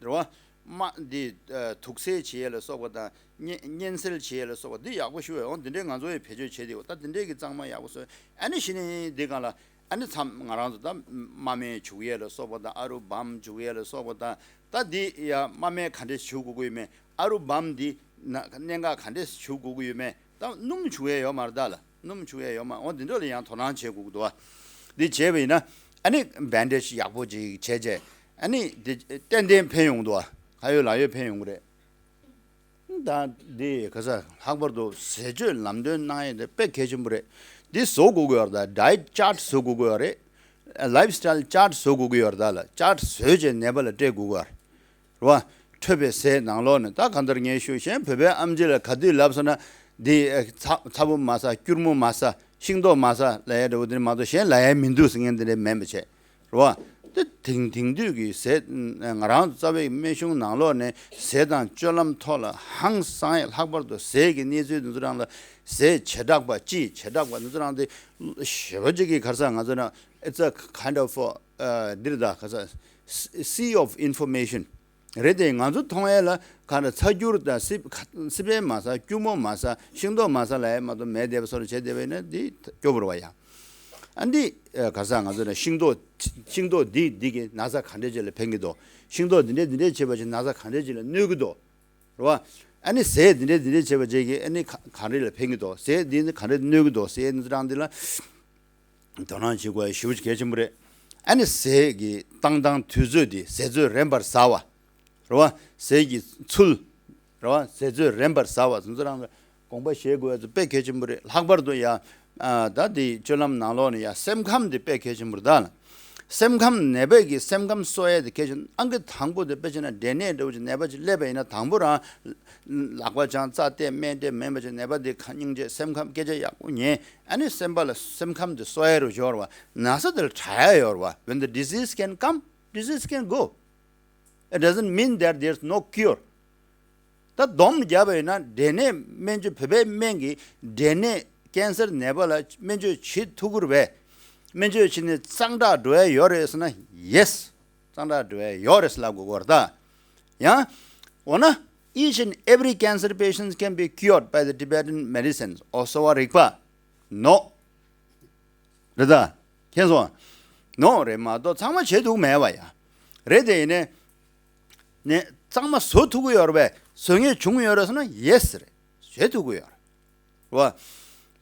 རེད་བ། རྨ་འདི་ཨ་དུག་སེལ་བྱེད་ཡས་ལ་སོགས་པ་དང་། གཉན་གཉན་སེལ་བྱེད་ཡས་ལ་སོགས་པ་འདི་ཡག་པོ་ཞེ་པོ་ཡོད། འོ་འདི་འདྲའི་ང་ཚོ་ཡི་བེད་སྤྱོད་བྱེད་དེ། འོ་ད་འདི་འདྲའི་གི་གཙང་མ་ཡག་པོ་བཟོས། ཨ་ནི་གཞི་ནས་འདི་སྒང་ལ་ཨ་ནི་མཚམས་ང་རང་ཚོ་ད་རྨ་སྨན་བྱུག་ཡས་ལ་སོགས་པ་དང་། ཨ་རུ་བམ་བྱུག་ཡས་ལ་སོགས་པ་དང་། ད་འདི་ཡ་རྨ་སྨན་ག་འདྲས་བྱུག་དགོས་ཀྱི་ཡོད་མེད། ཨ་རུ་བམ་འདི་ན་གནད་འགག་ག་འདྲས་བྱུག་དགོས་ཀྱི་ཡོད་མེད། ད་སྣུམ་བྱུག་ཡས་ཡོད་མ་རེད་ད་ལ། སྣུམ་བྱུག་ཡས་ཡོད་མ། འོ་འདི་འདྲ་ལ་ཡང་དོ་སྣང་བྱེད་དགོས་ཀྱི་འདུག་བ། འདི་བྱས་པ་ཡིན་ན་ཨ་ནི་བན་ཌེ་ཇི་ཡག་པོ་ཅིག་བྱས་བྱས། ཨ་ནི་འདི་ཏན་ཏན་ཕན་ཡོང་གི་འདུག་བ། ཁ་ཡོད་ལག་ཡོད་ཕན་ཡོང་གི་རེད། ད་འདི་ག་ས་ལྷག་པར་དུ་ཟས་སྤྱོད་ལམ་སྟོན་གནང་ཡས་དེ་དཔེ་གལ་ཆེན་པོ་རེད། འདི་བཟོ་དགོས་ཀྱི་ཡོད་རེད། ད་ཌའེ་ཊི་ཅཱར་ཊི་བཟོ་དགོས་ཀྱི་ཡོད་རེད། ལའིབ་སི་ཊའིལ་ཅཱར་ཊི་བཟོ་དགོས་ཀྱི་ཡོད་རེད། ད་ལ་ཅཱར་ཊི་བཟོས་བྱས་ནད་པ་ལ་སྤྲད་དགོས་ཀྱི་ཡོད་རེད། རེད་བ། འཕྲོད་པའི་ཟས་ནང་ལོགས་ནས་ད་གང་ལྟར་ངས་ཞུ་གཞན་བོད་པའི་ཨམ་ཆི་ལ་ག་དུས་ལབ་སོང་ན་འདི་ཚ་ཚ་པོ་མ་ཟ། སྐྱུར་མོ་མ་ཟ། ཤིང་ཏོག་མ་ཟ་ལབ་ཡ་འདྲ་བོ་དེ་མ་གཏོགས་གཞན་ལབ་ཡ་མི་འདུག་ཟེར་མཁན་དེ་འདྲ་མིན་པ་བྱས། རེད་བ། དེ་དེང་དེང་དུས་ཀྱི་ཟས་ང་རང་ཚོ་རྩ་བའི་སྨན་གཞུང་ནང་ལོགས་ནས་ཟས་དང་སྤྱོད་ལམ་ཐོག་ལ་ཧང་སང་ཡ། ལྷག་པར་དུ་ཟས་ཀྱི་གནས་ཚུལ་འདི་ཚོ་རང་ལ་ཟས་བྱེ་བྲག་པ་ཅི་བྱེ་བྲག་པ་འདི་ཚོ་རང་དེ་ཞེ་པོ་ཅིག་གི་ག་རེ་ཟེར། ང་ཚོ་ན་it's a kind of a འདིར་ད་ག་ས་sea of information རེད་དེ། ང་ཚོ་མཐོང་ཡ་ལ་ག་འདྲ་ཚ་སྐྱུར་དང་སི་སི་པན་མ་ཟ། སྐྱུར་མོ་མ་ཟ། ཤིང་ཏོག་མ་ཟ་ལབ་ཡ་མ་གཏོགས་མེད་བསྡད་པ་བཟོ་འདྲ་བྱས་བསྡད་པ་ཡིན་ན་འདི་སྐྱོ་པོ་རེད་བ་ཡ། ཨ་འདི་ག་ས་ང་ཚོ་ན་ཤིང་ཏོག་ཤིང་ཏོག་འདི་འདི་གི་ན་ཚ་ག་འདྲས་ཅིག་ལ་ཕན་གྱི་འདུག་ཤིང་ཏོག་འདི་འདྲས་འདི་འདྲས་བྱས་པ་ཅིག་ན་ཚ་ག་འདྲས་ཅིག་ལ་གནོད་ཀྱི་འདུག་རེད་བ། ཨ་ནི་ཟས་འདི་འདྲས་འདི་འདྲས་བྱས་པ་ཅིག་གིས་ཨ་ནི་ག་ག་རེ་ལ་ཕན་གྱི་འདུག་ཟས་འདི་ནི་ག་འདྲས་གནོད་ཀྱི་འདུག་ཟས་འདི་རང་འདི་ལ་དོ་སྣང་བྱེད་དགོས་ཞེ་པོ་ཅིག་གལ་ཆེན་པོ་རེད། ཨ་ནི་ཟས་ཀྱི་བཏང་སྟངས་དུས་ཚོད་འདི་ཟས་ཚོད་རན་པར་ཟ་བ། རེད་བ། ཟས་ཀྱི་ཚུལ། རེད་བ། ཟས་ཚོད་རན་པར་ཟ་བ་ཚོ་ཚོ་རང་ལ་དགོངས་པ་བཞེས་དགོས་ཡ་ཚོ་དཔེ་གལ་ཆེན་པོ་རེད། ལྷག་པར་དུ་ཡ། ཨ་ད་འདི་སྤྱོད་ལམ་ནང་ལོགས་ནས་ཡ་སེམས་ཁམས་འདི་དཔེ་གལ་ཆེན་པོ་རེད་ད། སེམས་ཁམས་ནད་པ་གི་སེམས་ཁམས་གསོ་ཡ་དེ་གལ་ཆེན། ཨང་ཀི་དང་པོ་དེ་དཔེ་བྱས་ན་འབྲས་ནད་འདྲ་བོ་ཅིག་ནད་པ་ཅིག་སླེབས་པ་ཡིན་ན་དང་པོ་རང་ལག་པ་བྱང་རྩ་གཏད་སྨན་སྤྲད་མེད་པ་ཅིག་ནད་པ་དེ་ཁ་སྙིང་རྗེ་སེམས་ཁམས་སྐད་ཆ་ཡག་པོ་ཉན། ཨ་ནི་སེམས་པ་ལ་སེམས་ཁམས་དེ་གསོ་ཡ་རུ་འབྱོར་བ། ན་ཚ་དེ་ལ་དྲག་ཡ་ཡོད་རེད་བ། When the disease can come, disease can go. It doesn't mean that there's no cure. ད་སྡོམ་བརྒྱབ་པ་ཡིན་ན་འབྲས་ནད་སྨན་བཅོས་བོད་པའི་སྨན་གྱིས་འབྲས་ནད་ཀན་སར་ནད་པ་ལ་སྨན་བཅོས་བྱེད་ཐུབ་ཀྱི་རེད་པས། སྨན་བཅོས་བྱས་ནས་གཙང་དྲག་འགྲོ་ཡ་ཡོད་རེད་ཟེར་ན། Yes. གཙང་དྲག་འགྲོ་ཡ་ཡོད་རེད་ཟེར་ལབ་དགོས་ཀྱི་རེད་ད། ཡང་འོ་ན། Each and every cancer patient can be cured by the Tibetan medicines. ཨོ་གསོ་བ་རིག་པ། No. རེད་ད། མཁྱེན་སོང་། No རེད་མ་གཏོགས་ཚང་མ་བྱེད་ཐུབ་མེད་པ་ཡ། རེད་དེ་ཡིན་ནའི། ནས་གཙང་མ་བཟོ་ཐུབ་ཀྱི་ཡོད་རེད་པས། བཟོ་མཁན་བྱུང་ཡོད་རེད་ཟེར་ན་ཡེ་སི་རེད། བྱེད་ཐུབ་ཀྱི་ཡོད་རེད། རེད་བ།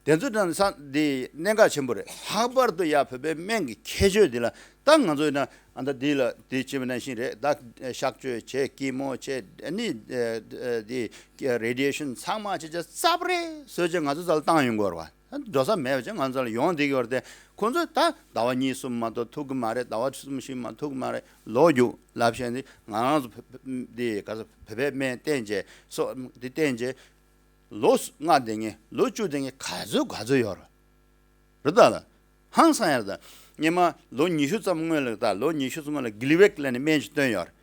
དེ་ཚོ་དང་ས་འདི་གནད་འགག་ཆེན་པོ་རེད། ལྷག་པར་དུ་ཡ་བོད་པའི་སྨན་གྱི་ཁྱད་ཆོས་འདི་ལ་ད་ང་ཚོ་ཡིན་ན་ཨ་ད་འདི་ལ་འདི་བྱེད་པ་ནང་བཞིན་རེད། ད་གཤག་བཅོས་བྱེད། ཀི་མོ་བྱེད། ཨ་ནི་འདི་རེ་ཌི་ཡེ་ཤན་ཚང་མ་བྱེད་བྱ་རྩབ་རེ་བཟོས་བྱས་ང་ཚོ་རྩ་ལ་བཏང་ཡོང་གི་ཡོད་རེད་བ། འགྲོ་ས་མེད་པ་ཅིག་ང་ཚོ་ལ་ཡོང་བསྡད་ཀྱི་ཡོད་རེད་དེ། ཁོང་ཚོས་ད་ཟླ་བ་གཉིས་གསུམ་མ་གཏོགས་ཐུབ་ཀྱི་མ་རེད། ཟླ་བ་གསུམ་བཞི་མ་ཐུབ་ཀྱི་མ་རེད། ལོ་རྒྱུས་ལབ་བཤད་འདི་ང་རང་ཚོ་བོད་འདི་ག་ཚོད་བོད་པའི་སྨན་བསྟེན་བྱས་སོ་འདི་བསྟེན་བྱས་ལོ་ལྔ་བསྡད་མཁན་ལོ་བཅུ་བསྡད་མཁན་ག་ཚོད་ག་ཚོད་ཡོད་རེད། རེད་ད་ལ། ཧང་སང་ཡ་རེད་ད། སྔོན་མ་ལོ་ཉི་ཤུ་ཙམ་སྔོན་ལ་ད་ལོ་ཉི་ཤུ་ཙམ་ལ་གྷི་ལི་ཝེག་ལབ་ནས་སྨན་ཅིག་བཏོན་ཡོད་རེད།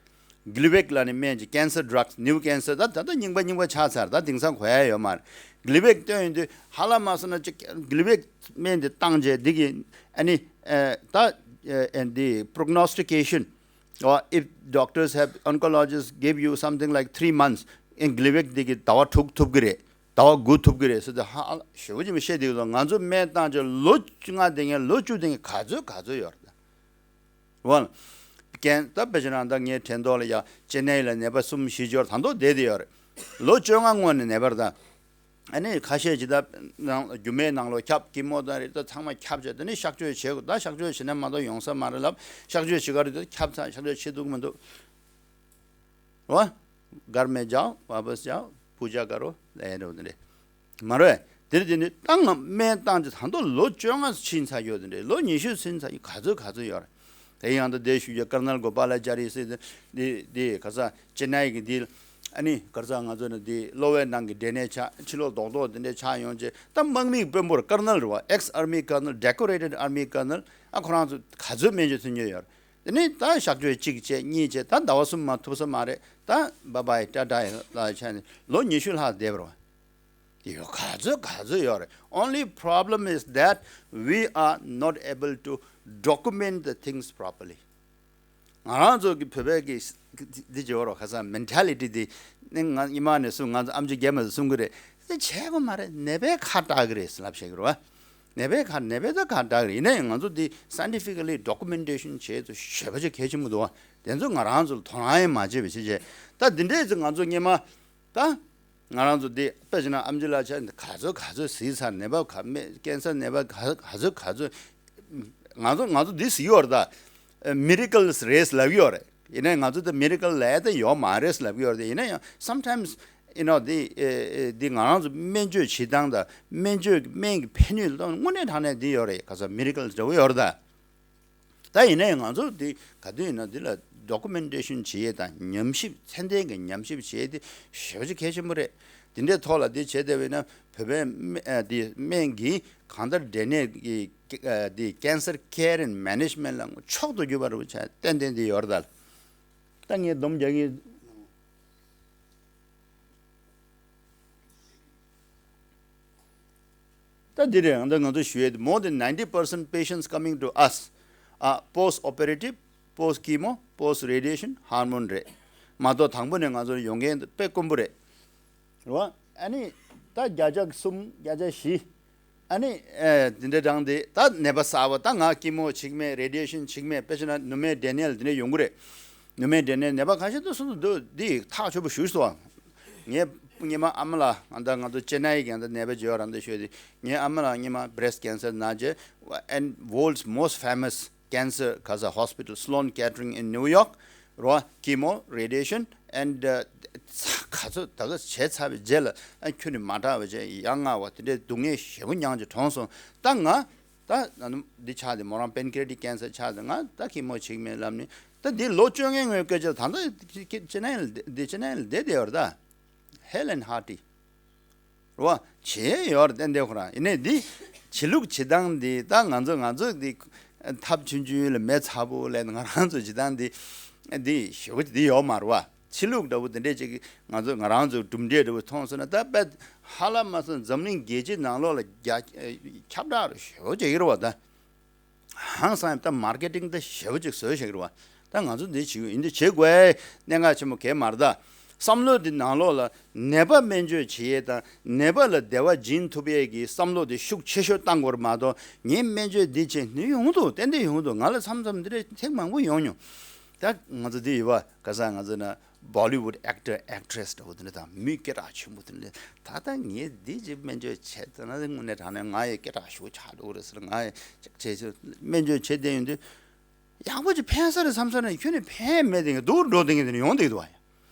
གྷི་ལི་ཝེག་ལབ་ནས་སྨན་གྱི་cancer drugs, new cancer ད་ད་ལྟ་རྙིང་པ་རྙིང་པ་ཆགས་ཚར། ད་དེང་སང་གོ་ཡ་ཡོད་མ་རེད། གྷི་ལི་ཝེག་བཏོན་ཡོང་དུས་ཧ་ལམ་མ་སོང་ན་ཅིག་གྷི་ལི་ཝེག་སྨན་དེ་བཏང་རྗེས་འདི་གི་ཨ་ནི་ད་འདི་prognostication or if doctors have, oncologists give you something like three months, ཨེ་གྷི་ལི་ཝེག་འདི་གི་ཟླ་བ་དྲུག་ཐུབ་ཀྱི་རེད། ཟླ་བ་དགུ་ཐུབ་ཀྱི་རེད་ཟེར་དུས་ཧ་ལ་ཞེ་པོ་ཅིག་མི་བཤད་འདུག་ང་ཚོ་སྨན་བཏང་རྗེས་ལོ་ལྔ་བསྡད་མཁན་ལོ་བཅུ་བསྡད་མཁན་ག་ཚོད་ག་ཚོད་ཡོད་རེད། འོ། རྐྱེན་ད་དཔེ་ཆ་ནང་ད་ངའི་དྲན་ཐོག་ལ་ཡ་ཅེ་ནའི་ལ་ནད་པ་གསུམ་བཞི་འབྱོར་ད་མདོ་བསྡད་དེ་ཡོད་རེད། ལོ་བཅོ་ལྔ་སྔོན་ནས་ནད་པར་ད། ཨ་ནི་ཁ་ཤས་ཅིག་ད་ནང་རྒྱུ་མའི་ནང་ལོགས་ཁྱབ། ཀི་མོ་དང་རེད་ད་ཚང་མ་ཁྱབ་བྱས། ད་ནི་གཤག་བཅོས་བྱེད་དགོས། ད་གཤག་བཅོས་བྱེད་ན་མ་གཏོགས་ཡོང་ས་མ་རེད་ལབ། གཤག་བཅོས་བྱེད་ག་རེད་ད་ཁྱབ་ཚར། གཤག་བཅོས་བྱེད་ཐུབ་ཀྱི་མི་འདུག་འོ། घर में जाओ, वापस जाओ, पूजा करो ལབ་ཡ་འདྲ་བོ་དེ་འདྲས། མ་རེད། དེར་དེ་ནི་ཏང་ངམ་སྨན་བཏང་རྗེས་ད་དུང་ལོ་བཅོ་ལྔ་ཕྱིན་ཚར་ཡོད་དེ་འདྲས། ལོ་ཉི་ཤུ་ཕྱིན་ཚར་ཡོད། ག་ཚོད་ག་ཚོད་ཡོད་རེད། དེ་ཡང་ད་དེ་ཞུ་རྒྱུ་ཀར་ནལ་གོ་པ་ལ་ཅཱ་རི་ཟེར་དེ་དེ་ག་ས་ཅེ་ནའི་གི་དེ་ཨ་ནི་ག་ས་ང་ཚོ་ནི་དེ་གློ་བའི་ནང་གི་འབྲས་ནད་ཆགས། ཕྱི་ལོགས་རྡོག་རྡོག་དེ་འདྲས་ཆགས་ཡོང་རྗེས་ད་དམག་མིའི་དཔོན་པོར་ཀར་ནལ་རེད་བ། ex army colonel, decorated army colonel ཨ་ཁོ་རང་ཚོ་ག་ཚོད་སྨན་བཅོས་ཐོན་རྒྱུ་ཡོད་རེད། དེ་ནས་ད་གཤག་བཅོས་གཅིག་བྱས་གཉིས་བྱས་ད་ཟླ་བ་གསུམ་མ་ཐུབ་ས་མ་རེད། ད་bye bye, ཏ་ཏ་ལ་ཆ་ནས་ལོ་ཉི་ཤུ་ལྷག་བསྡད་པ་རེད། དེ་ཡོད་ག་ཚོད་ག་ཚོད་ཡོད་རེད། Only problem is that we are not able to document the things properly. ང་རང་ཚོ་གི་བོད་པའི་གི་འདི་བྱེད་པ་རོ་ཁ་སང་mentality འདི་ནི་ང་ཉི་མ་ནས་གསུང་། ང་ཚོ་ཨམ་ཆི་རྒན་མ་ཚོ་གསུང་གི་རེད། དེ་བྱས་པ་མ་རེད། ནད་པས་ཁ་གྲག་གི་རེད་ལབ་བཤད་གི་རེད་བ། ནད་པའི་ཁ་ནད་པས་ད་ཁ་གྲག་གི་རེད། ཡིན་ན་ཡང་ང་ཚོ་འདི་scientifically documentation བྱེད་དུ་ཞེ་པོ་ཅིག་གལ་ཆེན་པོ་འདུག་བ། དེ་ཚོ་ང་རང་ཚོ་ལ་དོ་སྣང་ཡང་མ་བྱེད་པ་བྱེད་བྱས། ད་འདི་འདྲས་ཚོ་ང་ཚོ་སྔོན་མ་ད་ང་རང་ཚོ་འདི་དཔེ་བྱས་ན་ཨམ་ཆི་ལགས་ཆ་ག་ཚོད་ག་ཚོད་གཟིགས་ཚར། ནད་པ་ག་མེད་ཀན་སར་ནད་པ་ག་ག་ཚོད་ག་ཚོད། ང་ཚོ་ང་ཚོ་འདི་གཟིགས་ཡོད་རེད་ད། miracles རེད་ལབ་ཡོད་རེད། ཡིན་ན་ང་ཚོ་ད་miracle ལབ་ད་ཡོད་མ་རེད་ལབ་ཡོད་རེད། ཡིན་ན་ཡང་sometimes ཨེ་ནོ་འདི་ཨེ་ཨེ་འདི་ང་རང་ཚོ་སྨན་བཅོས་བྱེད་སྟངས་དང་སྨན་བཅོས་སྨན་གྱི་ཕན་ནུས་ལ་དངོས་གནས་དྲང་གནས་འདི་ཡོད་རེད། ག་ས་མི་རི་ཀལ་འདྲ་བོ་ཡོད་རེད་ད། ད་ཡིན་ནའི་ང་ཚོ་འདི་ག་དུས་ཡིན་ན་འདི་ལ་ཌོ་ཀུ་མེན་ཊེ་ཤན་བྱེད་ཡས་དང་ཉམས་ཞིབ་ཚད་ལྡན་གྱི་ཉམས་ཞིབ་བྱེད་ཡས་དེ་ཞེ་པོ་ཅིག་གལ་ཆེན་པོ་རེད། འདི་འདྲའི་ཐོག་ལ་འདི་བྱེད་བསྡད་པ་ཡིན་ན་བོད་པའི་སྨན་ཨ་འདི་སྨན་གྱིས་གང་ལྟར་འབྲས་ནད་ཀྱི་ཨ་འདི་cancer care and management ལ་མཆོག་ཏུ་གྱུར་པ་རེད་བྱས་ཏན་ཏན་འདི་ཡོད་རེད་ད། ད་ངས་སྡོམ་རྒྱག་གི། ད་འདི་རེད། ང་ཚོ་ང་ཚོ་ཞུ་ཡས་དེ། More than ninety percent patients coming to us are post operative, post chemo, post radiation, hormone རེད། མ་གཏོགས་དང་པོ་ནས་ང་ཚོ་ཡོང་མཁན་དེ་དཔེ་དཀོན་པོ་རེད། རེད་བ། ཨ་ནི་ད་བརྒྱ་ཆ་གསུམ་བརྒྱ་ཆ་བཞི། ཨ་ནི་ཨེ་འདི་འདྲ་དྲངས་ཏེ་ད་ནད་པ་གསར་པ། ད་ང་ཀི་མོ་བྱེད་ཀྱི་མེད། རེ་ཌི་ཡེ་ཤན་བྱེད་ཀྱི་མེད། དཔེ་བྱས་ན་ནུ་མའི་འབྲས་ནད་ལ་འདི་འདྲ་ཡོང་གི་རེད། ནུ་མའི་འབྲས་ནད་ནད་པ་ཁ་ཤས་ཚོ་སོ་སོ་འདི་ཐག་ཆོད་པོ་ཞུས་སོང་། ངའི་སྔོན་མ་ཨ་མ་ལགས་ད་ང་ཚོ་ཅེ་ནའི་གི་ད་ནད་པ་བྱེད་པ་རང་ད་ཤོད་དེ། ངའི་ཨ་མ་ལགས་སྔོན་མ་breast cancer ན་རྗེས། And world's most famous cancer ག་ས་hospital, Sloan Kettering in New York རོ། chemo, radiation and ག་ཚོད་ད་ག་བྱས་ཚར་བའི་རྗེས་ལ་ཨ་ཁྱོན་ནས་མ་དྲག་པ་བྱས། ཡ་ང་བ་དེ་འདྲའི་སྡུག་བསྔལ་ཞེ་པོ་མྱངས་ཀྱི་གྲོངས་སོང་། ད་ང་ད་འདི་ཆགས་ཏེ་མོ་རང་pancreatic cancer ཆགས་ཏེ་ང་ད་chemo བྱེད་ཀྱི་མེད་ལབ་ནས། ད་འདི་ལོ་བཅོ་ལྔའི་སྔོན་སྐད་ཆ་ད་ལྟ་ཅེ་ནའི་ལ་འདི་ཅེ་ནའི་ལ་བསྡད་བསྡད་ཡོད་རེད་ད། Hale and hearty རེད་བ། བྱས་ཡོད་རེད་ཏན་ཏན་ཁོ་རང་། ཡིན་ནའི་འདི་བྱེད་ལུགས་བྱེད་སྟངས་འདི་ད་ང་ཚོ་ང་ཚོ་འདི་ཐབས་ཆུང་ཆུང་ལ་མེ་ཚ་པོ་ལས་ང་རང་ཚོ་བྱེད་སྟངས་འདི་འདི་ཞེ་པོ་འདི་ཡོད་མ་རེད་བ། ཕྱི་ལུགས་འདྲ་པོ་འདི་འདྲས་ཅིག་ང་ཚོ་ང་རང་ཚོ་གྲུབ་འབྲས་འདྲ་པོ་མཐོང་སོང་ན་ད་དཔེ་ཧ་ལམ་མ་སོང་འཛམ་གླིང་རྒྱལ་སྤྱི་ནང་ལོགས་ལ་རྒྱ་ཁྱབ་བསྒྲགས་རུ་ཞེ་པོ་བྱེད་ཀྱི་རེད་བ་ད། ཧང་སང་ད་མར་ཀེ་ཊིང་ད་ཞེ་པོ་ཅིག་བཟོས་བཞག་རེད་བ། ད་ང་ཚོ་འདི་བྱེད་ཡིན་འདི་བྱེད་དགོས་གནད་འགག་ཆེན་པོ་གས་མ་རེད་ད། བསམ་བློ་འདི་ནང་ལོགས་ལ་ནད་པ་སྨན་བཅོས་བྱེད་ཡས་དང་ནད་པ་ལ་བདེ་བ་སྦྱིན་ཐུབ་ཡས་ཀྱི་བསམ་བློ་འདི་ཤུགས་ཆེ་ཤོས་བཏང་དགོས་རེད་མ་གཏོགས། ངས་སྨན་བཅོས་འདི་བྱས་ནི་ཡོང་འདུག་ཏན་ཏན་ཡོང་འདུག་ང་ལ་མཚམས་མཚམས་འདི་འདྲ་ཐེངས་མང་པོ་ཡོང་མྱོང་། ད་ང་ཚོ་འདི་ཡོད་པ་ག་ས་ང་ཚོ་ན་Bollywood actor actress འདྲ་བོ་འདི་འདྲ་དང་མི་སྐད་གྲགས་ཆེན་པོ་འདི་འདྲ། ད་ལྟ་ངས་འདི་ཅིག་སྨན་བཅོས་བྱས་ཙང་ན་དངོས་གནས་དྲང་གནས་ང་ཡི་སྐད་གྲགས་ཞུ་ཆགས་འགྲོ་གི་རེད་ཟེར། ང་ཡི་ཅིག་བྱས་ཚེ་སྨན་བཅོས་བྱས་བསྡད་ཡོང་དུས་ཡག་པོ་ཅིག་ཕན་ས་རེད་བསམ་ས་ནས་ཁྱོན་ནས་ཕན་མེད་དེ་ངས་སྡུག་འགྲོ་དེ་ངས་དེ་ནས་ཡོང་བསྡད་འདུག་བ་ཡ།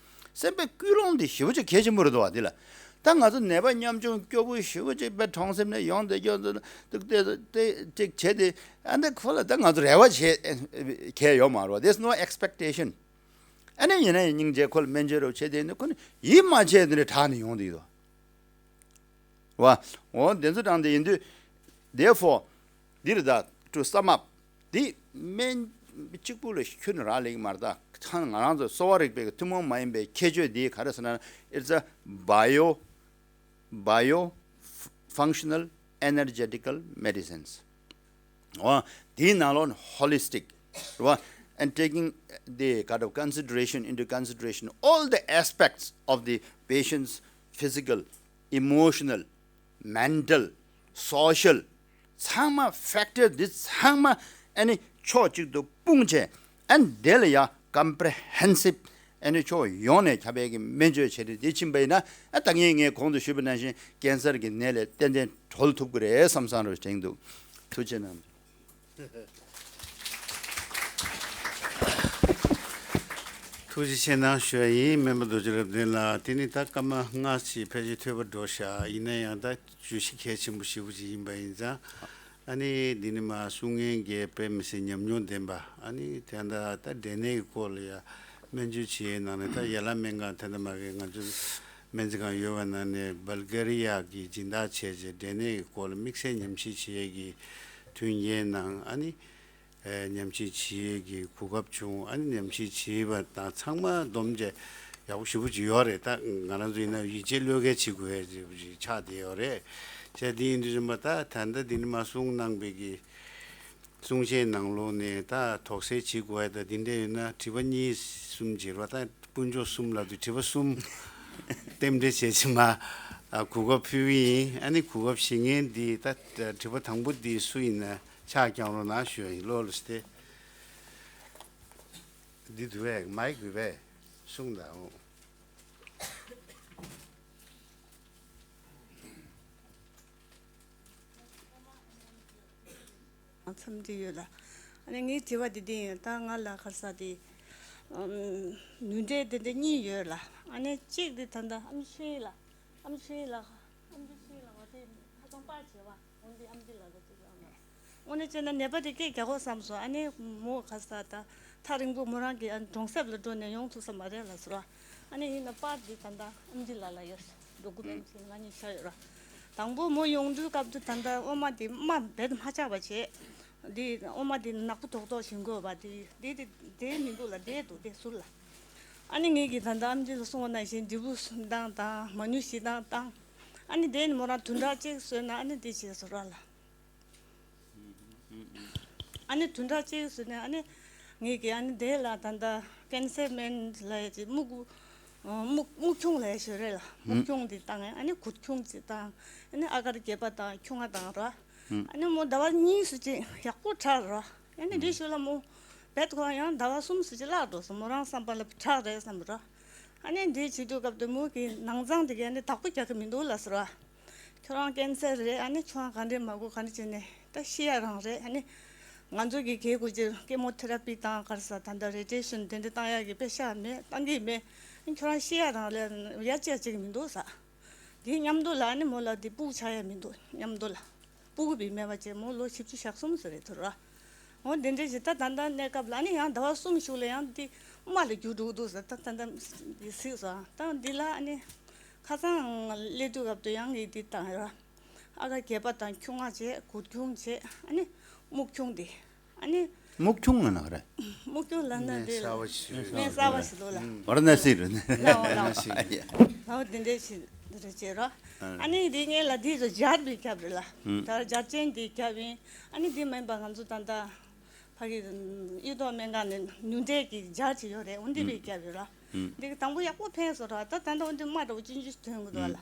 སེམས་པའི་ཀུན་སློང་འདི་ཞེ་པོ་ཅིག་གལ་ཆེན་པོ་རེད་འདུག་བ། འདི་ལ་ད་ང་ཚོ་ནད་པ་ཉམ་ཆུང་སྐྱོ་པོ་ཞེ་པོ་ཅིག་དཔེ་གྲོང་གསེབ་ནས་ཡོང་བསྡད་སྐྱོ་འདུག་ཏིག་ཏེ་ཏེ་ཅིག་བྱས་ཏེ་ཨ་འདི་ཁོ་ལ་ད་ང་ཚོ་རེ་བ་བྱེད་གལ་ཡོད་མ་རེད་བ། There's no expectation. ཨ་ནི་ཡིན་ན་ཡང་སྙིང་རྗེ་ཁོ་ལ་སྨན་བཅོས་རོགས་བྱས་དེ་ནི་ཁོ་ནི་ཡིད་མ་ཆེས་དེ་འདྲ་དྲག་ནས་ཡོང་དུས་དོ། བ། འོ་དེ་ཚོ་དྲངས་ཏེ་ཡིན་དུས། Therefore འདིར་ད་to sum up འདི་སྨན་གཅིག་པུ་ལ་ཁྱོན་ནས་རག་ལས་ཀྱི་མ་རེད་ད། ཁ་ང་རང་ཚོ་གསོ་བ་རིག་པའི་ཐུན་མོང་མ་ཡིན་པའི་ཁྱད་ཆོས་འདི་ག་རེ་ཟེར་ན། It's a bio bio functional energetical medicines འོ། དེའི་ནང་ལོགས་ནས་holistic རེད་བ། And taking the kind of consideration into consideration all the aspects of the patient's physical, emotional, mental, social ཚང་མ་factor འདི་ཚང་མ་ཨ་ནི་ཕྱོགས་གཅིག་ཏུ་སྤུངས་བྱས། ཨ་ནི་དེ་ལ་ཡ་comprehensive ཨ་ནི་ཕྱོགས་ཡོངས་ནས་ཁྱབ་པའི་གི་སྨན་བཅོས་བྱས་ཏེ་དེ་ཕྱིན་པ་ཡིན་ན། ཨ་ད་ངས་ངས་གོང་དུ་ཞུས་པ་ནང་བཞིན་ཀན་སར་གྱི་ནད་ལས་ཏན་ཏན་གྲོལ་ཐུབ་ཀྱི་རེད་བསམ་བསམ་རུ་དྲན་འདུག་ཐུགས་རྗེ་གནང་། ཐུགས་རྗེ་ཆེ་གནང་ཞུ་ཡ་ཡིན། སྨན་པ་རྡོ་རྗེ་རབ་བརྟན་ལགས། དེ་ནི་ད་སྐར་མ་ལྔ་ཞིག་ཕལ་ཆེར་ཐོལ་པ་འགྲོ་ཤག་ཡིན་ན་ཡང་ད་བརྗོད་གཞི་གལ་ཆེན་པོ་ཞེ་པོ་ཅིག་ཡིན་པ་ཡིན་ཙང་། ཨ་ནི་འདི་ནི་མ་གསུང་མཁན་གྱི་དཔེ་མི་སྲིད་ཉམས་མྱོང་ལྡན་པ། ཨ་ནི་དེ་འདྲ་ད་འབྲས་ནད་ཀྱི་སྐོར་ལ་ཡ་སྨན་བཅོས་བྱེད་ཡའི་ནང་ནས་ད་ཡན་ལག་སྨན་ཁང་དེ་འདྲ་མ་གི་ང་ཚོ་སྨན་རྩིས་ཁང་ཡོད་པ་ནང་ནས་བལ་གེ་རི་ཡ་གི་སྦྱིན་བདག་བྱས་རྗེས་འབྲས་ནད་ཀྱི་སྐོར་ལ་དམིགས་བསལ་ཉམས་ཞིབ་བྱེད་ཡས་ཀྱི་དུས་ཡུན་ནང་། ཨ་ནི་ཨེ་ཉམས་ཞིབ་བྱེད་ཡས་ཀྱི་གོ་སྐབས་བྱུང་། ཨ་ནི་ཉམས་ཞིབ་བྱས་པ་དང་ཚང་མ་བསྡོམས་བྱས་ཡག་པོ་ཞེ་པོ་ཅིག་ཡོད་རེད། ད་ང་རང་ཚོ་ཡིན་ན་ཡིད་ཆེས་བློས་འགེལ་བྱེད་དགོས་ཡས་ཅིག་ཆགས་བསྡད་ཡོད་རེད། བྱས་དེ་ཡིན་དུས་ཙམ་པ་ད་ད་ལྟ་འདི་ནི་མ་གསུངས་གནང་པའི་གི་གསུང་བཤད་ནང་ལོགས་ནས་ད་དོགས་སེལ་བྱེད་དགོས་ཡ་ད་འདི་འདྲ་ཡོད་ན་དྲི་བ་གཉིས་གསུམ་བྱེད་རོགས། ད་དཀོན་མཆོག་གསུམ་ལབ་དུས་དྲི་བ་གསུམ་རྟེན་འབྲེལ་བྱས་ཕྱིན་མ་གོ་སྐབས་ཕུལ་གི་ཡིན། ཨ་ནི་གོ་སྐབས་བཞེས་མཁན་འདི་ད་དྲི་བ་དང་པོ་འདི་སུ་ཡིན་ན་ཕྱག་བརྐྱང་རོགས་གནང་ཞུ་ཡ་ཡིན། བློ་ལ་སྟེ། འདི་འདུག་བས་མའིག་འདུག་བས་གསུངས་དང་། འཚམས་འདྲི་ཡོད་ལ། ཨ་ནི་ངའི་དྲི་བ་འདི་འདི་ཡིན། ད་ང་ལ་ག་རེ་ཟེར་དེ། ཨམ། ནུས་འབྲས་དེ་འདྲ་གཉིས་ཡོད་ལ། ཨ་ནི་གཅིག་དེ་ད་ལྟ་ཨམ་ཆི་ལ། ཨམ་ཆི་ལ། ཨམ་ཆི་ལ་བ་དེ་ཧ་ཅང་པར་བྱེད་བ། འོན་ཏེ་ཨམ་ཆི་ལ་ལ་གཅིག་ལ་ཨམ། དངོས་གནས་བྱས་ན་ནད་པ་དེ་སྐད་རྒྱག་གོ་བསམ་སོང་། ཨ་ནི་མོ་ག་ས་ད་ཐག་རིང་པོ་མོ་རང་གི་ཨ་གྲོང་གསེབ་ལ་འགྲོ་ནས་ཡོང་ཐུབ་ས་མ་རེད་ལ་ཟེར་བ། ཨ་ནི་ཡིན་ན་པར་དེ་ད་ལྟ་ཨམ་ཆི་ལ་ལ་ཡོད། འགྲོ་དགོས་པའི་ཨམ་ཆི་ང་གཉིས་ཤ་ཡོད་ར། དང་པོ་མོ་ཡོང་དུས་སྐབས་དུ་ད་ལྟ་ཨོ་མ་དེ་རྨ་རྦད་དེ་མ་ཆག་པ་བྱས། འདི་ཨོ་མ་དེ་ནག་པོ་དོག་དོག་བྱེད་དགོས་པ་དེ་དེ་དེ་དེ་མི་འདུག་ལ་དེ་འདུག་དེ་ཟུར་ལ། ཨ་ནི་ངེད་ཀྱིས་ད་ལྟ་ཨམ་ཆི་ལ་གསུངས་པ་ནང་བཞིན་འབྲས་བུ་བཏང་དང་མ་ནུས་ཤིག་བཏང་བཏང་། ཨ་ནི་དེ་ནི་མོ་རང་བདུན་ཕྲག་གཅིག་བཟོས་ན་ཨ་ནི་དེ་བྱས་སོ་ར་ལ། ཨ་ནི་བདུན་ཕྲག་གཅིག་བཟོས་ནས་ཨ་ནི་ངེད་ཀྱིས་ཨ་ནི་དེ་ལ་ད་ལྟ་ཀན་སར་སྨན་ལ་ཡ་ཅིག་སྨུག་སྨུག་སྨུག་ཆུང་ལ་ཡ་ཞོ་རེད་ལ། སྨུག་ཆུང་དེ་བཏང་ཡ། ཨ་ནི་གུར་ཆུང་ཅིག་བཏང་། ཨ་ནི་ཨ་གར་རྒྱས་པ་དང་ཁྱུང་ང་བཏང་ར། ཨ་ནི་མོ་ཟླ་བ་གཉིས་སུ་ཅིག་ཡག་པོ་དྲག་ར། ཨ་ནི་དེ་ཞོ་ལ་མོ་བེད་ཁོ་ཡང་ཟླ་བ་གསུམ་སུ་ཅིག་བརླག་འགྲོ་སོང་། མོ་རང་བསམ་པ་ལ་དྲག་རེད་བསམ་ར། ཨ་ནི་འདི་བྱེད་དུས་སྐབས་དུ་མོ་གི་ནང་ཚང་དེ་གས་ནི་བདག་པོ་རྒྱག་གི་མི་འདུག་ལ་ཟེར་བ། ཁྱོད་རང་ཀན་སར་རེད། ཨ་ནི་ཁྱོད་རང་ག་འདྲས་མ་དགོས་ག་འདྲས་བྱས་ནས་ད་ཤི་ཡ་རང་རེད། ཨ་ནི་ང་ཚོ་གི་གལ་དགོས་ཀྱི་ཀེ་མོ་ཐེ་ར་པི་དང་ག་རེ་ཟ་ད་ལྟ་རེ་ཌི་ཡེ་ཤན་དེ་འདྲས་བཏང་ཡག་གི་པེ་ཤ་མེད། བཏང་གི་མེད། ཨ་ནི་ཁྱོད་རང་ཤི་ཡ་རང་ལས་ཡ་ཅི་ཡ་བྱེད་ཀྱི་མི་འདུག་ཟ། དེ་མཉམ་དུ་ལ་ཨ་ནི་མོ་ལ་དེ་སྤུག་ཆགས་ཡ་མི་འདུག་མཉམ་དུ་ལ། སྤུ་གུ་བི་སྨན་པ་བྱས་མོ་ལོ་བཞི་བཅུ་ཞག་གསུམ་ཟེར་རེད་དོ་ར། འོ་འདི་འདྲའི་ཞིག་ད་ད་ལྟ་གནས་སྐབས་ལ་ནི་ཡང་ཟླ་བ་གསུམ་གཞུག་ལ་ཡང་འདི་རྨ་ལ་རྒྱུ་འགྲོ་གི་འདུག་ཟེར། ད་ད་ལྟ་འདི་གཟིགས་སོང་། ད་འདི་ལ་ནི་ཁ་སང་སླེབས་དུས་སྐབས་དུ་ཡང་གི་འདི་བཏང་ཡོད་ར། ཨ་ག་རྒྱས་པ་དང་ཁྱུང་ང་བྱས། གུར་ཁྱུང་བྱས། ཨ་ནི་སྨུག་ཁྱུང་འདི། ཨ་ནི། སྨུག་ཁྱུང་ལ་ན་ག་རེ། སྨུག་ཁྱུང་ལ་ན་འདི་ལ། གནས་གསར་བ་ཞིག་རེད། གནས་གསར་བ་ཞིག་འདུག་ལ། ཝ་ར་ཎ་སི་རེད། ལའོ་ལའོ། ཨ་ཡ། ལའོ་འདི་འདྲའི་ཞིག་འདི་རེད་བྱས་རོ། ཨ་ནི་འདི་ངས་ལ་འདི་ཚོ་སྦྱར་བའི་རྒྱབ་རེད་ལ། ད་སྦྱར་ཅན་འདི་རྒྱབ་ཡིན། ཨ་ནི་འདི་མིན་པ་ང་ཚོ་ད་ལྟ་ཕ་གི་གཡུ་ཐོག་སྨན་ཁང་ནས་ནུས་འབྲས་ཀྱི་སྦྱར་ཅིག་ཡོད་རེད། འོ་འདི་བའི་རྒྱབ་རེད་རོ། འདི་གི་དང་པོ་ཡག་པོ་ཕན་སོང་རོ། ད་ད་ལྟ་འོ་འདི་རྨ་འདྲ་བོ་ཅུང་ཅུང་ཐོན་གི་འདུག་ལ།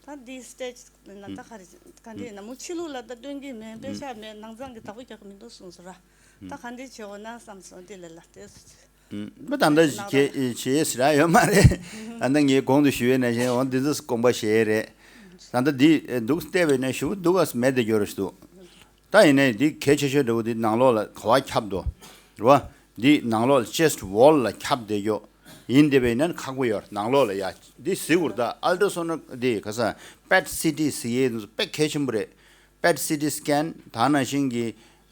ད་འདི་སི་ཊེ་ཇི་ན་ད་ག་རེ་ག་འདྲས་ན་མོ་ཕྱི་ལུགས་ལ་ད་སྟོན་གི་མེད། པེ་ཤ་མེད། ནང་ཚང་གི་བདག་པོ་རྒྱག་གི་མི་འདུག་གསུངས་སོང་ར། ད་ག་འདྲས་བྱེད་འོ་ན་བསམ་སོང་འདི་ལ་ལ་དེ་སུ་ཅི། ཨུམ། མ་ད་ལྟ་ནང་ཁྱེད་བྱེད་ཡས་ཟེར་ཡ་ཡོད་མ་རེད། ཨ་ནི་ངས་གོང་དུ་ཞུས་པའི་ནང་བཞིན་འོ་འདི་ཚོ་དགོངས་པ་བཞེས་ཡས་རེད། ད་ལྟ་འདི་འདུག་བལྟས་པའི་ནང་ཞུ་འདུག་ག་མེད་དེ་འགྱུར་རེ་ཞུ་འདུག་ད་ཡིན་ནའི་འདི་གལ་ཆེ་ཤོས་འདྲ་བོ་འདི་ནང་ལོགས་ལ་ག་བ་ཁྱབ་འདུག་རེད་བ། འདི་ནང་ལོགས་ལ་ཅེ་སི་ཊི་ཝོལ་ལ་ཁྱབ་བསྡད་ཀྱོག་ཡིན་བསྡད་པའི་ནང་ཁག་པོ་ཡོད། ནང་ལོགས་ལ་ཡ་འདི་གཟིགས་འུར་ད་ཨལ་ཊ་སོ་ནོ་འདི་ག་ས་པེཊ་སི་ཊི་ཟེར་ཡས་འདི་ཚོ་དཔེ་གལ་ཆེན་པོ་རེད། པེཊ་སི་ཊི་སི་ཀེན་ད་ནང་བཞིན་གྱི་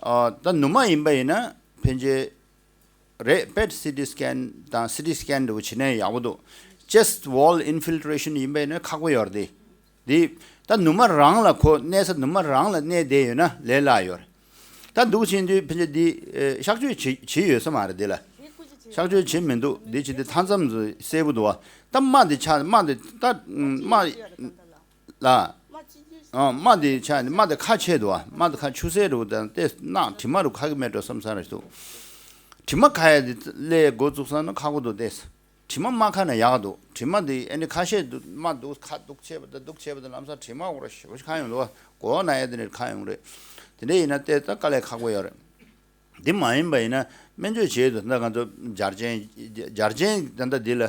ཨ་ད་ནུ་མ་ཡིན་པ་ཡིན་ན་ཕན་ཆད་རེད། པེཊ་སི་ཊི་སི་ཀེན་དང་སི་ཊི་སི་ཀེན་འདྲ་བོ་བྱེད་ན་ཡག་པོ་འདུག་ཅེ་སི་ཊི་ཝོལ་ཨིན་ཕིལ་ཊི་རེ་ཤན་ཡིན་པ་ཡིན་ན་ཁག་པོ་ཡོད་རེད་དེ། འདི་ད་ནུ་མ་རང་ལ་ཁོ་གནས་ས་ནུ་མ་རང་ལ་གནས་བསྡད་ཡོད་ན་ལས་སླ་ཡོད་རེད། ད་འདུག་ཕྱིན་དུས་ཕན་ཆད་འདི་ཨེ་གཤག་བཅོས་བྱེད་བྱེད་ཡོད་ས་མ་རེད་འདི་ལ། གཤག་བཅོས་བྱེད་མི་འདུག་འདི་བྱེད་དུས་མཐའ་མཚམས་སུ་གསལ་པོ་འདུག་བ། ད་རྨ་འདི་ཆག་རྨ་འདི་ད་རྨ་ལ། ཨ་རྨ་འདི་ཆག་ནི་རྨ་འདི་ཁ་ཕྱེ་འདུག་བ། རྨ་འདི་ཁ་ཆུ་སེར་རུ་དང་ཏེ་ནག་དྲི་མ་རུ་ཁ་གི་མེད་འགྲོ་བསམ་ས་རེད་འདུག་དྲི་མ་ཁ་ཡ་འདི་ལས་འགོ་བཙུགས་ས་ན་ཁག་པོ་འདུག་སྟེ། དྲི་མ་མ་ཁ་ན་ཡག་འདུག་དྲི་མ་འདི་ཨ་ནི་ཁ་ཤས་འདུག་རྨ་འདུག་ཁ་འདུག་བྱས་པ་དང་འདུག་བྱས་པ་དང་ལམ་སང་དྲི་མ་འོ་ར་ཞེ་པོ་ཞིག་ཁ་ཡོང་འདུག་བ། མགོ་ན་ཡ་དེ་ནས་ཁ་ཡོང་རེད། དེ་འདྲ་ཡིན་ན་ལྟས་ད་དཀའ་ལས་ཁག་པོ་ཡོད་རེད། འདི་མ་ཡིན་པ་ཡིན་ན་སྨན་བཅོས་བྱེད་དུས་ད་ང་ཚོ་འབྱར་ཅན་འབྱར་ཅན་ད་ལྟ་འདི་ལ་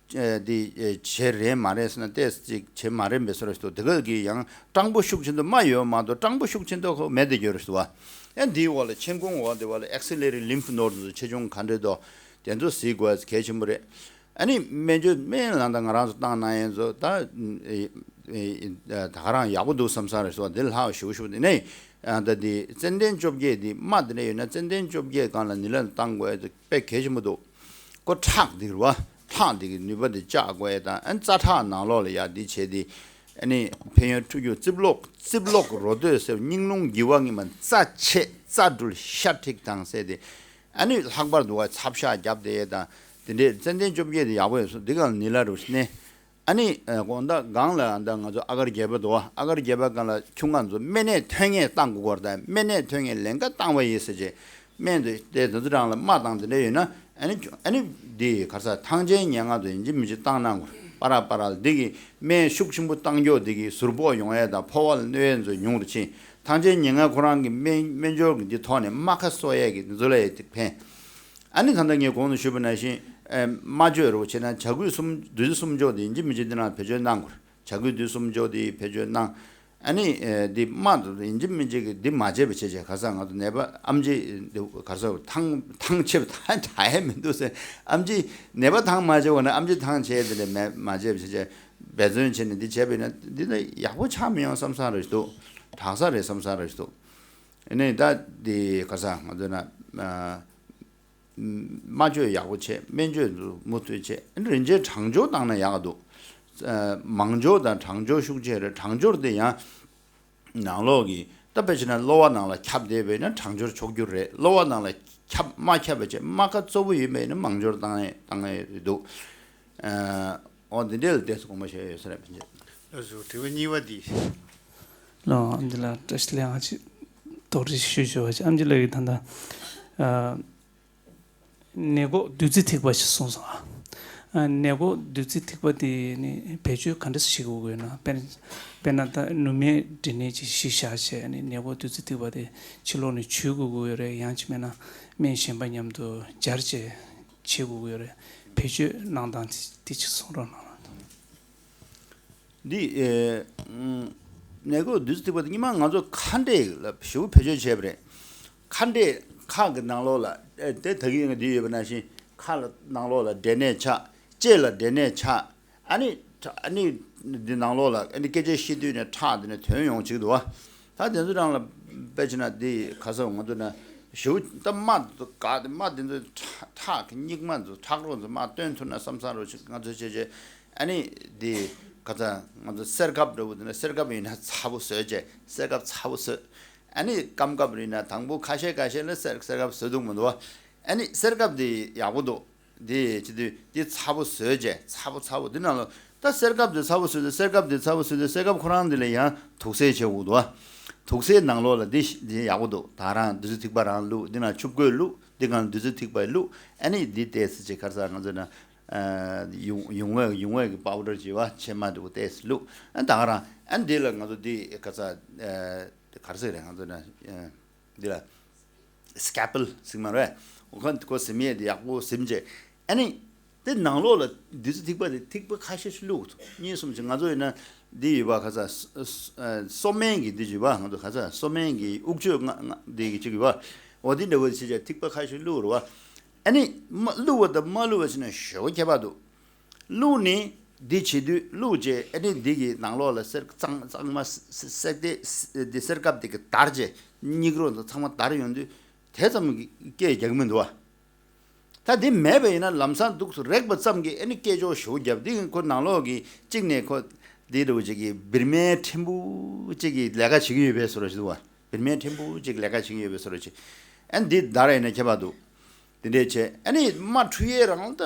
ཨེ་འདི་ཨེ་བྱེད་རེད་མ་རེད་ཟེར་ན་ཏོག་ཙམ་བྱེད་མ་རེད་པས་ཟེར་རེད་འདུག་དེ་ག་གི་ཡང་སྤྲང་པོ་ཤུགས་ཆེན་པོ་མ་ཡོད་མ་གཏོགས་སྤྲང་པོ་ཤུགས་ཆེན་པོ་ཁོ་མེད་དེ་ཡོད་རེད་འདུག་བ། ཡང་འདིའི་འོག་ལ་མཆིན་ཁུང་འོག་འདི་བ་ལ་ཨེག་སི་ལེ་རི་ལིམ་ཕི་ནོད་ཚོ་ཆེ་ཆུང་ག་འདྲས་འདུག་དེ་ཚོ་གཟིགས་དགོས་གལ་ཆེན་པོ་རེད། ཨ་ནི་སྨན་བཅོས་སྨན་ལ་ད་ང་རང་ཚོ་བཏང་གནང་ཡས་ཚོ་ད་ད་ག་རང་ཡག་པོ་འདུག་བསམ་ས་རེད་སོ། འདི་ལྷག་ཞུ་ཞུ་འདི་ནས་ད་འདི་ཙན་དན་བཅོ་བརྒྱད་འདི་རྨ་འདི་འདྲ་ཡོད་ན་ཙན་དན་བཅོ་བརྒྱད་སྒང་ལ་ནི་ལ་བཏང་དགོས་ཡས་དཔེ་གལ་ཆེན་པོ་འདུག་ཀོ་ཁྲག་འདི་རུ་བ་ཁྲག་འདི་གི་ནུས་པ་འདི་བཅག་དགོས་ཡས་དང་ཨ་ནི་རྩ་ཁྲག་ནང་ལོགས་ལ་ཡ་འདི་བྱས་འདི་ཨ་ནི་ཕན་ཡོན་ཕྲུ་གུ་རྩིབ་ལོག་རྩིབ་ལོག་རོ་སྟོད་སེར་སྙིང་རླུང་གི་བ་ངེས་མ་རྩ་ཆད་རྩ་འགྲུལ་ཤ་ཁྲིག་དང་སེ་དེ། ཨ་ནི་ལྷག་པར་དུ་བ་ཚབ་ཤ་རྒྱབ་དེ་དང་དེ་འདྲའི་ཙན་དན་བཅོ་བརྒྱད་དེ་ཡག་པོ་ཡོད་སོང་འདི་གང་ནི་ལ་རུ་སྣེ། ཨ་ནི་དགོང་དག་སྒང་ལ་ཨ་ད་ང་ཚོ་ཨ་གར་རྒྱས་པ་འདུག་བ། ཨ་གར་རྒྱས་པ་སྒང་ལ་ཁྱུང་ང་ཚོ་སྨན་ནད་ཐོན་ངེས་བཏང་དགོས་སྐོར་དང་སྨན་ནད་ཐོན་ངེས་ལན་ཁ་བཏང་བ་ཡིན་ཟེར་རྗེས་སྨན་དེ་དེ་དེ་ཚོ་རང་ལ་རྨ་དང་དེ་འདྲ་ཡོད་ན་ཨ་ནི་ཨ་ནི་འདི་གར་ས་ཐང་ཆེན་ཉེ་ང་ཚོ་ཡིན་གཅིག་མིན་གཅིག་བཏང་གནང་དགོས་པ་ར་པ་ར་འདི་གི་སྨན་ཤུགས་ཆེན་པོ་བཏང་རྒྱུ་འདི་གི་ཟུར་ཕོག་ཡོང་ཡས་དང་ཕོ་བ་ལ་གནོད་ཡས་ཚོ་ཉུང་རུ་ཕྱིན། ཐང་ཆེན་ཉེ་ང་ཁོ་རང་གི་སྨན་སྨན་སྦྱོར་གྱི་འདི་ཐོག་ནས་རྨ་ཁ་གསོ་ཡས་ཀྱི་འདི་ཚོ་ལ་ཡས་ཏིག་ཕན། ཨ་ནི་ད་ལྟ་ངས་གོང་དུ་ཞུས་པ་ནང་བཞིན་ཨེ་རྨ་བཅོས་རོགས་བྱས་ན་བྱ་རྒོད་གསུམ་བདུད་རྩི་སུམ་སྦྱོར་འདི་ཡིན་གཅིག་མིན་གཅིག་འདི་ནང་བེད་སྤྱོད་གནང་དགོས། བྱ་རྒོད་བདུད་སུམ་སྦྱོར་འདི་བེད་སྤྱོད་གནང་། ཨ་ནི་འདི་རྨ་འདི་ཡིན་གཅིག་མིན་གཅིག་གི་འདི་མ་བྱས་པ་བྱས་བྱས་ག་ས་ང་ཚོ་ནད་པ་ཨེམ་ཆི་འདི་ག་ས་ཐང་ཐང་ཆད་པ་ད་ད་ཡས་མི་འདུག་ཟེར། ཨེམ་ཆི་ནད་པ་ཐང་མ་ཆད་པ་ན་ཨེམ་ཆི་ཐང་ཆད་དེ་ནས་མ་མ་བྱས་པ་བྱས་བྱས་འབད་བརྩོན་བྱས་ནས་འདི་བྱས་པ་ཡིན་ན་འདི་ནི་ཡག་པོ་ཆགས་མི་ཡོང་བསམ་བསམ་རེ་ཞིག་འདུག་དྲག་ས་རེད་བསམ་བསམ་རེ་ཞིག་འདུག་ཨ་ནི་ད་འདི་ག་ས་ང་ཚོ་ན། སྨན་བཅོས་ཡག་པོ་བྱས། སྨན་བཅོས་མུ་མཐུད་བྱས། རིན་ཆེན་གྲང་སྦྱོར་བཏང་ན་ཡག་འདུག་མང་སྦྱོར་དང་གྲང་སྦྱོར་ཤུགས་ཆེ་རེད། གྲང་སྦྱོར་དེ་ཡང་ནང་ལོགས་ཀྱི་ད་དཔེ་བྱས་ན་གློ་བ་ནང་ལ་ཁྱབ་བསྡད་པས་ན་གྲང་སྦྱོར་ཆོག་རྒྱུ་རེད། གློ་བ་ནང་ལ་ཁྱབ་མ་ཁྱབ་པ་བྱས་རྨ་ཁ་གཙོ་བོ་ཡིན་པས་ན་མང་སྦྱོར་བཏང་ཡས་བཏང་ཡས་འདུག་འོ་འདི་འདྲས་ལ་བལྟས་སུ་དགོངས་པ་བཞེས་ཡོད་ས་རེད་ཕན་ཆད། ལགས་སོ། དྲི་བ་གཉིས་པ་འདི། ལགས་འདི་ལ་བཀྲ་ཤིས་བདེ་ལེགས། ང་ཅིག་དོགས་འདྲི་ཞུ་ཞུ་བ་ཅིག་ཨེམ་ཆི་ལགས་ཀྱིས་ད་ལྟ། ནད་འགོག་བདུད་རྩི་ཐིགས་པ་ཞིག་གསུངས་སོང་ཨ། ནད་འགོག་བདུད་རྩི་ཐིགས་པ་དེ་ནི་བེད་སྤྱོད་ག་འདྲ་ཞིག་བྱེད་དགོས་ཀྱི་ཡོད་ན། དཔེར་དཔེར་ན་ད་ནུ་མའི་འབྲས་ནད་ཅིག་གཞི་བཞག་བྱས་ནས་ནད་འགོག་བདུད་རྩི་ཐིགས་པ་དེ་ཕྱི་ལོགས་ནས་བྱུག་དགོས་ཀྱི་ཡོད་རེད། ཡང་ཅིག་མིན་ན་སྨན་གཞན་པ་མཉམ་དུ་སྦྱར་བྱས་བྱེད་དགོས་ཀྱི་ཡོད་རེད། བེད་སྤྱོད་གནང་སྟངས་དེ་དེ་ཅིག་གསུང་རོགས་གནང་། འདི་ནད་འགོག་བདུད་རྩི་ཐིགས་པ་དེ་སྔོན་མ་ང་ཚོ་ཁ་འབྲས་ལ་ཞེ་པོ་བེད་སྤྱོད་བྱས་པ་རེད། ཁ་འབྲས་ཁ་གི་ནང་ལོགས་ལ་དེ་ད་གིན་ང་འདི་ཡོད་པ་ནང་བཞིན་ཁ་ལ་ནང་ལོགས་ལ་འབྲས་ནད་ཆགས། ལྕེ་ལ་འབྲས་ནད་ཆགས། ཨ་ནི་ཨ་ནི་འདི་ནང་ལོགས་ལ་ཨ་ནི་སྐད་ཆ་བཤད་དུས་ནས་ཁྲག་འདི་ནས་ཐོན་ཡོང་བྱེད་ཀྱི་འདུག་བ། ད་དེ་ཚོ་རང་ལ་དཔེ་བྱས་ན་འདི་ག་ས་ང་ཚོ་ན་ཞེ་པོ་ད་རྨ་འདི་ཚོ་ག་དེ་རྨ་འདི་ཚོ་ཁྲག་ཁྲག་གི་སྙིགས་མ་འདི་ཚོ་ཁྲག་རོ་འདི་མར་བཏོན་ཐུབ་ན་བསམ་བསམ་རོགས་ཅིག་ང་ཚོ་བྱས་བྱས། ཨ་ནི་འདི་ག་ཚ་ང་ཚོ་སེར་ཁབ་འདྲ་བོ་འདི་ན་སེར་ཁབ་ཡིན་ན་ཚ་པོ་བཟོས་བྱས་སེར་ཁབ་ཚ་པོ་བཟོས། ཨ་ནི་སྐམ་ཁབ་ཡིན་ན་དང་པོ་ཁ་ཤས་ཁ་ཤས་ལ་སེར་སེར་ཁབ་བཟོས་འདུག་མི་འདུག་བ། ཨ་ནི་སེར་ཁབ་འདི་ཡག་པོ་འདུག་འདི་བྱེད་དུས་འདི་ཚ་པོ་བཟོས་བྱས་ཚ་པོ་ཚ་པོ་འདི་ནང་ལ་ད་སེར་ཁབ་འདི་ཚ་པོ་བཟོས་དུས་སེར་ཁབ་འདི་ཚ་པོ་བཟོས་དུས་སེར་ཁབ་ཁོ་རང་འདི་ལ་ཡང་དུག་སེལ་བྱེད་དགོས་འདུག་བ། དུག་སེལ་ནང་ལོགས་ལ་འདི་འདི་ཡག་པོ་འདུག་ད་རང་བདུད་རྩི་ཐིགས་པ་རང་བླུགས། འདི་ནང་ཆུ་བསྐོལ་བླུགས། འདི་གང་བདུད་རྩི་ཐིགས་པ་བླུགས། ཨ་ནི་འདི་ཏོག་ཙམ་ཅིག་ག་རེ་ཟ་ང་ཚོ་ན། ཡུང་ཡུང་བའི་ཡུང་བའི་གི་པའུ་ཌར་བྱས་པ་ཕྱེ་མ་འདུག་ཏོག་ཙམ་བླུགས། ཨ་ད་ག་རང་ཨ་འདི་ལ་ང་ཚོ་འདི་ག་ཚ་ག་རེ་ཟེར་རེད། ང་ཚོ་ན་འདི་ལ་སི་ཀལ་པེལ་ཟེར་མ་རེད། འོ་ཁོ་ཁོ་ཟིན་ཡས་འདི་ཡག་པོ་ཟིན་བྱས། ཨ་ནི་དེ་ནང་ལོགས་ལ་བདུད་རྩི་ཐིགས་པ་དེ་ཐིགས་པ་ཁ་ཤས་ཤིག་བླུགས། གཉིས་གསུམ་ཅིག་ང་ཚོ་ཡིན་ན་འདི་ཡོད་པ་ག་ཚ་སོ་སྨན་གི་འདི་ཡོད་པ་ང་ཚོ་ག་ཚ་སོ་སྨན་གི་དབུགས་བཅོས་ལྔ་ལྔ་འདི་གི་ཅིག་ཡོད་པ། འོ་འདི་འདྲ་བོ་ཞིག་བྱས་ཐིགས་པ་ཁ་ཤས་བླུགས་རེད་བ། ཨ་ནི་མ་བླུགས་པ་དང་མ་བླུགས་པ་བྱས་ན་ཞེ་པོ་ཁྱད་པར་འདུག་བླུགས་ནས་འདི་བྱེད་དུས་བླུགས་རྗེས་ཨ་ནི་འདི་གི་ནང་ལོགས་ལ་གསེར་གཙང་གཙང་མ་གསེར་དེ་འདི་གསེར་ཁབ་དེ་གི་དར་རྗེས་སྙིགས་རོ་འདི་ཚང་མ་དར་ཡོང་དུས་དེ་ཙམ་གྱི་སྐད་རྒྱག་གི་མི་འདུག་བ། ད་འདི་མེད་པ་ཡིན་ན་ལམ་སང་འདུག་སུ་རེག་པ་ཙམ་གྱིས་ཨ་ནི་སྐད་ཅོར་ཞེ་པོ་བརྒྱབ། འདི་ཁོ་ནང་ལོགས་ཀྱི་གཅིག་ནས་ཁོ་འདི་འདྲ་བོ་ཅིག་གི་བིར་མའི་ཕྲན་བུ་ཅིག་གི་ལས་ཀ་བྱེད་ཀྱི་ཡོད་པའི་བཟོ་འདྲ་ཞིག་འདུག་བ། བིར་མའི་ཕྲན་བུ་ཅིག་ལས་ཀ་བྱེད་ཀྱི་ཡོད་པའི་བཟོ་འདྲ་ཅིག་ཨ་ནི་འདི་དར་ཡིན་ན་ཁྱད་པར་འདུག་དེ་འདྲས་བྱས་ཨ་ནི་རྨ་འཁྲུ་ཡས་རང་ད་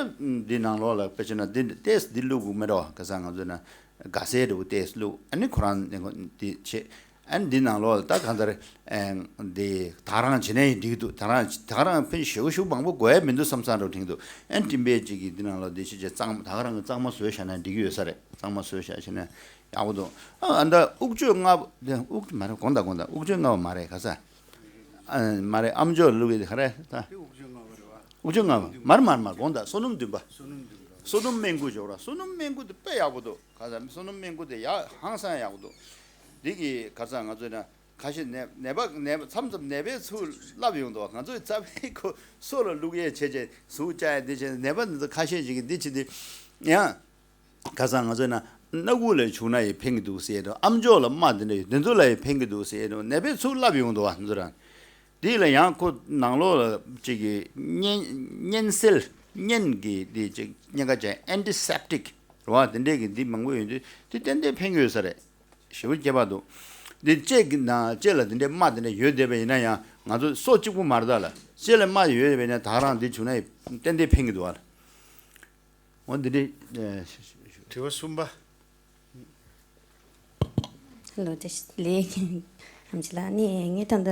འདི་ནང་ལོགས་ལ་དཔེ་བྱས་ན་འདི་ཏོག་ཙམ་འདི་བླུགས་དགོས་མེད་འགྲོ། ག་ས་ང་ཚོ་ན་ག་སེ་འདྲ་བོ་ཏོག་ཙམ་བླུགས། ཨ་ནི་ཁོ་རང་འདི་བྱས། ཨ་ནི་འདི་ནང་ལོགས་ལ་ད་གང་ལྟར་འདི་དག་རང་བྱེད་ན་ཡང་འགྲིག་གི་འདུག་དག་རང་དག་རང་ཕན་ཞེ་པོ་ཞེ་པོ་མང་པོ་དགོས་ཡ་མི་འདུག་བསམ་བསམ་འདྲ་བོ་དྲན་གྱི་འདུག་ཨ་ནི་སྤྲིན་པའི་གཅིག་གིས་འདི་ནང་ལོགས་འདི་བྱས་བྱས་གཙང་མ་དག་རང་གི་གཙང་མ་བཟོས་བཞག་ན་འགྲིག་གི་ཡོད་ས་རེད། གཙང་མ་བཟོས་བཞག་བྱས་ན་ཡག་པོ་འདུག་ཨ་ཨ་ད་དབུགས་བཅོས་ལྔ་པ་དེ་དབུགས་མ་རེད། དགོངས་དག་དགོངས་དག་དབུགས་བཅོས་ལྔ་པ་མ་རེད། ག་ས་ཨ་མ་རེད། ཨམ་ཅོག་བླུགས་ཡས་དེ་ག་རེད་ད། དབུགས་བཅོས་ལྔ་པ་མ་རེད། དབུགས་བཅོས་ལྔ་པ་མ་རེད་མ་རེད་མ་རེད། དགོངས་དག་བསོད་ནམས་བདུན་པ། བསོད་ནམས་བདུན་པ། བསོད་ནམས་སྨན་དགུ་སྦྱོར་བ། བསོད་ནམས་སྨན་དགུ་དེ་དཔེ་ཡག་པོ་འདུག་ག་ས་བསོད་ནམས་སྨན་དགུ་དེ་ཡག་ཧང་སང་ཡག་པོ་འདུག་འདི་གི་ག་ས་ང་ཚོ་ན་ཁ་ཤས་ནད་ནད་པ་ནད་པ་མཚམས་མཚམས་ནད་པའི་ཚུལ་ལབ་ཡོང་འདུག་ང་ཚོའི་རྩ་བའི་ཁོ་སོ་ལ་བླུགས་ཡས་བྱས་བྱས་ཟུག་བཅག་ཡས་འདི་བྱས་ནད་པ་འདི་ཚོ་ཁ་ཤས་ཤིག་གིས་འདི་བྱེད་དུས་ཡང་། ཁ་སང་ང་ཚོས་ན་སྣ་ཁུག་ལ་བྱུག་ན་ཡང་ཕན་གྱི་འདུག་ཟེར་དང་། ཨམ་ཅོག་ལ་རྨ་འདི་འདྲ་ཡོད་འདི་ཚོ་ལ་ཡང་ཕན་གྱི་འདུག་ཟེར་དང་ནད་པའི་ཚུལ་ལབ་ཡོང་འདུག་བ། འདི་ཚོ་རང་འདི་ལ་ཡང་ཁོ་ནང་ལོགས་ལ་ཅིག་གི་གཉན་གཉན་སེལ་གཉན་གྱི་འདི་ཅིག་གཉན་ཁ་ཅན་ཨན་ཊི་སེབ་ཊིག་རེད་བ། འདི་འདྲས་ཀྱི་འདི་མང་པོ་ཡོད་དུས་འདི་ཏན་ཏན་ཕན་གྱི་ཡོད་ས་རེད། ཞེ་པོ་ཁྱད་པར་འདུག་འདི་ལྕེ་གི་ནང་ལྕེ་ལ་འདི་འདྲས་རྨ་འདི་འདྲས་ཡོད་བསྡད་པ་ཡིན་ན་ཡང་ང་ཚོ་སོ་གཅིག་པུ་མ་རེད་ད་ལ། ལྕེ་ལ་རྨ་ཡོད་བསྡད་པ་ཡིན་ན་ད་རང་འདི་བྱུག་ན་ཏན་ཏན་ཕན་གྱི་འདུག་བ། འོ་འདི་འདྲའི་ཨ། དྲི་བ་གསུམ་པ། ལོ་དེ་ལས་ཨམ་ཆི་ལགས་ནི་ངས་ད་ལྟ་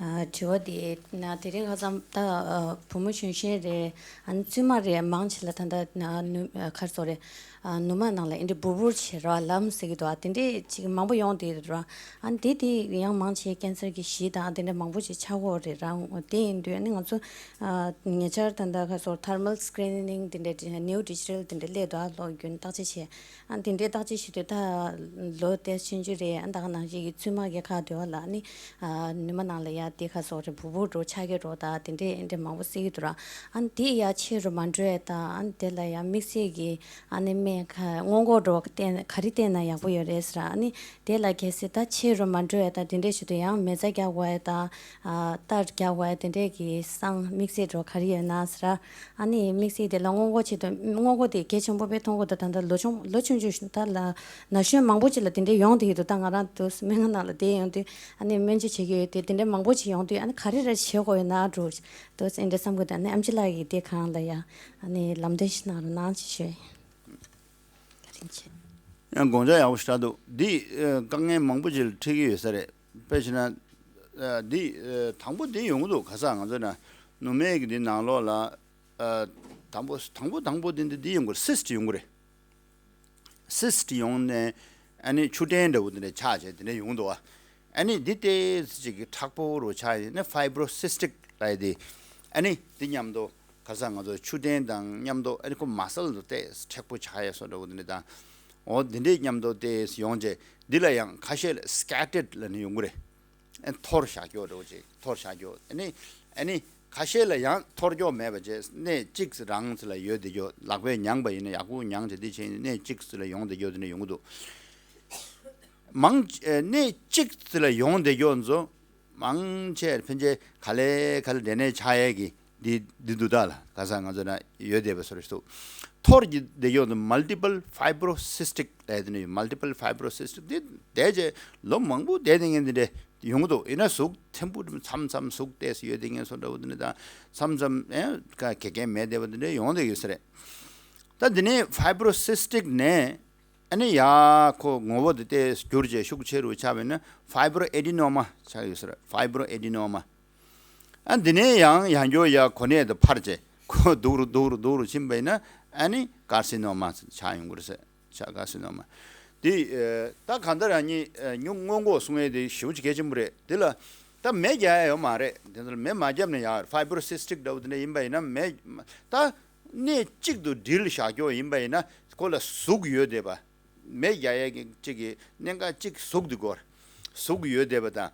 ཨ་དྲི་བ་དེ་ན་དེ་རིང་ཁ་སང་ད་ཨ་བུ་མོ་གཞོན་གཞོན་རེད། ཨ་ནི་བཙུན་མ་རེད། མང་ཆེ་ལ་ད་ལྟ་ན་ནུ་ཨ་ག་རེ་ཟེར་རེད། ཨ་ནུ་མ་ནང་ལ་ཨེ་འདྲ་འབུར་འབུར་བྱེད་ར་ལམ་ཟེར་གི་འདུག་ཨ་དེ་འདྲས་ཅིག་མང་པོ་ཡོང་བསྡད་འདུག་ར། ཨ་དེ་དེ་ཡང་མང་ཆེ་ཀན་སར་གྱི་གཞི་དང་དེ་འདྲ་མང་པོ་ཅིག་ཆགས་ཀྱི་ཡོད་རེད་ར། དེ་ཡིན་དུས་ཨ་ནི་ང་ཚོ་ཨ་ཉེ་ཆར་ད་ལྟ་ཁ་སོར་thermal screening དེ་འདྲ་new digital དེ་འདྲ་སླེབས་འདུག་ཨ་ལོ་རྒྱུན་བརྟག་དཔྱད་བྱས། ཨ་དེ་འདྲའི་བརྟག་དཔྱད་བྱེད་དུས་ད་ལོ་དེ་ཕྱིན་རྒྱུ་རེད། ཨ་ད་ག་ནང་བཞིན་གྱི་ཚུལ་མ་གི་ཁ་དེ་བ་ལ་ནི་ཨ་ནུ་མ་ནང་ལ་ཡ་དེ་ཁ་སོགས་རེད་བུ་བུ་འགྲོ་ཆ་གི་འགྲོ་ད་དེ་འདྲའི་ཨེ་འདྲའི་མང་པོ་སྲིད་ཀྱི་འདུག་ར། ཨ་དེ་ཡ་ཆེ་རུ་མ་འགྲོ་ཡ་ད་ཨ་དེ་ལ་ཡ་དམིགས་བསལ་གྱི་ཨ་ནི་སྨན་ཁ་སྔོན་འགོག་འགྲོ་བ་བསྟེན་ག་རེ་བསྟེན་ན་ཡག་པོ་ཡོད་རེད་ཟེར། ཨ་ནི་དེ་ལ་གལ་སྲིད་ད་ཆེ་རུ་མ་འགྲོ་ཡ་ད་དེ་འདྲའི་ཞུ་དུས་ཡང་མེ་བཙའ་རྒྱག་དགོས་ཡ་ད་ཨ་སྟར་རྒྱག་དགོས་ཡ་དེ་འདྲའི་གི་སང་དམིགས་བསལ་འགྲོ་ག་རེ་ཡོད་ན་ཟེར། ཨ་ནི་དམིགས་བསལ་དེ་ལ་སྔོན་འགོག་ཆེད་དུ་སྔོན་འགོག་དེ་གལ་ཆེན་པོ་དཔེ་མཐོང་གི་འདུག་ད་ལྟ་ལོ་ཆུང་ལོ་ཆུང་ཆུང་ཞིག་ད་ལ་ན་གཞོན་མང་པོ་ཅིག་ལ་དེ་འདྲའི་ཡོང་བསྡད་ཀྱི་འདུག་ད་ང་རང་དུ་སྨན་ཁང་ནང་ལ་བསྡད་ཡོང་དུས་ཨ་ནི་སྨན་བཅོས་བྱེད་ཀྱི་ཡོད་དེ་དེ་འདྲའི་མང་པོ་ཅིག་ཡོང་དུས་ཨ་ནི་ག་རེ་རེ་བྱེད་དགོས་ཡོད་ན་འགྲོ་དུ་ཨེ་འདྲ་བསམ་གི་འདུག་ཨ་ནི་ཨེམ་ཆི་ལགས་ཀྱིས་དེ་གང་ལ་ཡ་ཨ་ནི་ལམ་སྟོན་ཞིག་གནང་རོགས་གནང་ཅིག་ཞུ་ཡ། བཀའ་དྲིན་ཆེ། ཡང་དགོངས་འཆར་ཡག་པོ་ཞེ་དྲག་འདུག་འདི་ཨ་དཀའ་ངལ་མང་པོ་ཅིག་ལ་འཕྲད་ཀྱི་ཡོད་ས་རེད། དཔེ་བྱས་ན་ཨ་འདི་ཨ་དང་པོ་འདི་ཡོང་གི་འདུག་ག་ས་ང་ཚོ་ན་ནུ་མའི་གི་འདི་ནང་ལོགས་ལ། ཨ་དང་པོ་དང་པོ་དང་པོ་དེ་འདི་འདི་ཡོང་གི་རེད། སིསཊ་ཡོང་གི་རེད། སིསཊ་ཡོང་ནས་ཨ་ནི་ཆུ་ཕྲན་འདྲ་བོ་དེ་འདྲ་ཆགས་བྱས་དེ་འདྲ་ཡོང་གི་འདུག་ཨ་ནི་འདི་ཏོག་ཙམ་ཅིག་གི་མཁྲེགས་པོ་རུ་ཆགས་ཡིན་ན་ཕའི་བྷི་རོ་སིསི་ཊིག་ལབ་ཡ་དེ། ཨ་ནི་འདི་མཉམ་དུ་ག་ས་ང་ཚོ་ཆུ་ཕྲན་དང་མཉམ་དུ་ཨ་ནི་ཁོ་མ་སལ་དུ་ཏོག་ཙམ་མཁྲེགས་པོ་ཆགས་ཡ་བཟོ་འདྲ་བོ་དེ་འདྲ་དང་། འོ་འདི་འདྲའི་མཉམ་དུ་ཏོག་ཙམ་ཡོང་བྱས་འདི་ལ་ཡང་ཁ་ཤས་ལ་སི་ཀེ་ཊར་ཌི་ལབ་ནས་ཡོང་གི་རེད། ཨ་འཐོར་བཞག་རྒྱུ་འདྲ་བོ་ཅིག་འཐོར་བཞག་རྒྱུ་ཨ་ནི་ཨ་ནི་ཁ་ཤས་ལ་ཡང་འཐོར་རྒྱུ་མེད་པ་བྱས་གནས་གཅིག་རང་ཚོ་ལ་ཡོད་བསྡད་རྒྱུ་ལག་པས་མྱངས་པ་ཡིན་ན་ཡག་པོ་མྱངས་བྱས་འདི་བྱས་ནས་གནས་གཅིག་ཚོ་ལ་ཡོང་བསྡད་རྒྱུ་དེ་འདྲ་ཡོང་གི་འདུག་མང་ཨ་གནས་གཅིག་ཚོ་ལ་ཡོང་བསྡད་རྒྱུ་ཚོ་མང་ཆེ་ཕན་ཆད་ག་ལེ་ག་ལེ་འབྲས་ནད་ཆགས་ཡས་ཀྱི་འདི་འདི་འདུག་ད་ལ་ག་ས་ང་ཚོ་ན་ཡོད་བསྡད་པ་སོ་རེ་ཞིག་འདུག་འཐོར་གྱི་བསྡད་རྒྱུ་ཚོ་མལ་ཊི་པལ་ཕའི་བྷི་རོ་སིསི་ཊིག་ལབ་དེ་ནི་མལ་ཊི་པལ་ཕའི་བྷི་རོ་སིསི་ཊིག་འདི་བསྡད་རྗེས་ལོ་མང་པོ་བསྡད་དེ་ངས་འདི་འདྲས་ཡོང་གི་འདུག་ཡིན་ན་ཟུག་ཐེམ་བུ་མཚམས་མཚམས་ཟུག་ཏོག་ཙམ་ཡོད་དེ་ངས་སོ་འདྲ་བོ་འདི་འདྲ་དང་མཚམས་མཚམས་ཨེ་ཀ་གེ་གེ་མེད་བསྡད་པ་འདི་འདྲ་ཡོང་བསྡད་ཡོད་ས་རེད། ད་འདི་ནས་ཕའི་བྷི་རོ་སིསི་ཊིག་ནས་ཨ་ནི་ཡ་ཁོ་ངོ་བོ་འདི་ཏོག་ཙམ་འགྱུར་བྱས་ཤུགས་ཆེ་རུ་ཆགས་པས་ན་ཕའི་བྷི་རོ་ཨེ་ཌི་ནོ་མ་ཆགས་ཡོད་ས་རེད། ཕའི་བྷི་རོ་ཨེ་ཌི་ནོ་མ། ཨ་འདི་ནས་ཡང་ཡང་འགྱོ་ཡ་གོ་གནས་དུ་འཕར་བྱས་ཁོ་སྡུག་རུ་སྡུག་རུ་སྡུག་རུ་ཕྱིན་པ་ཡིན་ན་ཨ་ནི་ཀར་སི་ནོ་མ་ཆགས་ཡོང་གི་རེད་ཟེར། ཆགས་ཀར་སི་ནོ་མ། དེ་ཨ་ད་གང་ལྟར་ཡང་ཉིད་ཨ་ཉུང་སྔོན་འགོག་གསུང་ཡས་དེ་ཞེ་པོ་ཅིག་གལ་ཆེན་པོ་རེད། དེ་ལ་ད་མེ་རྒྱག་ཡ་ཡོད་མ་རེད། དེ་ཚོ་ལ་མེ་མ་བརྒྱབ་ན་ཡག་རེད། ཕའི་བྷི་རོ་སིསི་ཊིག་འདྲ་བོ་དེ་འདྲ་ཡིན་པ་ཡིན་ན་མེ་ད་གནས་གཅིག་ཏུ་སྒྲིལ་བཞག་རྒྱུ་ཡིན་པ་ཡིན་ན་ཁོ་ལ་ཟུག་ཡོད་བསྡད་པ། མེ་རྒྱག་ཡས་ཀྱི་གཅིག་གི་གནད་འགག་གཅིག་ཟུག་དེ་དགོས། ཟུག་ཡོད་བསྡད་པ་དང་།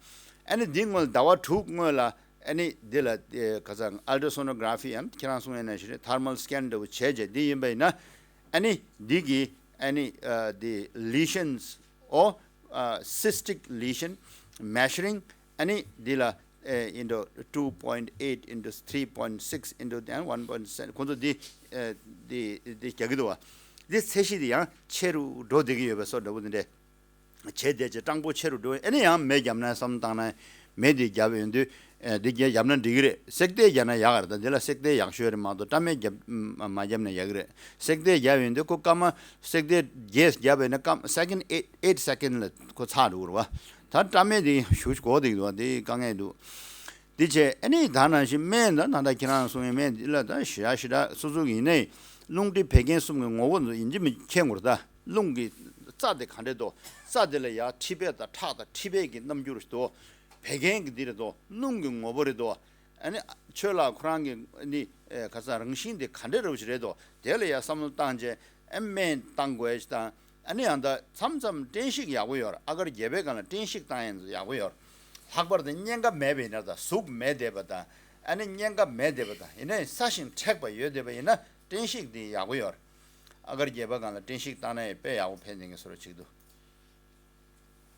ཨ་ནི་འདི་སྔོན་ཟླ་བ་དྲུག་སྔོན་ལ་ཨ་ནི་འདི་ལ་ཨེ་ག་ཚ་ཨལ་ཊ་སོ་ནོ་གྷ་ར་ཕི་ཡང་ཁྱེད་རང་གསུང་ཡས་ནང་བཞིན་རེད། ཐར་མལ་སི་ཀེན་འདྲ་བོ་བྱས་རྗེས་འདི་ཡིན་པ་ཡིན་ན་ཨ་ནི་འདི་གི་ཨ་ནི་ཨ་འདི་ལི་ཤན་ཨོ་ཨ་སིསི་ཊིག་ལི་ཤན་མེ་ཤ་རིང་ཨ་ནི་འདི་ལ་ཨེ་ཨིན་ཌོ་two point eight into three point six into then one point seven ཁོང་ཚོ་འདི་ཨེ་འདི་འདི་རྒྱག་གི་འདུག་བ། འདི་ཚད་གཞི་འདི་ཡང་ཆེ་རུ་འགྲོ་བསྡད་ཀྱི་ཡོད་པའི་བཟོ་འདྲ་བོ་འདི་འདྲས། བྱས་བསྡད་ཅིག་སྤྲང་པོ་ཆེ་རུ་འགྲོ། ཨ་ནི་ཡང་མེ་བརྒྱབ་ན་བསམ་བློ་བཏང་ན་མེ་འདི་བརྒྱབ་ཡོང་དུས་ཨ་འདི་རྒྱ་བརྒྱབ་ན་འགྲིག་གི་རེད། སེག་ཏེ་བརྒྱབ་ན་ཡག་ག་རེད། ད་འདི་ལ་སེག་ཏེ་ཡག་ཤོས་རེད་མ་གཏོགས་སྐྲ་མེ་བརྒྱབ་མ་བརྒྱབ་ན་ཡག་གི་རེད། སེག་ཏེ་བརྒྱབ་ཡོང་དུས་ཁོ་སྐར་མ་སེག་ཏེ་བརྒྱད་བརྒྱབ་ཡོང་ན་སྐར་མ་སེ་ཀེན་ཌི་ཨེཊ་ཨེཊ་སེ་ཀེན་ཌི་ལ་ཁོ་ཚར་འགྲོ་གི་རེད་བ། ད་སྐྲ་མེ་འདི་ཞུ་གོ་འདུག་འདུག་བ། འདི་དཀའ་ངལ་འདུག་འདི་བྱས་ཨ་ནི་ད་ནང་བཞིན་སྨན་ད་ད་ལྟ་ཁྱེད་རང་གསུང་བའི་སྨན་འདི་ལ་ད་ཞེ་དྲག་ཞེ་དྲག་སོ་སོ་གི་ཡིན་ནའི་རླུང་མཁྲིས་བད་ཀན་གསུམ་གྱི་ངོ་བོ་འདི་ཡིན་གཅིག་མིན་གཅིག་མཁྱེན་དགོས་རེད། ད་རླུང་གི་རྩ་དེ་ག་འདྲས་འདུག་རྩ་དེ་ལ་ཡ་མཁྲིས་པ་དང་ཁྲག་དང་མཁྲིས་པའི་གི་རྣམ་འགྱུར་ཞིག་འདུག་བད་ཀན་གྱི་འདི་རེད་འདུག་རླུང་གི་ངོ་བོ་རེད་འདུག་ཨ་ནི་ཆོས་ལ་ཁོ་རང་གི་ནི་ཨེ་ག་ས་རང་བཞིན་དེ་ག་འདྲས་རེད་ཞིག་རེད་འདུག་དེ་ལ་ཡ་བསམ་བློ་བཏང་རྗེས་ཨ་སྨན་བཏང་དགོས་ཞིག་དང་། ཨ་ནི་ཡང་ད་མཚམས་མཚམས་བཀྲེན་ཤིང་ཡག་པོ་ཡོད་རེད། ཨ་གར་རྒྱལ་པོའི་སྒང་ལ་བཀྲེན་ཤིང་བཏང་ཡང་ཡག་པོ་ཡོད་རེད། ལྷག་པར་དུ་གཉན་ཁ་མེད་པའི་ན་ད་ཟུག་མེད་བསྡད་པ་དང་ཨ་ནི་གཉན་ཁ་མེད་བསྡད་པ་དང་ཡིན་ན་ཡང་སྲ་ཞིང་མཁྲེགས་པ་ཡོད་བསྡད་པ་ཡིན་ན་བཀྲེན་ཤིང་འདི་ཡག་པོ་ཡོད་རེད། ཨ་གར་རྒྱལ་པོའི་སྒང་ལ་བཀྲེན་ཤིང་བཏང་ན་ཡང་དཔེ་ཡག་པོ་ཕན་ནི་ངས་བཟོ་འདྲ་ཅིག་འདུག་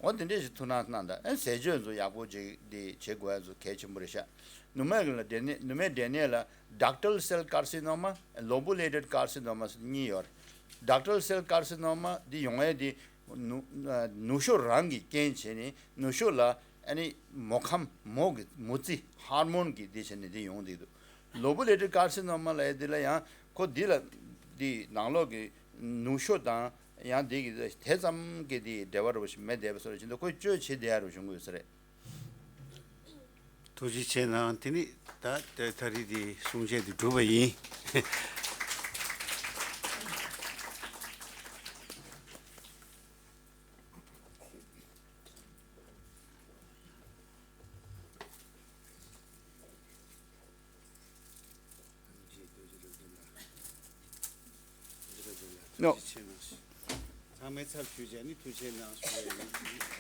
འོ་དེ་འདྲས་ཞིག་ཐུགས་སྣང་གནང་དང་ཨ་ཟས་སྤྱོད་ཚོ་ཡག་པོ་ཅིག་འདི་བྱེད་དགོས་ཡ་ཚོ་གལ་ཆེན་པོ་རེད་ཤག་ནུ་མའི་ལ་འབྲས་ནད་ནུ་མའི་འབྲས་ནད་ལ་ductal cell carcinoma, lobulated carcinoma ཟེར་གཉིས་ཡོད་རེད། ductal cell carcinoma འདི་ཡོང་ཡས་འདི་ནུ་ནུ་ཞོ་རང་གི་རྐྱེན་བྱས་ནས་ནུ་ཞོ་ལ་ཨ་ནི་མོ་ཁམ་མོ་གི་མོ་རྩི་ཧར་མོན་གི་འདི་བྱས་ནས་འདི་ཡོང་འདི་འདུག lobulated carcinoma ལབ་ཡས་འདི་ལ་ཡང་ཁོ་འདི་ལ་འདི་ནང་ལོགས་ཀྱི་ནུ་ཞོ་དང་ཡང་འདི་གི་དེ་ཙམ་གྱི་འདི་འབྲེལ་བ་རུ་ཞིག་མེད་བསྡད་པ་སོགས་ལ་ཕྱིན་ཏེ་ཁོས་བཅོས་བྱེད་བསྡད་ཡ་རུ་བྱུང་དགོས་ས་རེད། ཐུགས་རྗེ་ཆེ་གནང་། དེ་ནི་ད་ད་རིང་འདི་གསུང་བཤད་འདི་གྲུབ་པ་ཡིན། ཐུགས་རྗེ་ཆེ་གནང་ཞུ། ཚང་མས་ཚབ་ཞུས་བྱས་ནས་ཐུགས་རྗེ་ཆེ་གནང་ཞུ་ཡ་ཡིན།